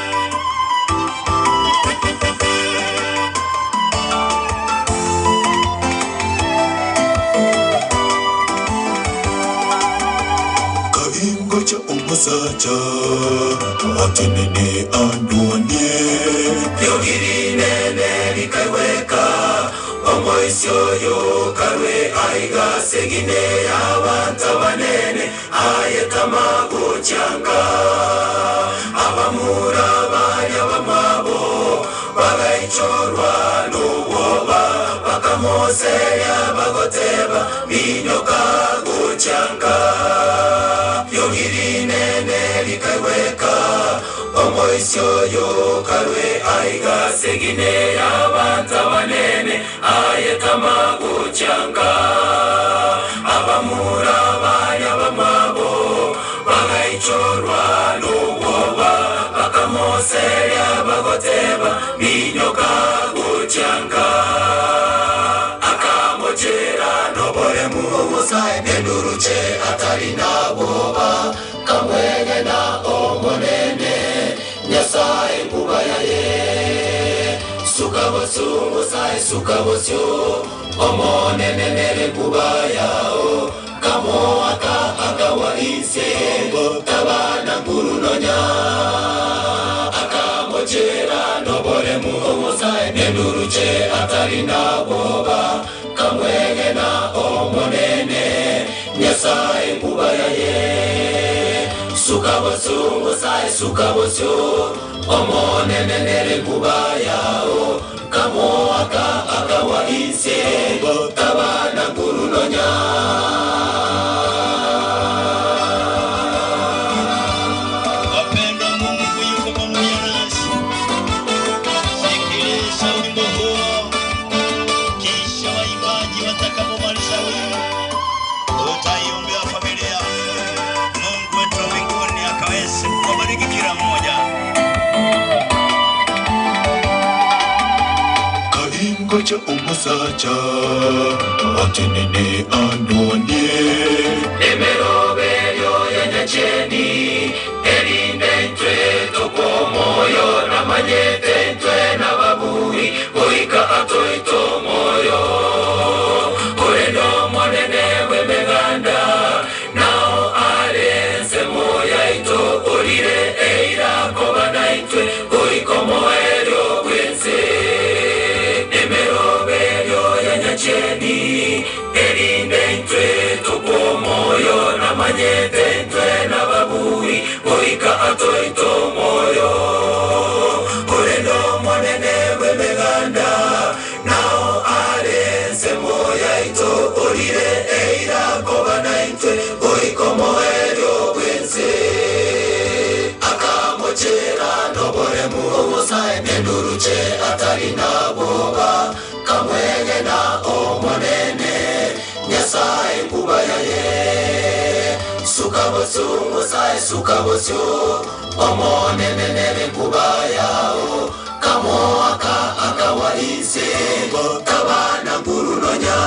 Kaingocha omosacha atenene andwanie. Riogirinene rikaiweka, omoisio oyo karwe aiga segine y'abantu abanene, ayetamagochanga. Abamura baria bamwabo bagaichorwa n'obwoba, bakamoseria bagoteba minyoka gochanga. Riogirinene rikaiweka, omoisio oyo karwe aiga segine y'abantu abanene, ayetamagochanga. Abamura baria bamwabo bagaichorwa n'obwoba, bakamoseria bagoteba minyoka gochanga. Akamochera noboremu, nenduruche atari na bwoba, kamwegena Omonene, Nyasaye kubayaye. Suka bosio, Nyasaye, suka bosio, Omonene nere ngubayao, kamoaka akawainse, tabana ngurunonya. Akamochera noboremu, nenduruche atari na bwoba, kamwegena Omonene, Nyasaye kubayaye. Suka bosio, Nyasaye, suka bosio, Omonene nere ngubayao, kamoaka akawainse, tabana ngurunonya. waimbaji watakapomaliza wimbo, utaiombea familia. Mungu wetu wa mbinguni akaweze kuwabariki kila mmoja. Kaingoja omusacha atenene andonie Emeroberio ya nyacheni erinde ntwe tokomoyo namanyete ntwe nababui goika atoito moyo korendo monene bw'emeganda nao are ensemo yaito orire eira koba naitwe goika omoerio bwense emeroberio ya nyacheni erinde ntwe tokomoyo namanyete ntwe nababui goika atoito moyo korendo monene bw'emeganda nao are ensemo yaito orire eira koba naitwe goika omoerio bwense akamochera noboremu obusae nenduruche atari naboba kamwegena omonene nyasaye kubayaye sukabosu musae sukabosu omonene nere kubayao kamoaka akawaise kabana ngurunonya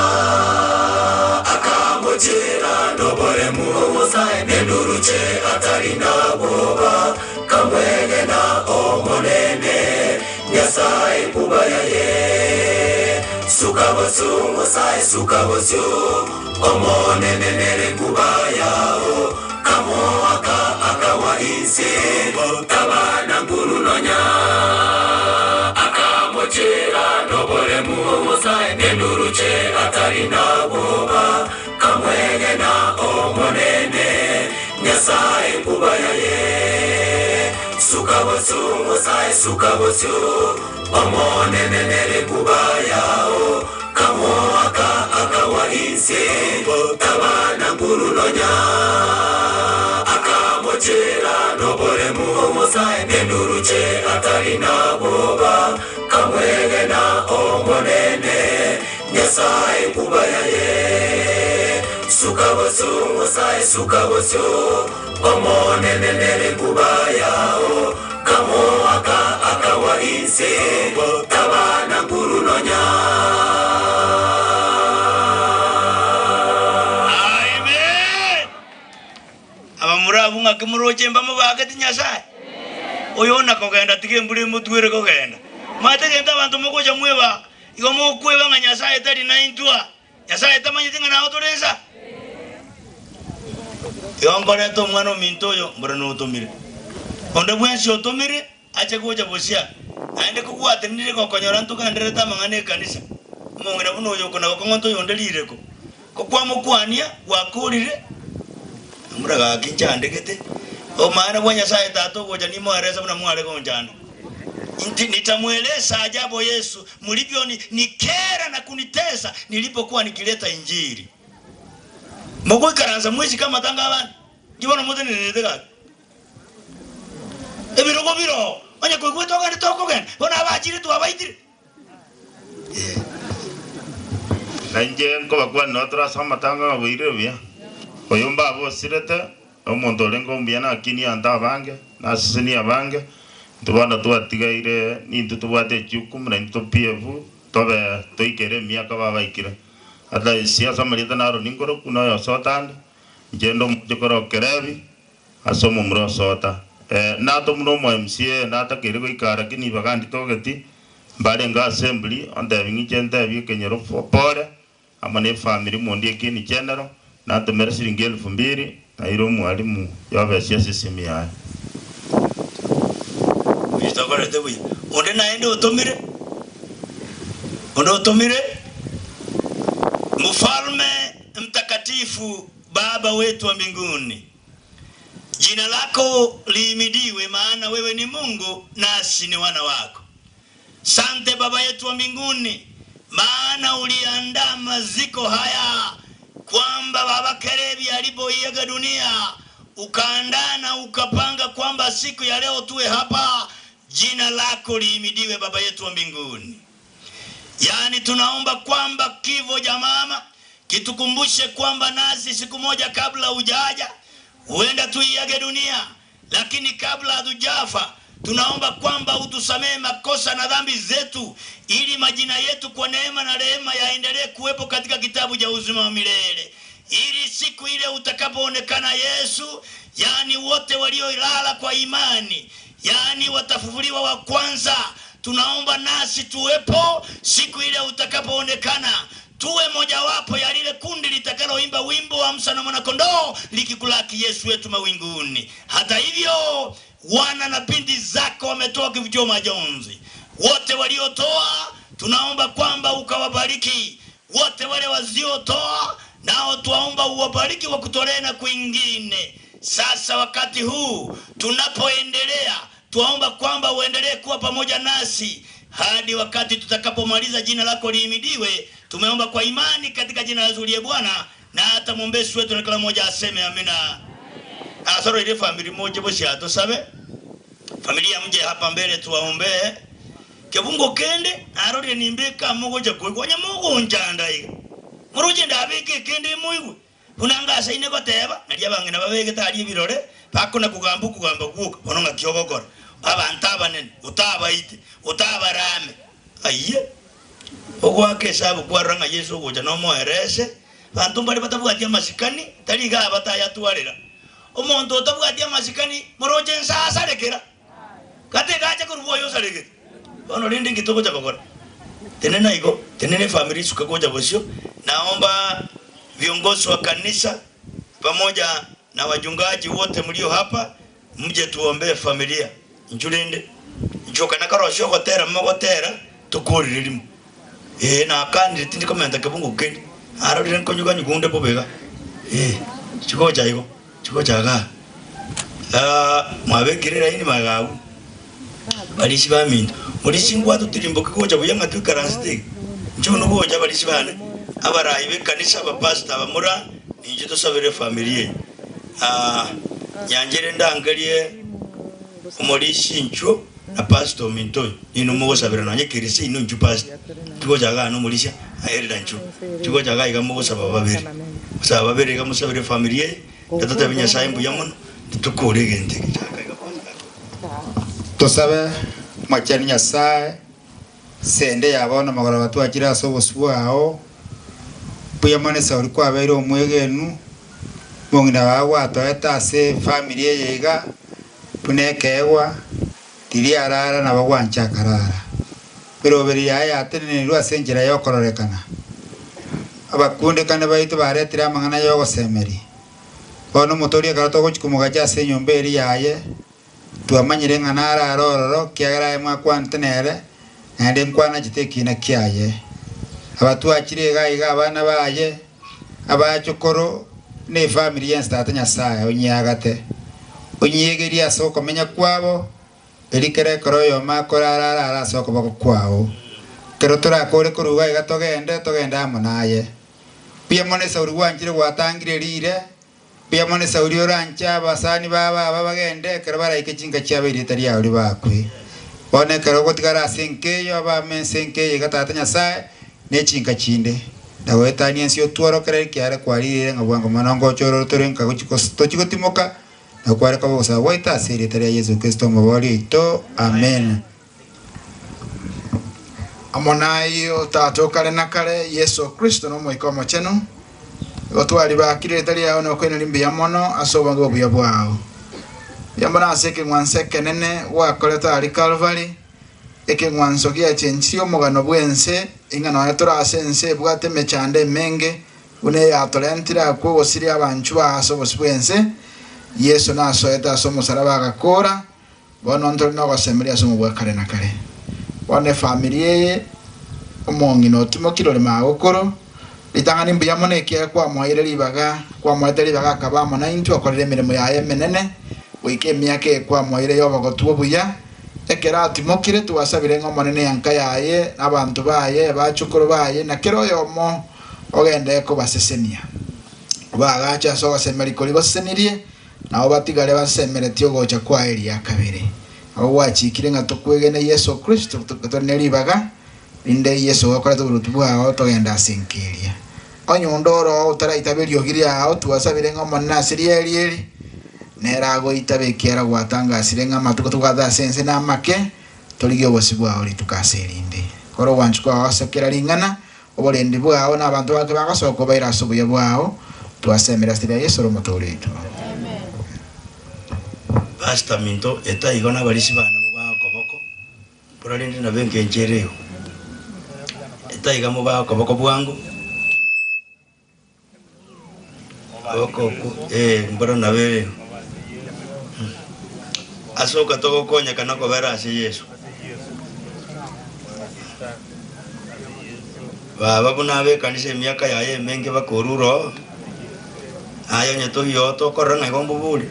akamochera noboremu obusae nenduruche atari naboba kamwegena omonene nyasaye kubayaye sukabosu musae sukabosu omonene nere kubayao kamoaka akawaise kabana ngurunonya akamochera noboremu obusae nenduruche atari naboba kamwegena omonene nyasaye kubayaye sukabosu musae sukabosu omonene nere kubayao kamoaka akawaise kabana ngurunonya akamochera noboremu omusae nenduruche atari naboba kamwegena omonene nyasaye kubayaye sukabosu musae sukabosu omonene nere kubayao kamoaka akawaise kabana ngurunonya Amen. Abamurabu ng'ake muroche mbamubageti Nyasaye. Oyo nakogenda tige embura emotwere kogenda. Mwategete abanto mogocha mweba igo mokweba ng'a Nyasaye tari naintwa. Nyasaye tamanyete ng'a nao tore nsa. Igo nkoreta omwana ominto oyo mbura notomire. Onde bwensi otomire ache gocha bosia. Naende kogwatenire gokonyora ntogendererete amang'ana ekanisa. Omong'ina buna oyo okona gokong'onta oyonde rireko. Kokwamokwania gwakorire mbura gaki nchandegete omwana bwa Nyasaye tata ogocha nimoeresa buna mware gonchanda. Nti nitamweleza ajabu Yesu mlivyo ni, nikera na kunitesa nilipokuwa nikileta injili. Mogoikaransa mwezi kama tanga abana. Ngibona mutenenete gaki. Ebirogo biro onye koigwete ogende tokogenda bono abachire twabaitire. Nainche nkobakwana noo torase amatanga ng'a buya oyo mbaba osirete omonto orenge omuya nakini anto abange naseseni abange ntobana twatigaire nintwe tobwate ejukumu naintwe to PF tobe toikere emiaka babaikire ata esiasa marieta naro ninkoroku noyo osotande inche ndo omoche kora okerebi ase omomura osota natomuna omo MCA natakeire goikara lakini bagandi togeti mbarenge assembly ontebi ng'iche ntebi ekenyoro pore ama na efamily mondi ekini general natomera shilingi 2000 naira omwalimu yobesia ase yaye Oyo buya. Onde naende otomire. Onde otomire. Mfalme mtakatifu, Baba wetu wa mbinguni, jina lako lihimidiwe, maana wewe ni Mungu nasi ni wana wako. Sante Baba yetu wa mbinguni, maana uliandaa maziko haya kwamba Baba Kerebi alipoiaga dunia ukaandaa na ukapanga kwamba siku ya leo tuwe hapa. Jina lako lihimidiwe, Baba yetu wa mbinguni. Yaani tunaomba kwamba kifo cha mama kitukumbushe kwamba nasi siku moja kabla hujaja huenda tuiage dunia, lakini kabla hatujafa tunaomba kwamba utusamehe makosa na dhambi zetu, ili majina yetu kwa neema na rehema yaendelee kuwepo katika kitabu cha uzima wa milele, ili siku ile utakapoonekana Yesu, yaani wote waliolala kwa imani, yaani watafufuliwa wa kwanza. Tunaomba nasi tuwepo siku ile utakapoonekana, tuwe mojawapo ya lile kundi litakaloimba wimbo wa Musa na mwanakondoo likikulaki Yesu wetu mawinguni. Hata hivyo, wana na binti zako wametoa kivutio majonzi, wote waliotoa tunaomba kwamba ukawabariki, wote wale wasiotoa nao twaomba uwabariki wakutolee na kwingine. Sasa wakati huu tunapoendelea, twaomba kwamba uendelee kuwa pamoja nasi hadi wakati tutakapomaliza. Jina lako lihimidiwe. Tumeomba kwa imani katika jina la Yesu uliye Bwana na hata mwombezi wetu, na kila mmoja aseme amina. Asoro ile family moja bosi atusabe familia mje hapa mbele tuwaombee kebungo kende arorire nimbika mugoja kuigwa mugunjanda iga muruje ndabike kende muigwe bunanga asaine goteba naria bang'ina babegete aria ebirore bakona kugamba okugamba gwoka bono ng'aki ogokora abantu abanene otabaite otabarame aiye ogwaka esabu kwarora ng'a Yesu ogocha nomoerese banto mbare batabwatia amasikani tari iga abatayatwarera omonto otabwatia amasikani moroche nsasarekera kate gacha korwa oyo osaregete bono rende nki togocha gokora tenena igo tenena efamiri isuke gocha bosio naomba viongozi wa kanisa pamoja na wachungaji wote mlio hapa mje tuombee familia inchu rende nchoka nakarosio ogotera mogotera tokorire rimo eh nakanire tindi komenta kebungu kende arorire nkonyuga nyugunde bobega eh chigocha igo chigocha iga ah mwabekire laini magabu balisi baminto mulisi ngwatu tirimboki gocha buya ng'a twikaranse iga inche bono gocha abalisi bane abarai b'ekanisa abapastor abamura ninche tosabere efamiri eye ah nyanchire ndangerie omorisi inchuo na pastor ominto oyo ninwe mogosabera nonye ekerisia inwe inchuo pastor tigocha igaa na omorisia aye erida inchuo tigocha igaa iga mogosaba babere gosaba babere iga mosabere efamiri eye Tototebie Nyasae mbuya mono, titokora egento eke chaka iga pastor. Tosabe, Omochenu Nyasae, sende ya bono mogoroba twachire ase obosio bwao, mbuya mono esauri kwabeire omwegenu, omong'ina wao gwatoete ase efamiri eye iga, buna ekeegwa, riria arara nabo gwancha akarara. Eroberi yaye yatenenerwe ase enchera y'okororekana. Abakundekane baito baretire amang'ana y'ogosemeria. Bono omotoori ekero togochia komogacha ase enyomba eria yaye, twamanyire ng'a narare ororo, ekiagera aye mwakwanete nere, naende nkwanachete ekiina kiaye. Abatwachire iga iga abana baye, abachokoro, na efamiri yensi Tata Nyasae onyeagate, onyiegerie ase okomenya kwabo, Erio kera ekero oyomo akorara arare ase okoboko kwao. Ekero torakore korwa iga iga togende, togende amo naye. Mbuya mono esauri gwanchire gwatangire riire, mbuya mono esauri oranche abasani babo aba bagende ekero baraike chinka chiabo erieta riao ribakwe. Bono ekero ogotigara ase enka eyio abame ense enka eye iga Tata Nyasae, ne chinka chinde, na goetania ense otworokereri kiare kwarireire ng'a bwango mono ngocha ororo tore nka tochi gotimoka, Na kware koba ogosaba gwaito ase erieta ria Yeso Kristo Omobooria oito. Amen. Amo nayio Tata o kare na kare, Yeso Kristo, na Omoika Omochenu, igo twaribakire erieta riao na okoineria mbuya mono ase obonge bw'obuya bwao. Mbuya mono ase ekeng'wanso ekenene gwakorete aria Kalvari, ekeng'wanso giachenchirie omogano bw'ense, ing'a nonya tore ase ense ebwate emechando emenge, Buna eyatorentire akwo ogosiria abanchwa ase obosio bw'ense, Yeso nasoete ase omosaraba agakoora, bono ntore nogosemeria ase omobua kare na kare. Bono efamiri eye, omong'ina otimokire ore magokoro, ritang'ani mbuya mono ekiagera kwamoeire ribaga, kwamoete ribaga akaba amo naintwe okorire emeremo yaye emenene, goika emiaka eye kwamoeire y'obogotu obuya. Ekero atimokire, twasabire ng'a Omonene enka yaye, na abanto baye, abachokoro baye, na kera oyomo Ogende kobasesenia. Obaagache ase ogosemeria koria basesenirie, nabo batigare basemeretie ogocha kwaye eria kabere. Nabo gwachikire ng'a tokwegene Yeso Kristo tore ne ribaga. Rinde Yeso gokoreta oboruoti bwao togende ase enkeria. Onye onde oro otaraitabe eriogi riao, twasabire ng'a Omonene ase rieri eri, nere agoitabe ekiagera gwatangasire ng'a amatuko tobwate ase ense namake, torigie obosio bwao rituko ase erinde. Kora ogwancha kwao ase kera ring'ana, oborendi bwao na abanto bake bagosoka obaire ase obuya bwao, twasemire ase riria Yeso ore Omotoori oito. Pastor minto etaigo nabarisi bane mobae okoboko bora rende nabo engencho ere igo etaiga mobae okoboko bwango koboko okwo eh mbora nabo ere igo ase oka togokonyekana kobera ase Yeso. Baba buna abe ekanisa emiaka yaye emenge bakorure oo, aye onye toiyo tokorora ng'a igo mbobori,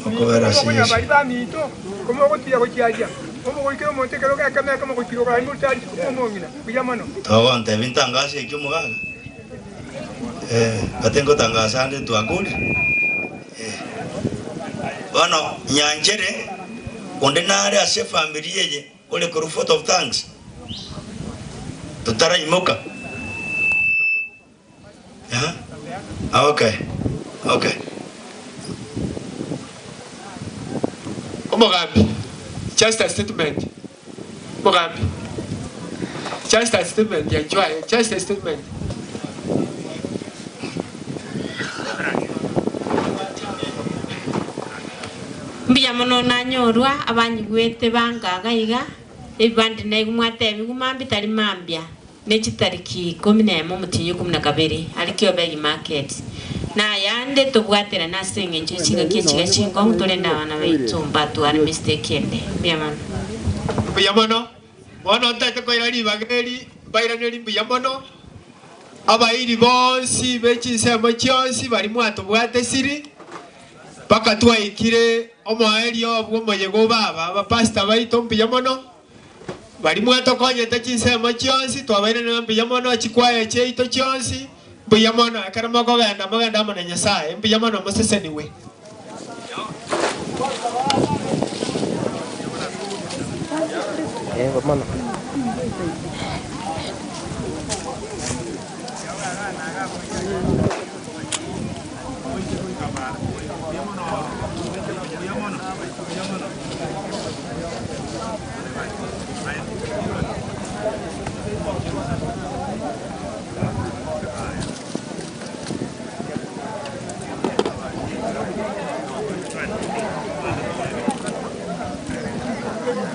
okobera ase Omokonya Yeso. bari baminto, komogotiira gochiaria, omogoikera omonto ekero gekemo ekemo gochia igoro aye morutari omong'ina buya mono. Togontebia ntangase eki omogaga? Eh, gati ngotangasa ande twakorire. Eh. Bono nyanchere onde nare ase efamiri eye ore korwa vote of thanks totaraimoka. Eh? Okay. Okay. Omogambi, just a statement. Omogambi, just a statement yanchwaye, just a statement. Mbuya mono nanyorwa abanyigwete bangaga iga ebibande naigwa mwatebiwa mambia tari mambia ne chitariki 11 omotienyi 12 ari Kiobegi market nayande tobwaterane ase eng'encho chingaki echiga chingong'u torende abana baitu mbatware mistake ende mbuya mono. Mbuya mono, bono ntaete koira ribaga eri, mbairaneri mbuya mono, abairi bonsi be chinsemo chionsi bari mwatobwate siri, mpaka twaikire omoerio bwa omoyega o baba, abapastor baito mbuya mono, bari mwatokonyete chinsemo chionsi, twabairanera mbuya mono, chikwaya chiaito chionsi, mbuya mono, ekero mokogenda mogende amo na Nyasaye, mbuya mono moseseniwe. Yego mono.